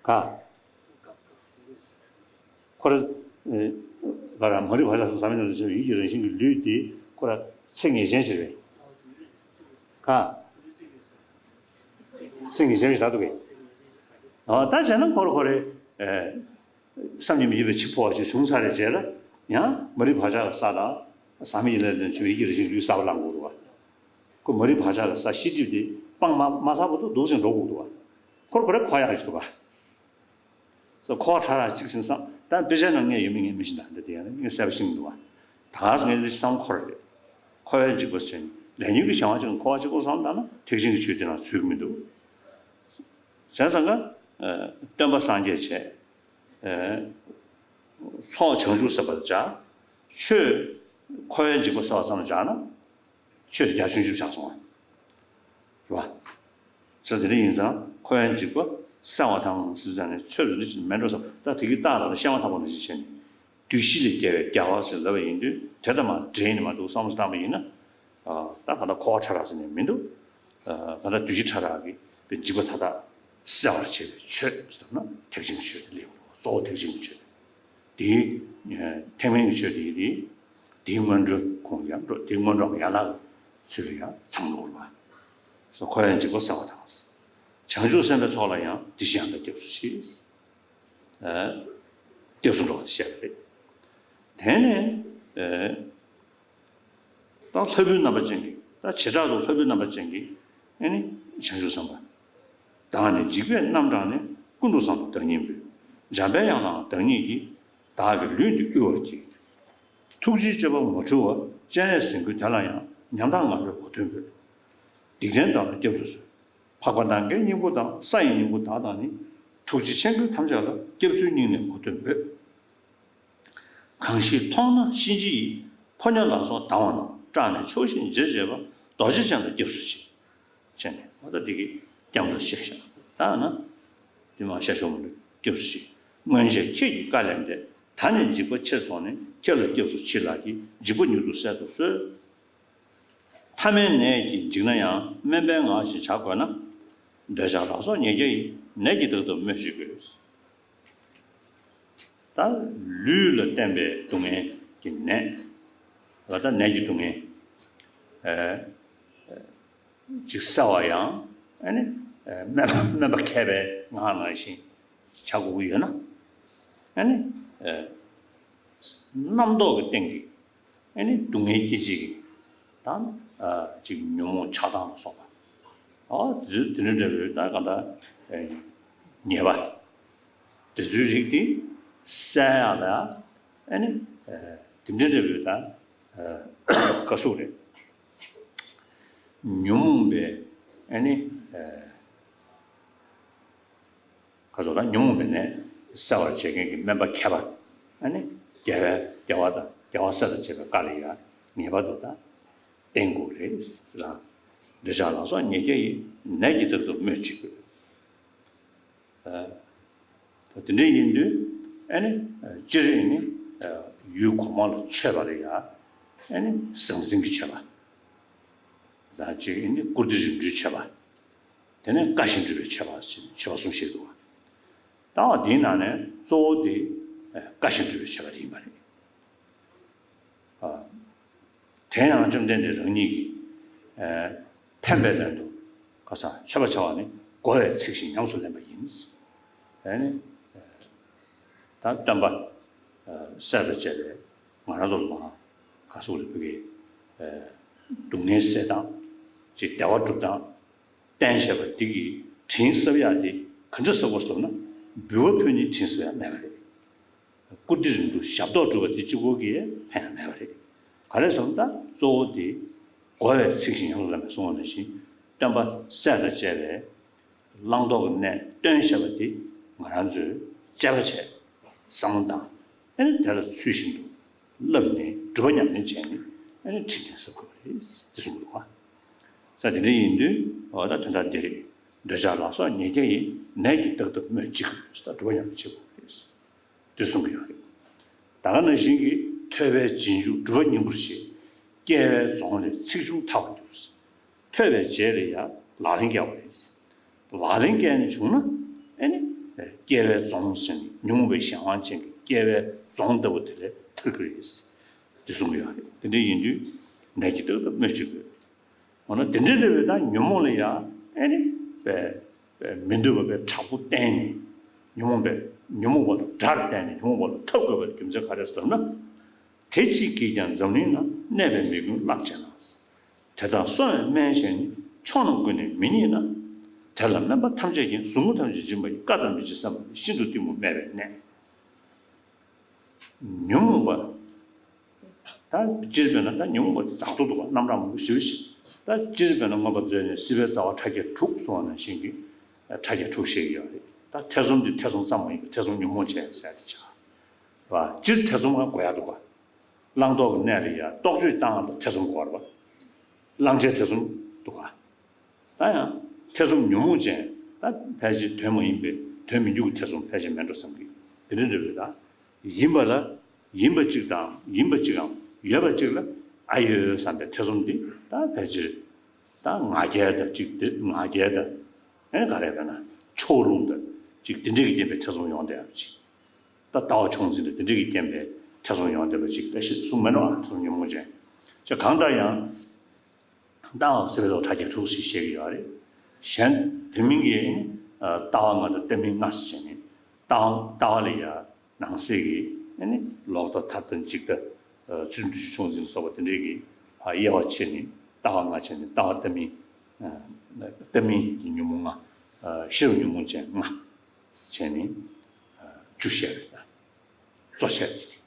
ག་ཁོ་ར་ག་ར་མ་རིག་བག་ཆགས་སོགས་ཟག་མེད་ལས་བྱུང་ཡིད་ཀྱི་རང་བཞིན་གྱི་ལུས་དེ་ཁོ་ར་ཚེ་ངེས་ཅན་ཞིག་རེད། ག་ཚེ་ངེས་ཅན་ཞིག་ད་འདུག་གས། ཨ་ད་བྱས་ན་ཁོ་ར་ཁོ་རེ་བསམ་གྱིས་མི་ཁྱབ་པའི་འཆི་འཕོ་བ་ཅིག་བྱུང་ཚར་བའི་རྗེས་ལ་ཡང་མ་རིག་བག་ཆགས་ལ་ས་དང་ཟག་མེད་ཀྱི་ལས་ལས་བྱུང་ཡིད་ཀྱི་རང་བཞིན་ལུས་གསར་པ་བླང་དགོས་རེད་བ། ཁོ་མ་རིག་བག་ཆགས་ལ་ས་ཤེས་སྒྲིབ་དེ་སྤང་མ་མ་ཚར་བར་དུ་སྡུག་ཅིང་འགྲོ་དགོས་འདུག་བ། ཁོ་ར་ཁོ་རེ་འཁོར་ཡག་ཅིག་འདུག་བ། སོ་འཁོར་བ་ཕྲ་རགས་གཅིག་ཟིན་སང་ད་དཔེ་ཆ་ནང་ངས་ཡོད་མེད་ངས་མི་ཤེས། ད་འདི་དེ་ཡང་ངས་གསལ་པོ་ཤེས་མི་འདུག་བ། ད་ག་ས་ངས་འདི་བསམ་འཁོར་རེད། འཁོར་བའི་འཇིགས་པ་ཟེར་ནས་ལས་ཉོན་གྱི་བྱ་བ་ཅིག་འཁོར་བ་གཅིག་པོ་བསམ་ད་ན་ཐེག་ཆེན་གྱི་ཆོས་དེ་ནང་ཚུད་ཀྱི་མི་འདུག་བྱས་ཙང་ཀ་སྟོན་པ་སངས་རྒྱས་བྱས། ཚོགས་བྱང་ཆུབ་སེམས་དཔའ་ལ་སྦྱར། ཆོས་འཁོར་བའི་འཇིགས་པ་སེལ་བ་ཙམ་ལ་སྦྱར་ན། ཆོས་དེ་རྒྱ་ཆུང་ཆུང་ཆགས་སོང་བ། རེད་བ། ས་དེ་འདྲ་ཡིན་ཙང་འཁོར་བའི་འཇིགས་པ་སེལ་བ་དང་ཟེར་ཙང་ནས་ཚོད་འདི་འདྲ་ཞིག་མེད་འགྲོ་བསམ། ད་དེ་གི་རྟགས་ལ་ཤེས་པ་ཐག་པ་འདྲ་ཞིག་བྱས་ནས་བདུད་བཞི་ལས་རྒྱལ་བའི་རྒྱལ་བ་ཟེར་ལབ་པ་ཡིན་དུས་དེ་དང་མ་འདྲེས་ནས་མ་འདུག་བསམ་བློ་བཏང་པ་ཡིན་ན། ད་ག་ད་འཁོར་བ་ཕྲ་རགས་ཟེར་ནས་མི་འདུག་ད་ལྟ་བདུད་བཞི་ཕྲ་རགས་ཀྱི་འཇིགས་པ་མཐའ་དག་སེལ་བར་བྱེད་པའི་ཆོས་ཟེར་ན་ཐེག་ཆེན་གྱི་ཆོས་དེ་ལས་གཙོ་བོ་ཐེག་ཆེན་གྱི་ཆོས་དེ། ཐེག་དམན་གྱི་ཆོས་དེ་དེ་དེའི་སྔོན་འགྲོ་ཁོང་ཡང་འགྲོ་དེའི་སྔོན་འགྲོ་ཡན་ལག་ཚུལ་ལ་ཡང་ཚང་འགྲོ་བ། སོ་འཁོར་བའི་འཇིགས་པ་སེལ་བ་དང་། བྱང་ཆུབ་སེམས་དཔའི་ཚོགས་ལ་ཡང་དེ་བཞིན་ཡང་དག་སྐྱབས་སུ་མཆི། སྐྱབས་སུ་འགྲོ་བ་བཤད་པ་རེད། དེ་ནས་ད་ལྷ་བུའི་རྣམ་པ་ཅན་གྱི་ད་བྱེ་བྲག་ཏུ་ལྷ་བུའི་རྣམ་པ་ཅན་གྱི་ཨེ་ནི་བྱང་ཆུབ་སེམས་དཔའ། བདག་ནི་འཇིགས་པའི་རྣམ་གྲངས་ནི། ཀུན་ཏུ་བཟང་པོ་བདག་ཉིད་འབོད། འཇམ་པའི་དབྱངས་ལའང་བདག་ཉིད་ཀྱིས། བདག་གི་ལུས་འདི་དབུལ་བར་བགྱི། ཐུགས་རྗེའི་སྤྱོད་པ་མ་འཁྲུལ་བ། སྤྱན་རས་གཟིགས་མགོན་དེ་ལ་ཡང་། ཉམ་ཐག་ངང་པས་འོ་དོད་འབོད། སྡིག་ལྡན་དག་ལ་སྐྱབས་སུ་གསོལ། འཕགས་པ་ནམ་མཁའི་སྙིང་པོ་དང་། ས་ཡི་སྙིང་པོ་དག་དང་ནི། ཐུགས་རྗེ་ཆེ་མགོན་ཐམས་ཅད་ལ། སྐྱབས་སུ་སྙིང་ནས་འོ་དོད་འབོད། གང་ཞིག་མཐོང་ན་གཤིན་རྗེ་ཡི། ཕོ་ཉ་ལ་སོགས་སྡང་བ་རྣམས། སྐྲག་ནས་ཕྱོགས་བཞིར་འབྱེར་བྱེད་པ། རྡོ་རྗེ་ཅན་དང་སྐྱབས་སུ་མཆི། བྱས་ནས་འོ་ད་འདི་གི་སྐྱབས་འགྲོ་བཤད་བཞག་ད་ན་དེ་མ་བཤད་ཆོག་མི་འདུག་སྐྱབས་སུ་མཆི། སྔོན་ཆད་ཁྱེད་ཀྱི་བཀའ་ལས་འདས། ད་ནི་འཇིགས་པ་ཆེར་དོགས་ནས། ཁྱེད་ལ་སྐྱབས་སུ་མཆི་ལགས་ཀྱིས། འཇིགས་པ་མྱུར་དུ་སེལ་དུ་གསོལ། ཐ་མལ་ནད་ཀྱིས་འཇིགས་ན་ཡང་། སྨན་པའི་ངག་བཞིན་བྱ་དགོས་ན། འདོད་ཆགས་ལ་སོགས་ཉེས་བརྒྱ་ཡི། ནད་ཀྱིས་རྟག་ཏུ་སྨོས་ཅི་དགོས། ད་ལུས་ལ་བརྟེན་པའི་སྡུག་བསྔལ་གྱི་ནད། ལ་ད་ནད་ཀྱི་སྡུག་བསྔལ་ཨེ་ཅིག་བསལ་བ་ཡང་ཨ་ནི་ཨེ་སྨན་པ་སྨན་པ་མཁས་པའི་ངག་ནང་བཞིན་བྱ་དགོས་ཀྱི་ཡོད་ན་ཨ་ནི་ཨེ་རྣམ་རྟོག་གི་སྟེང་གི་ཨ་ནི་སྡུག་བསྔལ་སྐྱེད་བྱེད་ཀྱི་དང་ཨ་ཅིག་ཉོན་མོངས་ཆགས་སྡང་ལ་སོགས་པ་ཨ་དེ་ཚོ་དེ་འདྲ་འདྲ་བའི་ད་ག་ད་ཨེ་ཉེས་པ། དེ་ཚོའི་རིགས་དེ་སེལ་ཡག་ལ་ཨ་ནི་དེ་འདྲ་འདྲ་བའི་ད་བཀའ་ཟུར་རེད། ཉོན་མོངས་པའི་ཨ་ནི་ཁ་ཚོ་ད་ཉོན་མོངས་པའི་ནད་སེལ་བར་བྱེད་མཁན་གྱི་སྨན་པ་མཁས་པ་ཨ་ནི་རྒྱལ་བའི་རྒྱལ་བ་དང་རྒྱལ་བ་སྲས་དང་བཅས་པའི་བཀའ་ལ་ཡང་ངེས་པར་དུ་ད་བརྟེན་དགོས་རེད་ལ། འདོད་ཆགས་ལ་སོགས་ཉེས་བརྒྱ་ཡི། ནད་ཀྱིས་རྟག་ཏུ་སྨོས་ཅི་དགོས། ད་དེ་འདྲ་ཡིན་དུས་ཨ་ནི་སྤྱིར་ཨ་ནི་ཡུལ་གོང་མ་ལ་མཆོད་པ་ལ་ཡང་ཨ་ནི་ཟང་ཟིང་གི་མཆོད་པ་དང་གཅིག་ཨ་ནི་བཀུར་སྟི་རིམ་གྲོའི་མཆོད་པ། དེ་ནས་བཀའ་བཞིན་སྒྲུབ་པའི་མཆོད་པ་ཞེས་མཆོད་པ་གསུམ་བཤད་འདུག་བ། ད་འདིའི་ནང་ནས་གཙོ་བོ་དེ་བཀའ་བཞིན་སྒྲུབ་པའི་མཆོད་པ་དེ་ཡིན་པ་རེད། དེ་ཡང་བཅོམ་ལྡན་འདས་རང་ཉིད་ཀྱིས་ ཕན་པའི་དོན་དུ་ཁ་སང་མཆོད་པ་བྱ་བ་ནི་བསྒོ་བའི་ཚིག་བཞིན་ཉམས་སུ་ལེན་པ་ཡིན། ཨེ་ནི། ད་སྟོན་པ་སྲས་དང་བཅས་པས་ང་རང་ཚོ་ལ་ག་སོགས་ལ་ཕུལ་གྱི་སྡུག་བསྔལ་སེལ་སྟངས་ཀྱི་བདེ་བ་སྒྲུབ་སྟངས་བསྟན་བཞག་པ་འདི་གི་དྲིན་གསབ་ཡག་དེ་ག་འདྲ་གསབ་དགོས་ཟེར་ན། འབུལ་བ་ཕུལ་ནས་དྲིན་གསབ་ཡག་མེད་པ་རེད། བཀུར་སྟི་རིམ་གྲོ་ཞབས་ཏོག་སྒྲུབ་པ་དེ་གཅིག་པོ་གིས་ཕན་ཡག་མེད་པ་རེད། ག་རེ་ཟེར་ན། ད་གཙོ་བོ་དེ་བསྒོ་བའི་ཚིག་བཞིན་ཉམས་སུ་ལེན་པ་གསུངས་པ་ནང་བཞིན། སྟོན་པ་སྲས་དང་བཅས་པས་བླང་དོར་གྱི་གནས་སྟོན་བཞག་པ་དེ་ང་རང་ཚོས་དཔྱད་པ་བྱས། བསམ་བློ་བཏང་། ཨེ་ནི་དེ་ལ་ཚུལ་བཞིན་དུ་བསླབས་ནས་སྒྲུབ་པ་ཉམས་ལེན་བྱས་ནས། ཨེ་ནི་དྲིན་ལན་གསབ་དགོས་པ་རེད་ཅེས་གསུངས་འདུག་པ། ས་དེ་འདྲ་ཡིན་དུས། འོ་ད་དོན་དག་འདི་རེད། འདོད་ཆགས་ལ་སོགས་ཉེས་བརྒྱ་ཡིས། ནད་ཀྱིས་བརྟག་ལྟ་སྨོས་ཅི་དགོས། ད་སྒྲུབ་པ་ཉམས་ལེན་བྱེད་དགོས་རེད། འདི་གསུང་གི་ཡོད་རེད། ད་ག་ནང་བཞིན་གྱི་ཐོས་པས་རྗེས་འཇུག་སྒྲུབ་པ་སྙིང་པོར་བཞེད། སྐྱེ་བའི་རྫོང་ལས་ཚེགས་ཆུང་ཐར་བར་འགྱུར། ཐོས་པའི་རྗེས་ལ་ཡང་ལག་ལེན་བཀལ་བ་རེད། ལག་ལེན་བཀལ་ནས་བྱུང་ན། ཨེ་ནི། སྐྱེ་བའི་རྫོང་ཟེར་ནས་ཉོན་མོངས་པའི་གཞན་དབང་ཅན་གྱི་སྐྱེ་བའི་རྫོང་ལྟ་བུ་དེ་ལས་ཐར་གྱི་རེད། འདི་གསུང་གི་ཡོད་རེད། དེ་འདྲ་ཡིན་དུས་ནད་ཀྱིས་བརྟག་ལྟ་སྨོས་ཅི་དགོས། འོ་ན་དེ་འདྲའི་འདྲ་བའི་ད་ཉོན་མོངས་ལ་ཡང་། ཨེ་ནི། པའི་པའི་མི་འདོད་པ་པའི་དྲག་པོ་བསྟན་ནས། ཉོན་མོངས་པའི་ཉོན་མོངས་པ་ལ་དགྲར་བསྟན་ནས་ཉོན་མོངས་པ་ལ་འཐབ་དགོས་པའི་རྒྱུ་མཚན་ག་རེ་ཟེར་ན། དེ་གཅིག་གིས་ཀྱང་འཛམ་གླིང་ན། གནས་པའི་མི་ཀུན་བརླག་བྱེད་ན། དེ་དག་གསོ་བའི་སྨན་གཞན་ནི། ཕྱོགས་རྣམས་ཀུན་ནས་མི་རྙེད་ན། དེ་ལ་སྨན་པ་ཐམས་ཅད་ཀྱིས། ཟུག་རྔུ་ཐམས་ཅད་འབྱིན་པ་ཡི། བཀའ་ལྟར་མི་བྱེད་བསམ་པ་ནི། ཤིན་ཏུ་གཏི་མུག་སྨད་པའི་གནས། ཉོན་མོངས་པ། ད་སྤྱིར་བཏང་ན་ད་ཉོན་མོངས་པ་དེ་ཛ་དྲག་འདུག་པ། རྣམ་གྲངས་མང་པོ་ཞེ་པོ་ཞིག་ད་སྤྱིར་བཏང་ན་མངོན་པ་མཛོད་ནས་སྲིད་པའི་རྩ་བ་ཕྲ་རྒྱས་དྲུག་གསུངས་པ་ནང་བཞིན་གྱི་ཕྲ་རྒྱས་དྲུག་བཤད་ཀྱི་ཡོད་རེད། ད་ཐེ་ཚོམ་འདི་ཐེ་ཚོམ་ཙམ་མ་ཡིན་པར་ཐེ་ཚོམ་ཉོན་མོངས་ཅན་ཟེར་ཡ་དེ་ཆགས་པ། སྤྱིར་ཐེ་ཚོམ་ང་དགོས་ཡ་འདུག་པ། བླང་དོར་གྱི་གནས་ལ་ཡ་རྟོག་དཔྱོད་བཏང་ཡ་ལ་ཐེ་ཚོམ་དགོས་པ། བླང་བྱའི་ཐེ་ཚོམ་འདུག་པ། ད་ཡང་ཐེ་ཚོམ་ཉོན་མོངས་ཅན། ད་ཕལ་ཆེར་དོན་མ་ཡིན་པའི་དོན་མི་འགྱུར་གྱི་ཐེ་ཚོམ་ཕལ་ཆེར་མེད་འགྲོ་བསམ་གྱི། དེ་འདྲ་འདྲ་བའི་ད་ཡིན་པ་ལ། ཡིན་པ་གཅིག་དང་ཡིན་པ་གཅིག་གམ་ཡོད་པ་གཅིག་ལ་ཨ་ཡོད་བསམ་པའི་ཐེ་ཚོམ་འདི་ད་ཕལ་ཆེར་ད་ང་རྒྱལ་དང་གཅིག་དེ། ང་རྒྱལ་དང་། ཨེ་ག་རེ་ཡིན་ན་ཕྱོགས་ལྷུང་དང་གཅིག་དེ་འདྲ་གི་རྐྱེན་པས་ཐེ་ཚོམ་ཡོང་བསྡད་ཡ་ཅིག་ད་ལྟ་བ་ཆུང་འཛིན་དང་དེ་འདྲ་གི་རྐྱེན་པས་ཐེ་ཚོམ་ཡོང་བསྡད་པ་ཅིག་ད་ཤེས་གསུངས་མེད་ནོ། ཐེ་ཚོམ་ཉོན་མོངས་ཅན། ཅེས་གང་ལྟར་ཡང་ལྟ་བ་སྲིད་པའི་རྩ་བ་ཕྲ་རྒྱས་དྲུག་ཞེས་བཤད་ཀྱི་ཡོད་རེད། གཞན་དེ་མིན་གྱི་ལྟ་བ་ལྔ་དང་ལྟ་མིན་ལྔ་ཟེར་བྱས་ནས། ལྟ་བ་ལྟ་བ་ལ་ཡ་ནང་གསེས་ཀྱི་ཨེ་ནི་ལོག་ལྟ་ཐ་དད་འཇིག་ལྟ། ཚུལ་ཁྲིམས་བདུན་ཅུ་ཆུང་འཛིན་ལ་སོགས་པ་དེ་འདྲའི་གི་དབྱེ་བ་ཕྱེ་ནས། ལྟ་བ་ལྔ་བྱས་ནས། ལྟ་བ་ལྟ་མིན། ལྟ་མིན་གྱི་ཉོན་མོངས་ལྔ། ཤེས་རབ་ཉོན་མོངས་ཅན་ལྔ་བྱས་ནས་བཅུ་བཤད་རེད། གཙོ་བཤད་རེད།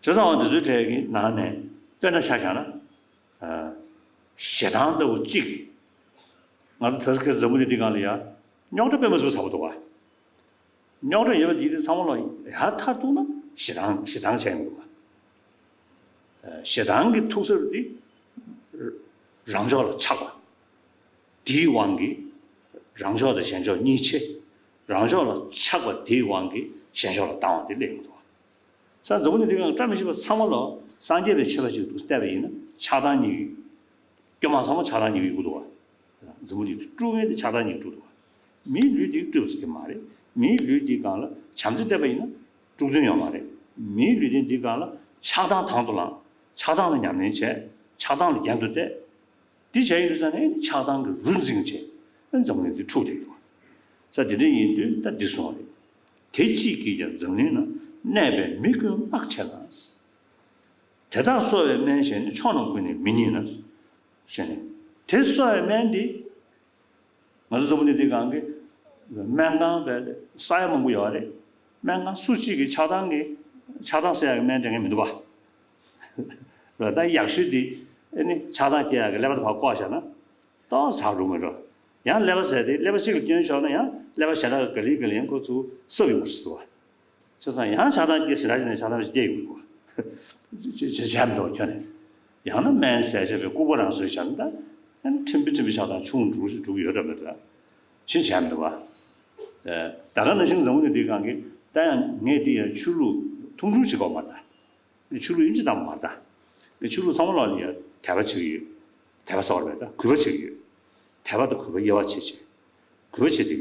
བྱས་ཙང་འོ་འདི་ཚོའི་གྲས་ཀྱི་ནང་ནས་དཔེར་ན་ཆ་བཞག་ན། ཞེ་སྡང་ལྟ་བུ་གཅིག་ང་ཚོ་ད་ཆ་འཛམ་བུ་གླིང་འདི་སྒང་ལ་ཡ་རྙོག་དྲ་དཔེ་མི་སྲིད་པ་ཚ་པོ་འདུག་ག་རྙོག་དྲ་ཡོད་པ་དེ་དེ་ཚང་མ་ལ་ཡར་མཐར་གཏུགས་ན་ཞེ་སྡང་ཞེ་སྡང་བྱས་ཡོང་གི་འདུག་ག་ཞེ་སྡང་གི་ཐུག་ས་དེ་རང་ཕྱོགས་ལ་ཆགས་པ། དེའི་དབང་གིས་རང་ཕྱོགས་དང་གཞན་ཕྱོགས་གཉིས་ཕྱེ། རང་ཕྱོགས་ལ་ཆགས་པ་དེའི་དབང་གིས་གཞན་ཕྱོགས་ལ་སྡང་བ་དེ་སླེབས་ཡོང་གི་འདུག་ག་ས་འཛམ་བུ་གླིང་འདི་སྒང་བཀྲ་མི་ཤིས་པ་ཚང་མ་ལ་སངས་རྒྱས་པའི་ཆོས་པ་ཅིག་ཏུ་བལྟས་པ་ཡིན་ན་ཆགས་སྡང་གཉིས་ཀྱི་སྐྱོ་མ་ཚང་མ་ཆགས་སྡང་གཉིས་ཀྱིས་དབུ་འདུག་ག་འཛམ་བུ་གླིང་འདི་དཀྲུག་མཁན་དེ་ཆགས་སྡང་གཉིས་ཀྱིས་དཀྲུག་འདུག་ག་མིའི་ལུས་འདི་དཀྲུགས་པ་ཟེར་གྱི་མ་རེད། མིའི་ལུས་འདི་སྒང་ལ་བྱམས་བརྩེ་བསྟན་པ་ཡིན་ན་དཀྲུག་དོན་ཡོད་མ་རེད། མིའི་ལུས་རྟེན་འདི་སྒང་ལ་ཆགས་སྡང་དང་དུ་བླངས། ཆགས་སྡང་ལ་ཉམས་ལེན་བྱས། ཆགས་སྡང་ལ་རྒྱན་དུ་གཏད། འདི་བྱས་ཡོང་དུས་ཙ་ནས་ཆགས་སྡང་གི་རུ་འཛིངས་བྱས། འཛམ་བུ་གླིང་འདི་འཁྲུགས་བསྡད་འདུག་ས་དེ་འདྲ་ཡིན་དུས་ད་འདི་གསུངས་པ་རེད། དེ་གཅིག་གིས་ཀྱང་འཛམ་གླིང་ན། གནས་པའི་མི་ཀུན་བརླག་བྱེད་ན། དེ་དག་གསོ་བའི་སྨན་གཞན་ནི། ཕྱོགས་རྣམས་ཀུན་ནས་མི་རྙེད་ན། ཞེས་ནས། དེ་གསོ་བའི་སྨན་འདི། ང་ཚོ་འཛམ་བུ་གླིང་འདི་སྒང་གི་སྨན་ཁང་བས་ས་ཡ་མང་པོ་ཡོད་རེད། སྨན་ཁང་སུ་གཅིག་གིས་ཆགས་སྡང་གི་ཆགས་སྡང་སེལ་ཡག་གི་སྨན་སྤྲད་མཁན་མི་འདུག་པ། ད་ཡག་ཤོས་འདི་ཨེ་ནི་ཆགས་སྡང་སྐྱེ་ཡག་གི་ཀླད་པ་དེ་ཕར་བཀོག་བཞག་ན་ཏོག་ཙམ་དྲག་འགྲོ་མི་འགྲོ། ཡང་ཀླད་པ་ཟེར་དེ་ཀླད་པ་གཅིག་ལ་སྐྱོན་ཤོར་ན་ཡང་ཀླད་པ་གཞན་དག་གིས་ག་ལེ་ག་ལེ་ཡང་ཁོ་ཚོ་གསབ་ཡོང་གི་རེད་ཟེར་བ། བྱས་ཙང་ཡང་ཆགས་སྡང་སྐྱེ་ཞེ་དྲག་བྱས་ནས་ཆགས་སྡང་ཞིག་སྐྱེ་ཡོང་གི་འདུག་བ། ཅི་བྱས་མི་འདུག་ཁྱོན་ནས། ཡང་ན་སྨན་ཟས་བྱས་པའི་སྐུགས་པ་རང་བཟོས་བྱས་ན་ད་ཨ་ནི་ཕྲན་བུ་ཕྲན་བུ་ཆགས་སྡང་ཆུང་འགྲོ་གི་འགྲོ་གི་ཡོད་འདྲ་མི་འདྲ། ཅི་བྱས་མི་འདུག་བ། ད་ག་ནང་བཞིན་འཛམ་བུ་གླིང་འདིའི་སྒང་གི་ད་ཡང་ངས་འདི་ཡང་ཆོས་ལུགས་མཐོང་ཆུང་བྱེད་ཀྱི་ཡོད་མ་རེད་ད། ཆོས་ལུགས་ཡིན་གཅིག་མཚུངས་མ་རེད་ད། ཆོས་ལུགས་ཚང་མ་ལ་ཡང་དད་པ་བྱེད་ཀྱི་ཡོད། དད་པ་ཟེར་བ་རེད་ད། གུས་པ་བྱེད་ཀྱི་ཡོད། དད་པ་དང་གུས་པ་དབྱེ་བ་ཕྱེ་བྱས། གུས་པ་བྱེད་བསྡད་ཀྱི་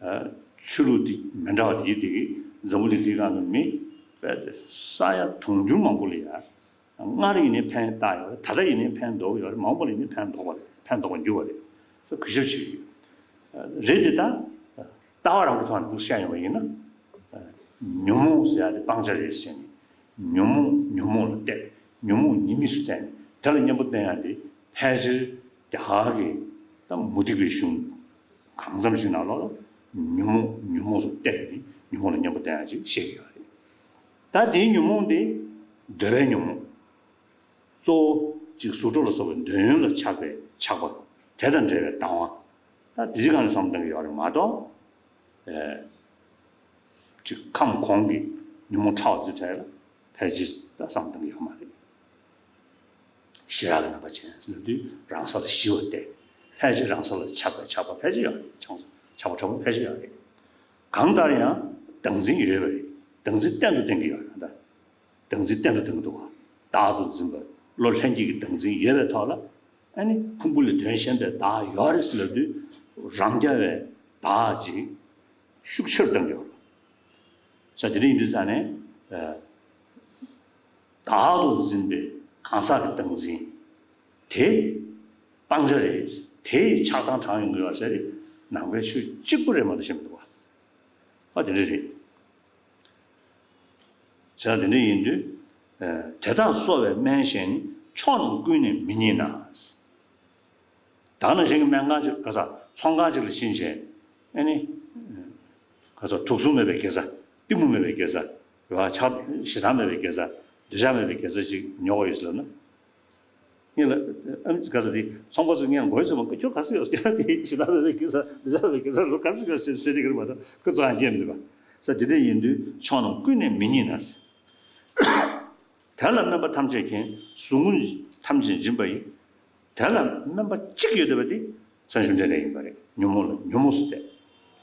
ཡོད། ཆོས་ལུགས་འདི་མི་འདྲ་བ་དེ་དེ་གིས་འཛམ་བུ་གླིང་འདིའི་སྒང་གི་མི་ས་ཡ་དུང་ཕྱུར་མང་པོ་ལ་ཡང་ སྔར་ཡིན་ནའི་ཕན་བཏགས་ཡོད་རེད། ད་ལྟ་ཡིན་ནའི་ཕན་འདོགས་ཡོད་རེད། མ་འོངས་པ་ལ་ཡིན་ནའི་ཕན་འདོགས་པ་རེད། ཕན་འདོགས་པར་འགྱུར་བ་རེད། སོ་གུས་ཞབས་བྱེད་ཀྱི་ཡོད་རེད། དེ་ད་ལྟ་བ་རང་གི་ཐོག་ནས་འདུག་བཤད་ཡོང་བ་ཡིན་ན། ཉོན་མོངས་ཟེར་ཡ་དེ་སྤང་བྱ་རེད་ཟེར་ནས། ཉོན་མོངས་ཉོན་མོངས་ལ་བལྟས། ཉོན་མོངས་ཉེས་དམིགས་སུ་བལྟས་ནས་དེ་ལ་གཉེན་པོ་བསྟེན་ཡ་དེ་ཕལ་ཆེར་རྒྱ་གར་གྱི་ད་མུ་སྟེགས་པའི་གཞུང་གང་འཚམ་ཞིག་ནང་ལོགས་ལ་ཉོན་མོངས་ཉོན་མོངས་སུ་བལྟས་ནས་ཉོན་མོངས་ལ་གཉེན་པོ་བསྟེན་ཡ་ཅིག་བཤད་ཀྱི་ཡོད་རེད། ད་དེའི་ཉོན་མོངས་དེ་འདོད་པའི་ཉོན་མོངས། གཙོ་བོ་གཅིག་གཟུགས་སྒྲ་ལ་སོགས་པའི་འདོད་ཡོན་ལ་ཆགས་པའི་ཆགས་པ། དེ་དང་འབྲེལ་བའི་སྡང་བ། ད་དེ་ཅིག་སྒང་ནས་བསམ་བློ་གཏང་གི་ཡོད་རེད་མ་གཏོགས། ཨེ། གཅིག་ཁམས་གོང་གི་ཉོན་མོངས་ཕྲ་བ་ཚོའི་གྲས་ལ་ཕལ་ཆེར་ད་བསམ་བློ་གཏང་གི་ཡོད་མ་རེད། ཞི་རགས་ཀྱི་རྣམ་པ་ཅན་ཟེར་དུས་རང་ས་ལ་ཞི་བ་སྟེ། ཕལ་ཆེར་རང་ས་ལ་ཆགས་པའི་ཆགས་པ་ཕལ་ཆེར་ཡོད་རེད། ཆགས་ཆགས་པ་ཕྲ་མོ་ཕལ་ཆེར་ཡོད་རེད། གང་ལྟར་ཡང་བདག་འཛིན་ཡོད་པ་རེད། བདག་འཛིན་གཏན་དུ་བསྟན་གྱི་ཡོད་རེད་ད། བདག་འཛིན་གཏན་དུ་བསྟན་གྱི་འདུག་ག་བདག་ཏུ་འཛིན་པ་བློ་ལྷན་སྐྱེས་ཀྱི་བདག་འཛིན་ཡོད་པའི་ཐོག་ལ། ཨ་ནི་ཕུང་པོ་ལས་དོན་གཞན་པའི་བདག་ཡོད་རེད་ཟེར་ལབ་དུས་རང་རྐྱ་བའི་བདག་ཅིག་ཤུགས་ཆེར་བཏང་གི་ཡོད་རེད། ས་དེ་འདྲ་ཡིན་དུས་ཙང་ནས། ཨ། བདག་ཏུ་འཛིན་པའི་གང་ཟག་གི་བདག་འཛིན་དེ་སྤང་བྱ་རེད། དེ་ཡི་ཆགས་སྡང་དྲངས་ཡོང་གི་ཡོད་ཟེར་ནང་པའི་ཆོས་གཅིག་པུ་རེད་མ་གཏོགས་གཞན་མི་འདུག་བ། ཨ་དེ་འདྲ་རེད། བྱས་ཙང་དེ་འདྲ་ཡིན་དུས། ཨ། དེ་དག་གསོ་བའི་སྨན་གཞན་ནི། ཕྱོགས་རྣམས་ཀུན་ནས་མི་རྙེད་ན། ད་ནང་བཞིན་གྱི་སྨན་ཁང་ཅིག་ག་ས་ཚོང་ཁང་ཅིག་ལ་ཕྱིན་བྱས། ཨ་ནི། ག་ས་དུག་གསུམ་མེད་པའི་དགེ་རྩ། གཏི་མུག་མེད་པའི་དགེ་རྩ། རེད་བ། ཆགས་ཞེ་སྡང་མེད་པའི་དགེ་རྩ། འདོད་ཆགས་མེད་པའི་དགེ་རྩ་ཅིག་ཉོ་དགོས་ཡོད་ཟེར་ལབ་ན། ངས་ལ། ཨ་ནི་ག་ས་དེ་ཚོང་པ་ཚོས་ངས་མགོ་ཡི་ཚོད་མ་ཁྱོད་ག་ས་ཡོད་ཟེར་དེ་ཞེ་སྡང་མེད་པའི་དགེ་རྩ། འདོད་ཆགས་མེད་པའི་དགེ་རྩ་ལོ་ག་ས་ཡོད་ཟེར་ཟེར་དེ་གི་རེད་མ་གཏོགས་ཁོ་ཚོ་ཨ་མཁྱེན་མི་འདུག་ག་ས་དེ་འདྲ་ཡིན་དུས་ཕྱོགས་རྣམས་ཀུན་ནས་མི་རྙེད་ན། དེ་ལ་སྨན་པ་ཐམས་ཅད་མཁྱེན། ཟུག་རྔུ་ཐམས་ཅད་འབྱིན་པ་ཡི། དེ་ལ་སྨན་པ་གཅིག་ཡོད་བསྡད་པ་དེ་སེམས་བྱུང་འབྲེལ་ལས་ཡིན་པ་རེད། ཉོན་མོངས་ལ་ཉོན་མོངས་སུ་བལྟས།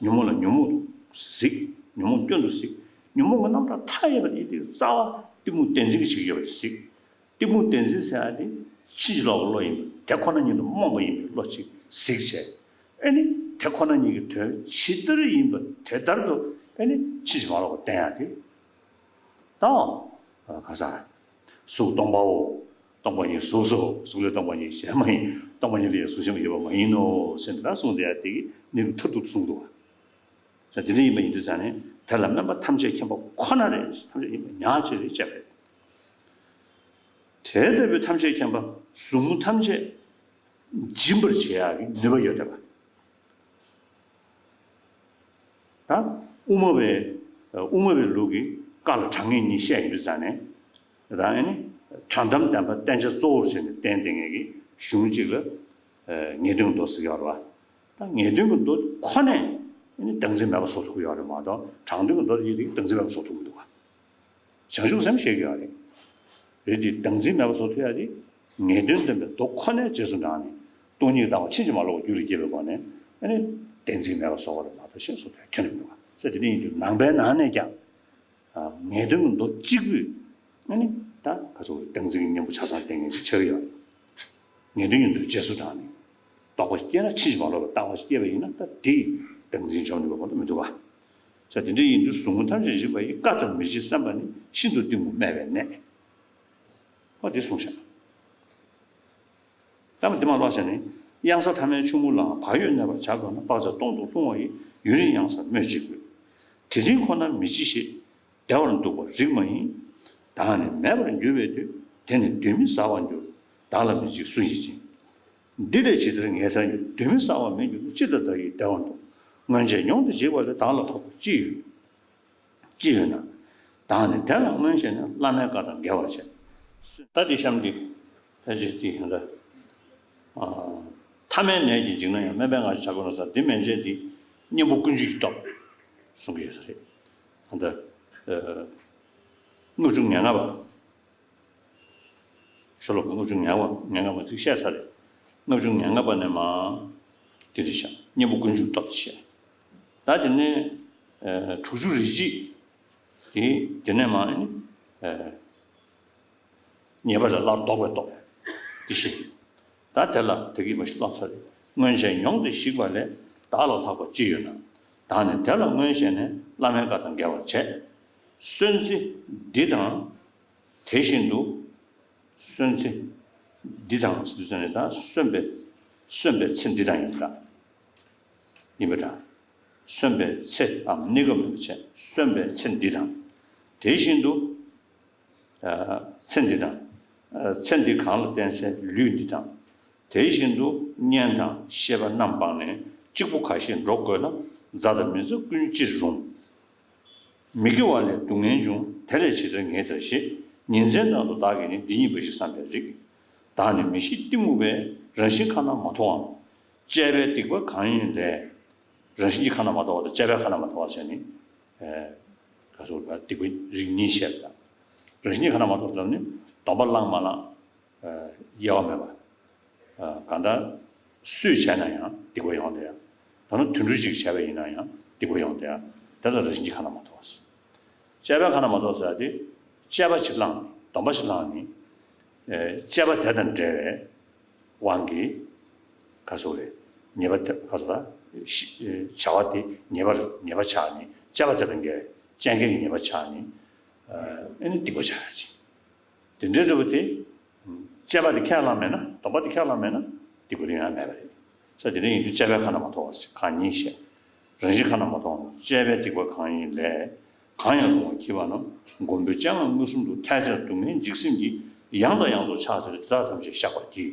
ཉོན་མོངས་ལ་ཉོན་མོངས་གཟིགས། ཉོན་མོངས་སྐྱོན་དུ་གཟིགས། ཉོན་མོངས་ཀྱི་རྣམ་གྲངས་མཐའ་ཡས་པ་དེ་དེ་རྩ་བ་གཏི་མུག་བདེན་འཛིན་གྱི་ཞིག་ཡོད་པ་དེ་གཟིགས། གཏི་མུག་བདེན་འཛིན་ཟེར་ཡ་དེ་ཕྱིན་ཅི་ལོག་གི་བློ་ཡིན་པ་དེ་ཁོ་ན་ཉིད་དུ་རྨོངས་པ་ཡིན་པའི་བློ་གཅིག་གཟིགས་བྱས། ཨ་ནི་དེ་ཁོ་ན་ཉིད་ཀྱི་དོན་ཇི་ལྟར་ཡིན་པ་དེ་ལྟར་དུ་ཨ་ནི་ཕྱིན་ཅི་མ་ལོག་པར་བསྟན་ཡ་དེ། ད། ག་ས། གཟུགས་སྟོང་པའོ། སྟོང་པ་ཉིད་གཟུགས་སོ། གཟུགས་ལས་སྟོང་པ་ཉིད་གཞན་མ་ཡིན། སྟོང་པ་ཉིད་ལས་གཟུགས་གཞན་མ་ཡོད་པ་མ་ཡིན་ནོ་ཟེར་ད་གསུངས་དེ་ཡ་དེ་གི་གནས་ལུགས་མཐར་ཐུག་གསུངས་འདུག་བ། ས་དེ་འདྲ་ཡིན་པ་ཡིན་དུས་ཙང་ནས་དེ་ལ་སྨན་པ་ཐམས་ཅད་མཁྱེན་པ་ཁོ་ན་རེད། ཐམས་ཅད་མཁྱེན་པ་ཉག་གཅིག་རེད་བྱས་པས། དེ་ལྟ་བུའི་ཐམས་ཅད་མཁྱེན་པ་ཟུག་རྔུ་ཐམས་ཅད་འབྱིན་པར་བྱེད་ཡག་གི་ནུས་པ་ཡོད་བསྡད་པ། ད་དབུ་མ་པའི་དབུ་མ་པའི་ལུགས་ཀྱི་བཀའ་ལ་དྲང་ངེས་གཉིས་བཤད་ཡོད་ཙང་ནས། ད་ཨ་ནི་དོན་དམ་བདེན་པ་བསྟན་བྱ་གཙོ་བོར་བྱས་ནས་བསྟན་བསྡད་མཁན་གྱི་གཞུང་གཅིག་ལ་ངེས་དོན་གྱི་མདོ་ཟེར་གྱི་ཡོད་རེད་བ། ད་ངེས་དོན་གྱི་མདོ་ཁོ་ནས་ཨ་ནི་བདག་འཛིན་མེད་པ་བཟོ་ཐུབ་ཀྱི་ཡོད་རེད་མ་གཏོགས་དྲང་དོན་གྱི་མདོ་དེ་བདག་འཛིན་མེད་པ་བཟོ་ཐུབ་མི་འདུག་བ། བྱང་ཆུབ་སེམས་ཤེས་ཀྱི་ཡོད་རེད། རེད་དེ་བདག་འཛིན་མེད་པ་བཟོ་ཐུབ་ཡ་དེ་ངེས་དོན་སྟོན་པའི་མདོ་ཁོ་ནའི་རྗེས་སུ་འབྲངས་ནས་སྟོང་ཉིད་ལྟ་བ་ཕྱིན་ཅི་མ་ལོག་པའི་རྒྱུད་ལ་སྐྱེས་པའི་སྒོ་ནས་ཨ་ནི་བདེན་འཛིན་མེད་པ་བཟོ་བ་རེད་མ་གཏོགས་ཞེས་སོགས་དོན་ཁྱོན་ནས་མི་འདུག་བ། ས་དེ་འདྲ་ཡིན་དུས་ནང་པའི་ནང་ནས་ཀྱང་ངེས་དོན་གྱི་མདོ་གཅིག་པུས་ཨ་ནི་ད་ག་ཚོད་བདག་འཛིན་གྱི་གཉེན་པོ་ཆ་ཚང་བསྟེན་མཁན་ཅིག་ཆགས་ཀྱི་ཡོད་རེད། ངེས་དོན་ཡིན་དུས་རྗེས་སུ་འབྲངས་ནས་རྟོག་པ་སྐྱེས་ན་ཕྱིན་ཅི་མ་ལོག་པའི་ལྟ་བ་ཞིག་སྐྱེས་པ་ཡིན་ན་ད་དེ་བདག་འཛིན་འཇོམས་ནུས་པ་མ་གཏོགས་མི་འདུག་བ། ས་དེ་འདྲ་ཡིན་དུས་ཟུག་རྔུ་ཐམས་ཅད་འབྱིན་པ་ཡི། བཀའ་ཙམ་མི་བྱེད་བསམ་པ་ནི། ཤིན་ཏུ་གཏི་མུག་སྨད་པའི་གནས། ཨོ་དེ་གསུངས་ཤག་ད་མ་དེ་མ་ཀློག་བྱས་ནས། གཡང་ས་ཐ་མའི་ཆུ་མོ་ལའང་བག་ཡོད་གནས་པར་བྱ་དགོས་ན། བག་ཚ་སྟོང་དུ་ལྷུང་བ་ཡི། ཡུན་རིང་གཡང་སར་སྨོས་ཅི་དགོས། དེ་རིང་ཁོ་ན་མི་འཆི་ཞེས། བདེ་བར་འདུག་པ་རིགས་མ་ཡིན། བདག་ནི་མེད་པར་འགྱུར་བའི་དུས། དེ་ནི་གདོན་མི་ཟ་བར་འགྱུར། བདག་ལ་མི་འཇིགས་སུ་ཡིས་བྱིན། འདི་ལས་ཇི་ལྟར་ངེས་ཐག་ཉེ། གདོན་མི་ཟ་བར་མི་འགྱུར་ན། ཅི་ལྟར་བདག་ཡིད་བདེ་བར་འདུག། སྔོན་ཆད་མྱོང་དུ་འཇིགས་པ་ལས། བདག་ལ་ལྷག་པ་ཅི་ཡོད། ཅི་ཡོད་ན། བདག་ནི་དེ་ལ་མངོན་ཤེས་ནས། བླ་མའི་བཀའ་དང་འགལ་བར་བྱེད། ད་འདི་གཤམ་འདི་ཕལ་ཆེར་འདི་ཡང་ད། ཨ། ཐ་མལ་ནད་ཀྱིས་འཇིགས་ན་ཡང་། སྨན་པའི་སྔགས་ཀྱིས་བྱ་དགོས་ན་ཟེར། འདི་མན་ཆད་འདི་གཉེན་པོ་ཀུན་འཇུག་གི་སྟོབས་གསུང་གི་ཡོད་ས་རེད། ད་ལྟ་ལྔ་བཅུ་ང་ལྔ་པ། ཤོ་ལོ་ཀ་ལྔ་བཅུ་ང་ལྔ་པ། ང་ལྔ་པ་ཅིག་བཤད་ཚར་རེད། ལྔ་བཅུ་ང་ལྔ་པ་ནས་མར་དེ་རེད་ཤག་གཉེན་པོ་ཀུན་འཇུག་སྟོབས་དེ་བཤད། ད་དེ་ནས་ཨ་དྲུག་ཅུ་རེ་གཅིག་དེ་དེ་ནས་མར་ཨ་ཉེས་པ་ལས་སླར་ལྡོག་པའི་སྟོབས་དེ་བཤད། ད་དེ་ལ་དེ་གི་མ་ཞིག་ཀློག་ཚར་རེད། སྔོན་ཆད་མྱོང་སྟེ་ཞིག་པ་ལས། བདག་ལ་ལྷག་པ་ཅི་ཡོད་ན། བདག་ནི་དེ་ལ་མངོན་ཤེས་ནས། བླ་མའི་བཀའ་དང་འགལ་བར་བྱེད། གསོན་རྩི་འདི་དང་དེ་བཞིན་དུ། གསོན་ཚེ་འདི་དང་ཟེར་དུས་ཙམ་ནས་ད་གསོན་པའི་གསོན་པའི་ཚེ་འདི་དང་ཡིན་པ་འདྲ། ཡིན་པ་འདྲ། གསོན་པའི་ཚེའམ་གནས་སྐབས་མིན་པ་བྱས་གསོན་པའི་ཚེ་འདི་དང་། དེ་བཞིན་དུ། ཚེ་འདི་དང་། ཚེ་འདི་གང་ལ་བརྟེན་སའི་ལུས་འདི་དང་། དེ་བཞིན་དུ་གཉེན་དང་ཤེས་པ་རྣམས་སྤངས་ནས་གཅིག་པུ་ཁ་ཞེས་འགྲོ་དགོས་ན། མཛའ་དང་མི་མཛའ་ཀུན་ཅི་རུང་། མི་དགེ་བ་ལས་སྡུག་བསྔལ་འབྱུང་། དེ་ལས་ཇི་ལྟར་ངེས་དེར་ཞེས། ཉིན་མཚན་དང་དུ་བདག་གིས་ནི། འདི་ཉིད་འབའ་ཞིག་བསམ་པའི་རིགས། བདག་ནི་མི་ཤེས་གཏི་མུག་པས། རང་བཞིན་ཁ་ན་མ་ཐོ་བའམ། དཔྱད་པས་སྡིག་པ་གང་ཡིན་ལས། རང་བཞིན་གྱིས་ཁ་ན་མ་ཐོ་བ་དང་དཔྱད་པས་ཁ་ན་མ་ཐོ་བ་ཟེར་ནི། ག་སོགས་ལ་སྡིག་པ་རིགས་གཉིས་བཤད་པ་དང་། རང་བཞིན་གྱིས་ཁ་ན་མ་ཐོ་བ་ཟེར་ནི་སྡོམ་པ་བླངས་མ་བླངས། དབྱེ་བ་མེད་པ། གང་ལྟར་སུས་བྱས་ན་ཡང་སྡིག་པ་ཡོང་དེ་ཡང་། ད་ནི་དུད་འགྲོ་གཅིག་བྱས་པ་ཡིན་ན་ཡང་སྡིག་པ་ཡོང་དེ་ཡང་། དེ་ལ་རང་བཞིན་གྱིས་ཁ་ན་མ་ཐོ་བ་ཟེར། དཔྱད་པས་ཁ་ན་མ་ཐོ་བ་ཟེར་ཏེ། དཔྱད་པ་ཅིག་བླངས་ནས་སྡོམ་པ་ཅིག་བླངས་ནས། དཔྱད་པ་དེ་དང་འབྲེལ་བའི་དབང་གིས་ག་སོགས་རེད། ཉེས་པ་དེ་ག་སོགས་ལ་བྱ་བ་དེ་ཉེས་པར་ཉེས་པ་ཆགས་ནས་དཔྱད་པ་དེ་དང་འགལ་བའི་རྐྱེན་གྱིས་ཉེས་པ་ཆགས་ནས་ཨ་ནི་སྡིག་པ་ཆགས་ཡ་ཅིག་དེ་འདྲའི་འདྲ་བོ་དེ། དཔྱད་པ་དེ་ཁས་བླངས་མེད་ན་སྡོམ་པ་དེ་ཁས་བླངས་མེད་ན་སྡིག་པ་དེ་ཡང་མེད་པ་རེད། ས་དེ་འདྲ་ཡིན་དུས་དཔྱད་པས་ཁ་ན་མ་ཐོ་བ་ཁག་གཉིས་བཤད། རང་བཞིན་ཁ་ན་མ་ཐོ་བ་དཔྱད་པས་སྡིག་པ་གང་ཡིན་ལས། གང་ཡང་རུང་བ་གྱིས་པ་རྣམས། མགོན་པོའི་སྤྱན་སྔར་མངོན་སུམ་དུ། ཐལ་ཆེར་སྡུག་བསྔལ་འཇིགས་སེམས་ཀྱིས། ཡང་དང་ཡང་དུ་ཕྱག་འཚལ་ལོ། དེ་དག་ཐམས་ཅད་བཤགས་པར་བགྱི།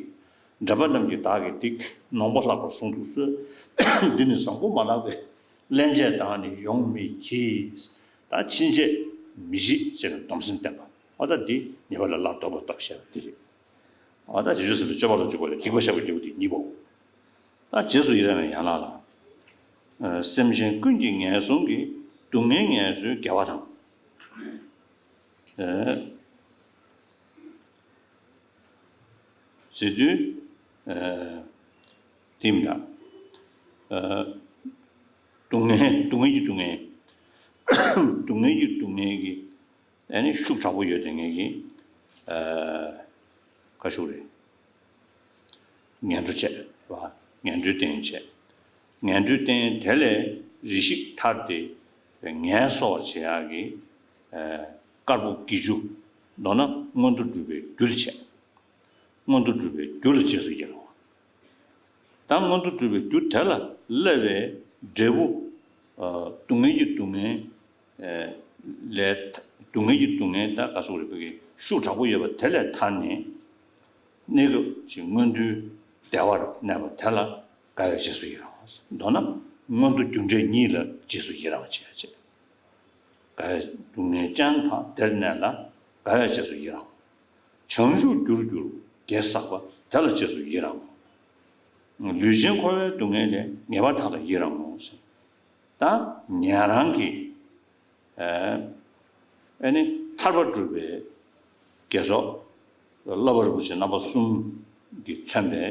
འདྲེན་པ་རྣམས་ཀྱིས་བདག་གི་སྡིག །ནོངས་པ་ལྷག་པར་གཟུང་དུ་གསོལ། འདི་ནི་བཟང་པོ་མ་ལགས་པའི། སླན་ཆད་བདག་ནི་ཡོང་མི་བགྱིད། ད་ཕྱིན་ཆད་མི་བགྱིད་ཅེས་པའི་སྡོམ་སེམས་བསྟེན་པ། འོ་ད་འདི་ཉེས་པ་ལས་སླར་ལྡོག་པ་ལྟ་བུ་བཤད་པ་འདི་རེད། འོ་ད་རྗེས་སུ་ཟིན་པའི་སྤྱོད་པ་ལ་འཇུག་པ་ལས་སྡིག་པ་བཤགས་པའི་འབྲས་བུ་དེ་གཉིས་པའོ། ད་རྗེས་སུ་ཡི་རང་བའི་ཡན་ལག་ལ། ཨ་སེམས་ཅན་ཀུན་གྱི་ངན་སོང་གི་སྡུག་བསྔལ་ངལ་གསོའི་དགེ་བ་དང་། ཨ་ཟེར་དུས། ཨ་དེ་མི་འདྲ། ཨ་སྡུག་བསྔལ་སྡུག་བསྔལ་གྱི་སྡུག་བསྔལ། སྡུག་བསྔལ་གྱི་སྡུག་བསྔལ་གྱི། ཨ་ནི་ཤུགས་དྲག་པོ་ཡོད་དེ་ངེད་ཀྱིས། ཨ་ག་ཤུགས་རེད། ངན་འགྲོ་བྱས་རེད་བ། ངན་འགྲོའི་རྟེན་བྱས། ངན་འགྲོའི་རྟེན་དེ་ལས་རེ་ཞིག་ཐར་ཏེ། ངལ་གསོ་བར་བྱེད་ཡག་གི། ཨ་དཀར་པོ་དགེ་བཅུ། མདོར་ན་མངོན་མཐོ་སྒྲུབ་པའི་རྒྱུ་ལ་བྱས། མངོན་མཐོ་སྒྲུབ་པའི་རྒྱུ་ལ་རྗེས་སུ་ཡི་རང་བ། ད་མངོན་མཐོ་སྒྲུབ་པའི་རྒྱུ་དེ་ལ་བསླབ་པའི་འབྲས་བུ། ཨ་སྡུག་བསྔལ་གྱི་སྡུག་བསྔལ་ལས། སྡུག་བསྔལ་གྱི་སྡུག་བསྔལ་ད་ག་སོགས་རིག་པའི་ཤུགས་དྲག་པོ་ཡོད་པ་དེ་ལས་ཐར་ནས། གནས་སྐབས་ཀྱི་མངོན་མཐོའི་བདེ་བར་གནས་པ་དེ་ལ་དགའ་བའི་རྗེས་སུ་ཡི་རང་བ། མདོར་ན་མངོན་མཐོ་རྒྱུ་འབྲས་གཉིས་ལ་རྗེས་སུ་ཡི་རང་བ་བྱེད་ཡ་བྱེད། དགའ་བའི་སྡུག་བསྔལ་ཅན་དང་དེར་གནས་ལ་དགའ་བའི་རྗེས་སུ་ཡི་རང་། བྱང་ཆུབ་རྒྱུར་གྱུར་དགེ་བསགས་པ་དེ་ལ་རྗེས་སུ་ཡི་རང་ངོ་། ལུས་ཅན་འཁོར་བའི་སྡུག་བསྔལ་ལས། ངེས་པར་ཐར་ལ་ཡི་རང་ངོ་། ད་ཉན་རང་གི། ཨ་ནི་ཐར་པ་སྒྲུབ་པའི་དགེ་ཚོགས། བསླབ་པ་རིན་པོ་ཆེ་རྣམ་པ་གསུམ་གྱིས་མཚོན་པའི་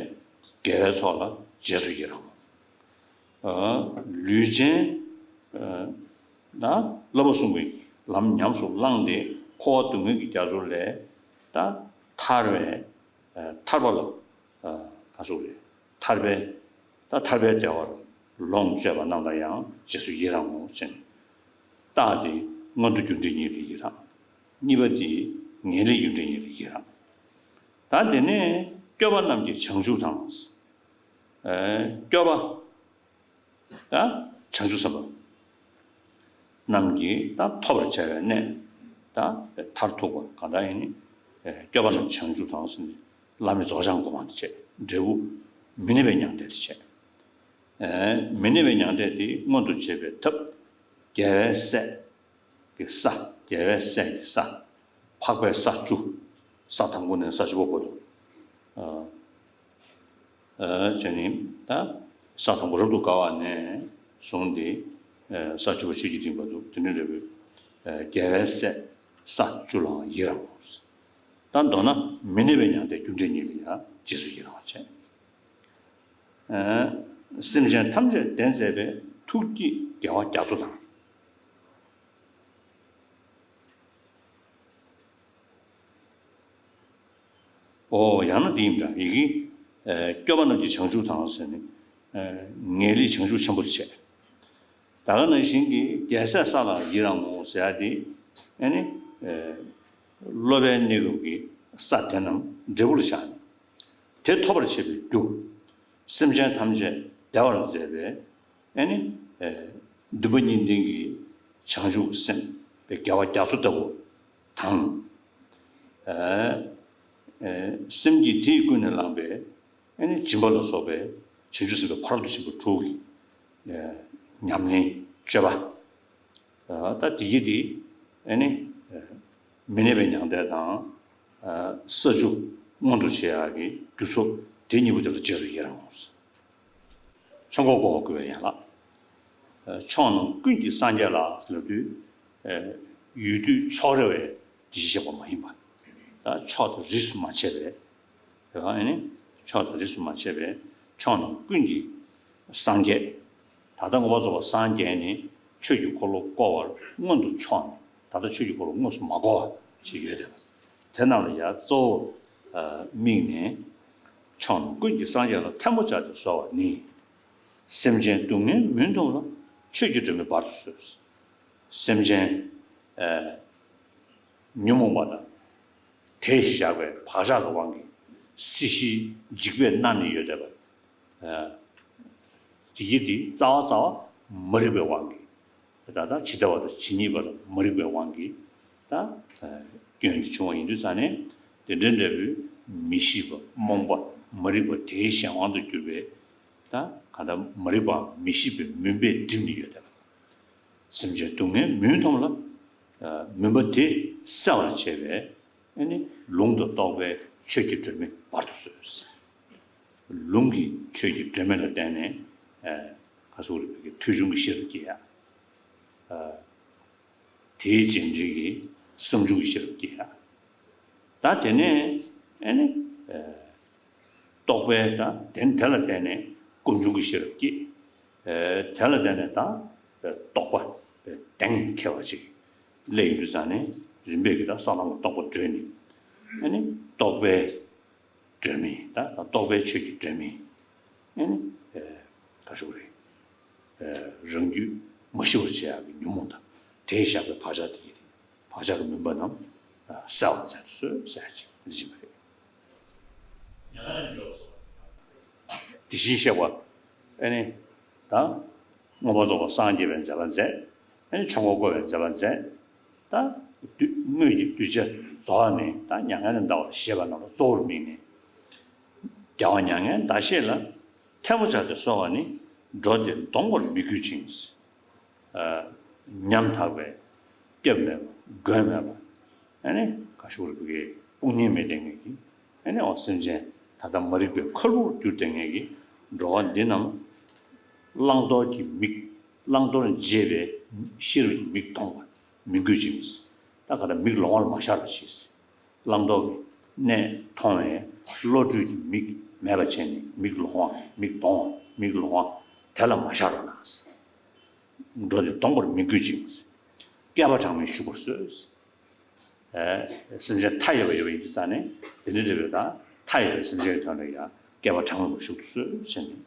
དགེ་བའི་ཚོགས་ལ་རྗེས་སུ་ཡི་རང་། ལུས་ཅན། ད་བསླབ་པ་གསུམ་གྱི་ལམ་ཉམས་སུ་བླངས་ཏེ་འཁོར་བ་སྡུག་བསྔལ་གྱི་རྒྱ་མཚོ་ལས་ད་ཐར་བའི་ཐར་པ་ལ་ག་ཚོད་རེད། ཐར་པའི་ད་ཐར་པའི་བདེ་བར་ལོངས་སྤྱོད་པ་རྣམས་ལ་ཡང་རྗེས་སུ་ཡི་རང་ངོ་ཟེར་ནས། རྟགས་དེ་མངོན་མཐོ་རྒྱུ་འབྲས་གཉིས་ལ་ཡི་རང་། གཉིས་པ་དེ་ངེས་ལེགས་རྒྱུ་འབྲས་གཉིས་ལ་ཡི་རང་། ད་དེ་ནས་སྐྱོབ་པ་རྣམས་ཀྱི་བྱང་ཆུབ་དང་། ཨ་སྐྱོབ་པ། ད་བྱང་ཆུབ་སེམས་དཔའ་རྣམས་ཀྱིས་ད་ཐོབ་པར་བྱ་བའི་གནས་ད་མཐར་ཐུག་པ་གང་དག་ཡིན་ནི། ཨ་སྐྱོབ་པ་རྣམས་བྱང་ཆུབ་དང་ཟེར་ནས་བླ་མེད་རྫོགས་བྱང་སྒོམ་པ་དེ་བྱས། འབྲས་བུ་མི་གནས་པའི་མྱང་འདས་དེ་བྱས། ཨ་མི་གནས་པའི་མྱང་འདས་དེ་མངོན་དུ་བྱེད་པའི་ཐབས། རྒྱལ་བའི་སྲས་ཀྱི་ས། རྒྱལ་བའི་སྲས་ཀྱི་ས། འཕགས་པའི་ས་བཅུ། ས་དང་པོ་ནས་ས་བཅུ་པ་བར་དུ། ཨ་ཨ་བྱས་ནས་ད་ས་དང་པོ་རབ་ཏུ་དགའ་བ་ནས་བཟུང་སྟེ་ཨ་ས་བཅུ་པ་ཆོས་ཀྱི་སྤྲིན་བར་དུ་དེ་འདྲ་འདྲ་བའི་ཨ་རྒྱལ་བའི་སྲས་ས་བཅུ་ལའང་ཡི་རང་ངོ་། ད་མདོར་ན་མི་གནས་པའི་མྱང་འདས་རྒྱུ་འབྲས་གཉིས་ལ་ཡང་རྗེས་སུ་ཡི་རང་བ་བྱས། ཨ་སེམས་ཅན་ཐམས་ཅད་བདེན་མཛད་པའི་ཐུགས་ཀྱི་དགེ་བ་རྒྱ་མཚོ་དང་། ཨོ་ཡང་ན་དེ་ཡིན་འདྲ་ཡི་གེ། ཨ་སྐྱོབ་པ་རྣམས་ཀྱི་བྱང་ཆུབ་དང་ཟེར་ནས། ཨ་ངེས་ལེགས་བྱང་ཆུབ་ཆེན་པོ་དེ་བྱས། ད་ག་ནང་བཞིན་གྱི་རྒྱལ་སྲས་ས་ལ་ཡི་རང་ངོ་ཟེར་ཡ་དེ། ཨ་ནི་ཨ་སློབ་པའི་གནས་སྐབས་ཀྱི་ ས་དེ་རྣམས་འབྲས་བུ་ལ་བཞག་ནས། དེ་ཐོབ་པར་བྱེད་པའི་རྒྱུ། སེམས་ཅན་ཐམས་ཅད་བདེ་བར་མཛད་པའི་ཨེ་ནི། ཨེ། འདུན་པ་གཉིས་ལྡན་གྱི་བྱང་ཆུབ་སེམས་དཔའི་དགེ་བ་རྒྱ་མཚོ་ལྟ་བུ་དང་། ཨེ། ཨེ། སེམས་བསྐྱེད་དེས་ཀུན་ནས་བསླངས་པའི་ཨེ་ནི་སྦྱིན་པ་ལ་སོགས་པའི་བྱང་ཆུབ་སེམས་དཔའི་ཕ་རོལ་ཏུ་ཕྱིན་པ་དྲུག་གི་ཨེ་ཉམས་ལེན་སྤྱོད་པ། ད་དེ་ཡི་དེ་ཨེ་ནི་མི་གནས་པའི་མྱང་འདས་དང་ས་བཅུ་མངོན་དུ་བྱེད་ཡག་གི་རྒྱུ་ཚོགས་དེ་གཉིས་པོ་དེ་ལ་རྗེས་སུ་ཡི་རང་ངོ་། ཆོས་འཁོར་བསྐོར་བར་བསྐུལ་བའི་ཡན་ལག། ཕྱོགས་རྣམས་ཀུན་གྱི་སངས་རྒྱས་ལ་ལབ་དུས། ཡུལ་དུས་ཕྱོགས་རེ་བའི་དེ་བཞིན་གཤེགས་པ་མ་ཡིན་པ། ད་ཕྱོགས་དང་རིས་སུ་མ་ཆད་པའི། དེ་ཡང་ཨེ་ནི་ཕྱོགས་དང་རིས་སུ་མ་ཆད་པའི་ཕྱོགས་རྣམས་ཀུན་གྱི་སངས་རྒྱས། ད་ལྟ་མངོན་པར་རྫོགས་པར་སངས་རྒྱས་ནས་ཆོས་ཀྱི་འཁོར་ལོ་བསྐོར་བར་སྔོན་དུ་ཕྱོགས་ནས། ད་ལྟ་ཆོས་ཀྱི་འཁོར་ལོ་དངོས་སུ་མ་བསྐོར་བ་ཅིག་ཡོད་དེ། དེ་རྣམས་ལ་ཡང་གཙོ་བོར་དམིགས་ནས། ཕྱོགས་རྣམས་ཀུན་གྱི་སངས་རྒྱས་ལ་ཐལ་མོ་སྦྱར་ཏེ་གསོལ་བ་ནི། སེམས་ཅན་སྡུག་བསྔལ་མུན་འཐོམས་ལ། ཆོས་ཀྱི་སྒྲོན་མེ་སྦར་དུ་གསོལ། སེམས་ཅན་ཉོན་མོངས་པ་དང་དེས་བཞག་པའི་བག་ཆགས་ཀྱི་དབང་གིས་སྲིད་ཞིའི་འཇིགས་པས་མནར་ནས་ཡོད་བསྡད་པ། དེ་ཡི་དེ་རྩ་བ་རྩ་བ་མ་རིག་པའི་དབང་གིས། ད་ལྟ་ཇི་ལྟ་བ་དང་ཇི་སྙེད་པ་ལ་མ་རིག་པའི་དབང་གིས་ད་སྐྱོན་དེ་བྱུང་བ་ཡིན་དུས་ཙང་ནས། དེ་འདྲའི་འབྲས་བུ་མི་ཤེས་པ་རྨོངས་པ་མ་རིག་པ་དེའི་གཞན་དབང་དུ་གྱུར་པའི། ད་གང་ལྟར་མ་རིག་པའམ་མི་ཤེས་པའི་མུན་པས་བསྒྲིབས་ནས་ཡོད་དེ། སེམས་ཅན་སྡུག་བསྔལ་མུན་འཐོམས་ལ། མུན་པ་དེ་བསལ་བར་བྱེད་པའི་ཨེ་ནི་ལུང་དང་རྟོགས་པའི་ཆོས་ཀྱི་སྒྲོན་མེ་སྦར་དུ་གསོལ། ལུང་གི་ཆོས་ཀྱི་སྒྲོན་མེ་ལ་བརྟེན་ནས། ཨ། ག་སོགས་རིག་པའི་ཐོས་བྱུང་གི་ཤེས་རབ་སྐྱེ་ཡ། ཨ། དེའི་རྗེས་འབྲེལ་གྱི་བསམ་བྱུང་གི་ཤེས་རབ་སྐྱེ་ཡ། ད་དེ་ནས་ཨེ་ནི། ཨ། རྟོགས་པའི་ད་དེ་དེ་ལ་བརྟེན་ནས་ཀུན་འབྱུང་གི་ཤེས་རབ་སྐྱེ། ཨ། དེ་ལ་བརྟེན་ནས་ད་རྟོགས་པ་གཏན་འཁེལ་བ་ཅིག་སླེབས་ཡོང་དུས་ཙང་ནས། རིམ་པས་ཀྱི་ད་ས་ལམ་གྱི་རྟོགས་པ་བགྲོད་ནས། ཨེ་ནི་རྟོགས་པའི་སྒྲོན་མེ། ད་རྟོགས་པའི་ཆོས་ཀྱི་སྒྲོན་མེ། ཨེ་ནི། ཨེ། ག་ཞུ་རེད། ཨེ། རང་རྒྱུད་མ་ཞི་བར་བྱེད་ཡག་གི་ཉོན་མོངས་དང་དེས་བཞག་པའི་བག་ཆགས་དེ་ཡི་བག་ཆགས་ཀྱི་མུན་པ་རྣམས་བསལ་བར་མཛད་དུ་གསོལ་ཟེར་ཡག་ཅིག་འདི་བཞིན་པ་རེད། དེ་བཞིན་གཤེགས་པ་ཨེ་ནི་ད་མངོན་པར་རྫོགས་པར་སངས་རྒྱས་པའི་མཛད་པ་མཛད། ཨེ་ནི་ཆོས་འཁོར་བསྐོར་བའི་མཛད་པ་མཛད། ད་དུས་དངོས་ཀྱི་གདུལ་བྱ་རྫོགས་ནས་ད་མྱ་ངན་ལས་འདའ་བར་བཞེད་པ་རྣམས་ལ་གཙོ་བོར་དམིགས་ནས། རྒྱལ་བ་མྱ་ངན་འདའ་ཞེས་ལ་ཐལ་མོ་སྦྱར་ཏེ་གསོལ་བ་ནི། འགྲོ་འདིར་ལྡོངས་པར་མི་འགྱུར་ཅིང་། ཨ། ཉམ་ཐག་པའི་སྐྱབས་མེད་པ་མགོན་མེད་པ། ཨ་ནི་ག་ཞུ་རེད། བུ་གའི་དཔུང་གཉེན་མེད་བསྡད་མཁན་གྱི། ཨ་ནི་འོ་སེམས་ཅན་ད་ལྟ་མ་རིག་པའི་ཁུར་པོར་གྱུར་བསྡད་མཁན་གྱི་འགྲོ་བ་འདི་རྣམས་བླང་དོར་གྱི་མིག་བླང་དོར་འབྱེད་པའི་ཤེས་རབ་ཀྱི་མིག་ལྡོངས་པར་མི་འགྱུར་ཅིང་། ད་ག་ད་མིག་ལོང་བར་མ་ཤར་བར་བྱས། བླང་དོར་གྱི་གནས་མཐོང་བའི་བློ་གྲོས་ཀྱི་མིག་མེད་པ་བྱས་ནས། མིག་ལོང་བ། མིག་ལྡོང་བ། མིག་ལོང་བ་དེ་ལ་མ་ཤར་བར་ན། འགྲོ་འདིར་ལྡོངས་པར་མི་འགྱུར་ཅིང་། བསྐལ་པ་གྲངས་མེད་བཞུགས་པར་གསོལ། ཨེ། སེམས་ཅན་མཐའ་ཡས་པ་ཡོད་པ་ཡིན་དུས་ཙང་ནས། དེ་འདྲའི་འབྲེལ་བའི་ད་མཐའ་ཡས་པའི་སེམས་ཅན་གྱི་དོན་ལ་ཡང་བསྐལ་པ་གྲངས་མེད་པར་བཞུགས་སུ་གསོལ་ཟེར་ནས།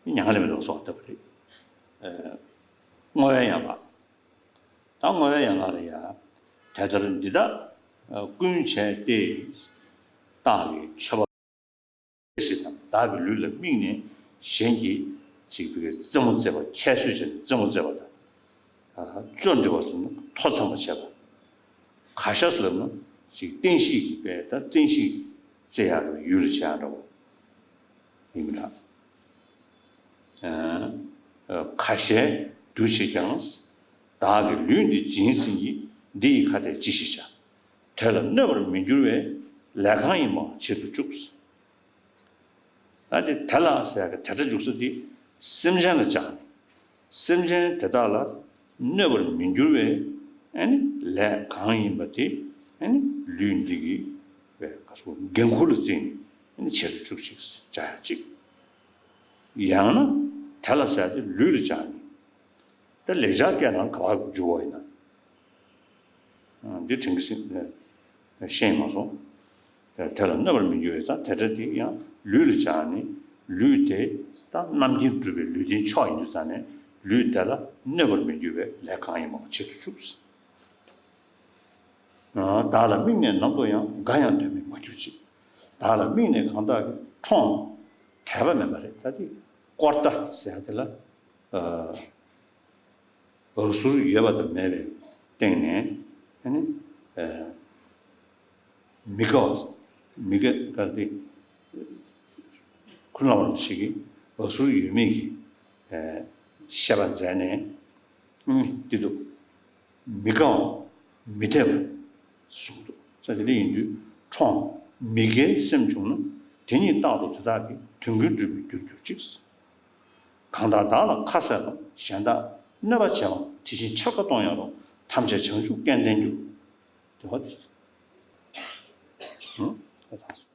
མྱ་ངན་ལས་མི་འདའ་བར་གསོལ་བ་བཏབ་པ་རེད། ཨེ། བསྔོ་བའི་ཡན་ལག། ད་བསྔོ་བའི་ཡན་ལག་ལ་ཡང་། དེ་ལྟར་འདི་དག་ཀུན་བྱས་ཏེ། བདག་གིས་མཆོད་པ་སྲིད་དམ། བདག་གི་ལུས་ལ་དམིགས་ནས་གཞན་གྱིས་ཅིག་བུ་གའི་རྩེད་མོ་རྩེ་བ། ཁྱད་གསོད་བྱས་ནས་རྩེད་མོ་རྩེ་བ་དང་། ཨ། ཅོ་འདྲི་བ་ཟེར་ན་ཐོ་འཚམ་པ་བྱེད་པ། ཁ་ཤས་ལབ་ན་ཅིག་བསྟན་བཤིག་གི་དཔེ། ད་བསྟན་བཤིག་རྩེ་ཡག་གི་ཡུལ་ལ་བྱེད་ཡག་འདྲ་བོ་ཡིན་མི་འདྲ། ཨ། ཁ་ཞེ་འདུ་བྱེད་ཀྱང་། བདག་གི་ལུས་འདི་སྦྱིན་ཟིན་གྱིས། འདི་ཡི་ཁ་ཏས་ཅི་ཞིག་བྱ། དེ་ལ་གནོད་པར་མི་འགྱུར་བའི། ལས་གང་ཡིན་པའང་བྱེད་དུ་བཅུག། ད་དེ་དེ་ལ་ཟེར་ཡག་གི་དེ་སྒྲ་འཇུག་ས་དེ་སེམས་ཅན་ལ་སྦྱར་ནས། སེམས་ཅན་དེ་དག་ལ་གནོད་པར་མི་འགྱུར་བའི་ཨ་ནི་ལས་གང་ཡིན་པ་དེ། ཨ་ནི་ལུས་འདི་གི་བའི་ག་སོ་འགན་ཁུར་ལ་བརྩིས་ནས་ཨ་ནི་བྱེད་དུ་བཅུག་ཅིག་བྱ་ཡག་ཅིག། ཡང་ན་དེ་ལ་ཟེར་ཡག་དེ་ལུས་ལ་སྦྱར་ནས། ད་ལེགས་སྦྱར་སྐད་ནང་ག་པར་འཇུག་པ་ཡིན་ན། འདི་དྲན་གྱི་ཤེས་མ་སོང་། དེ་ལ་གནོད་པར་མི་འགྱུར་བའི། ད་དེ་སྒྲ་དེ་ཡང་ལུས་ལ་སྦྱར་ནས། ལུས་དེ་ད་རྣམ་མཁྱེན་གྲུབ་པའི་ལུས་རྟེན་མཆོག་ཡིན་དུས་ཙང་ནས། ལུས་དེ་ལ་གནོད་པར་མི་འགྱུར་བའི་ལས་གང་ཡིན་པའང་བྱེད་དུ་བཅུག། བདག་ལ་དམིགས་ནས་ནམ་དུ་ཡང་། འགའ་ཡང་དོན་མེད་མ་གྱུར་ཅིག་བདག་ལ་དམིགས་ནས་གང་དག་གིས། ཁྲོམ་དད་པ་མེད་པ་རེད། ད་དེ་ཀོརྟ་ཟེར་ཡ་དེ་ལ་འོ་ཟུར་ཡོད་པ་དང་མེད་པའི་སྟེང་ནས་ཨ་ནི་མི་དགའ་བ། མི་དགའ་དགའ་སྟེ། ཁུ་ལ་བ་ཞིག་གིས་འོ་ཟུར་ཡོད་མེད་ཀྱི་བཤད་པ་མཛད་ནས་འདི་འདུག་མི་དགའ་བ་མི་དད་པ་གསུངས་འདུག་ས་དེ་འདྲ་ཡིན་དུས་ཁྲོམ་མི་དགའི་སེམས་བྱུང་ན། དེ་ཉིད་རྟག་ཏུ་དེ་དག་གི་དོན་ཀུན་འགྲུབ་པའི་རྒྱུར་གྱུར་ཅིག་གང་དག་བདག་ལ་ཁ་གསལ་ལོ། གཞན་དག་གནོད་པ་བྱེད་པ། དེ་བཞིན་འཕྱར་ཀ་གཏོང་ཡང་རུང་། ཐམས་ཅད་བྱང་ཆུབ་སྐལ་ལྡན་གྱུར། དེ་ཧོ་དེ། ཧུམ།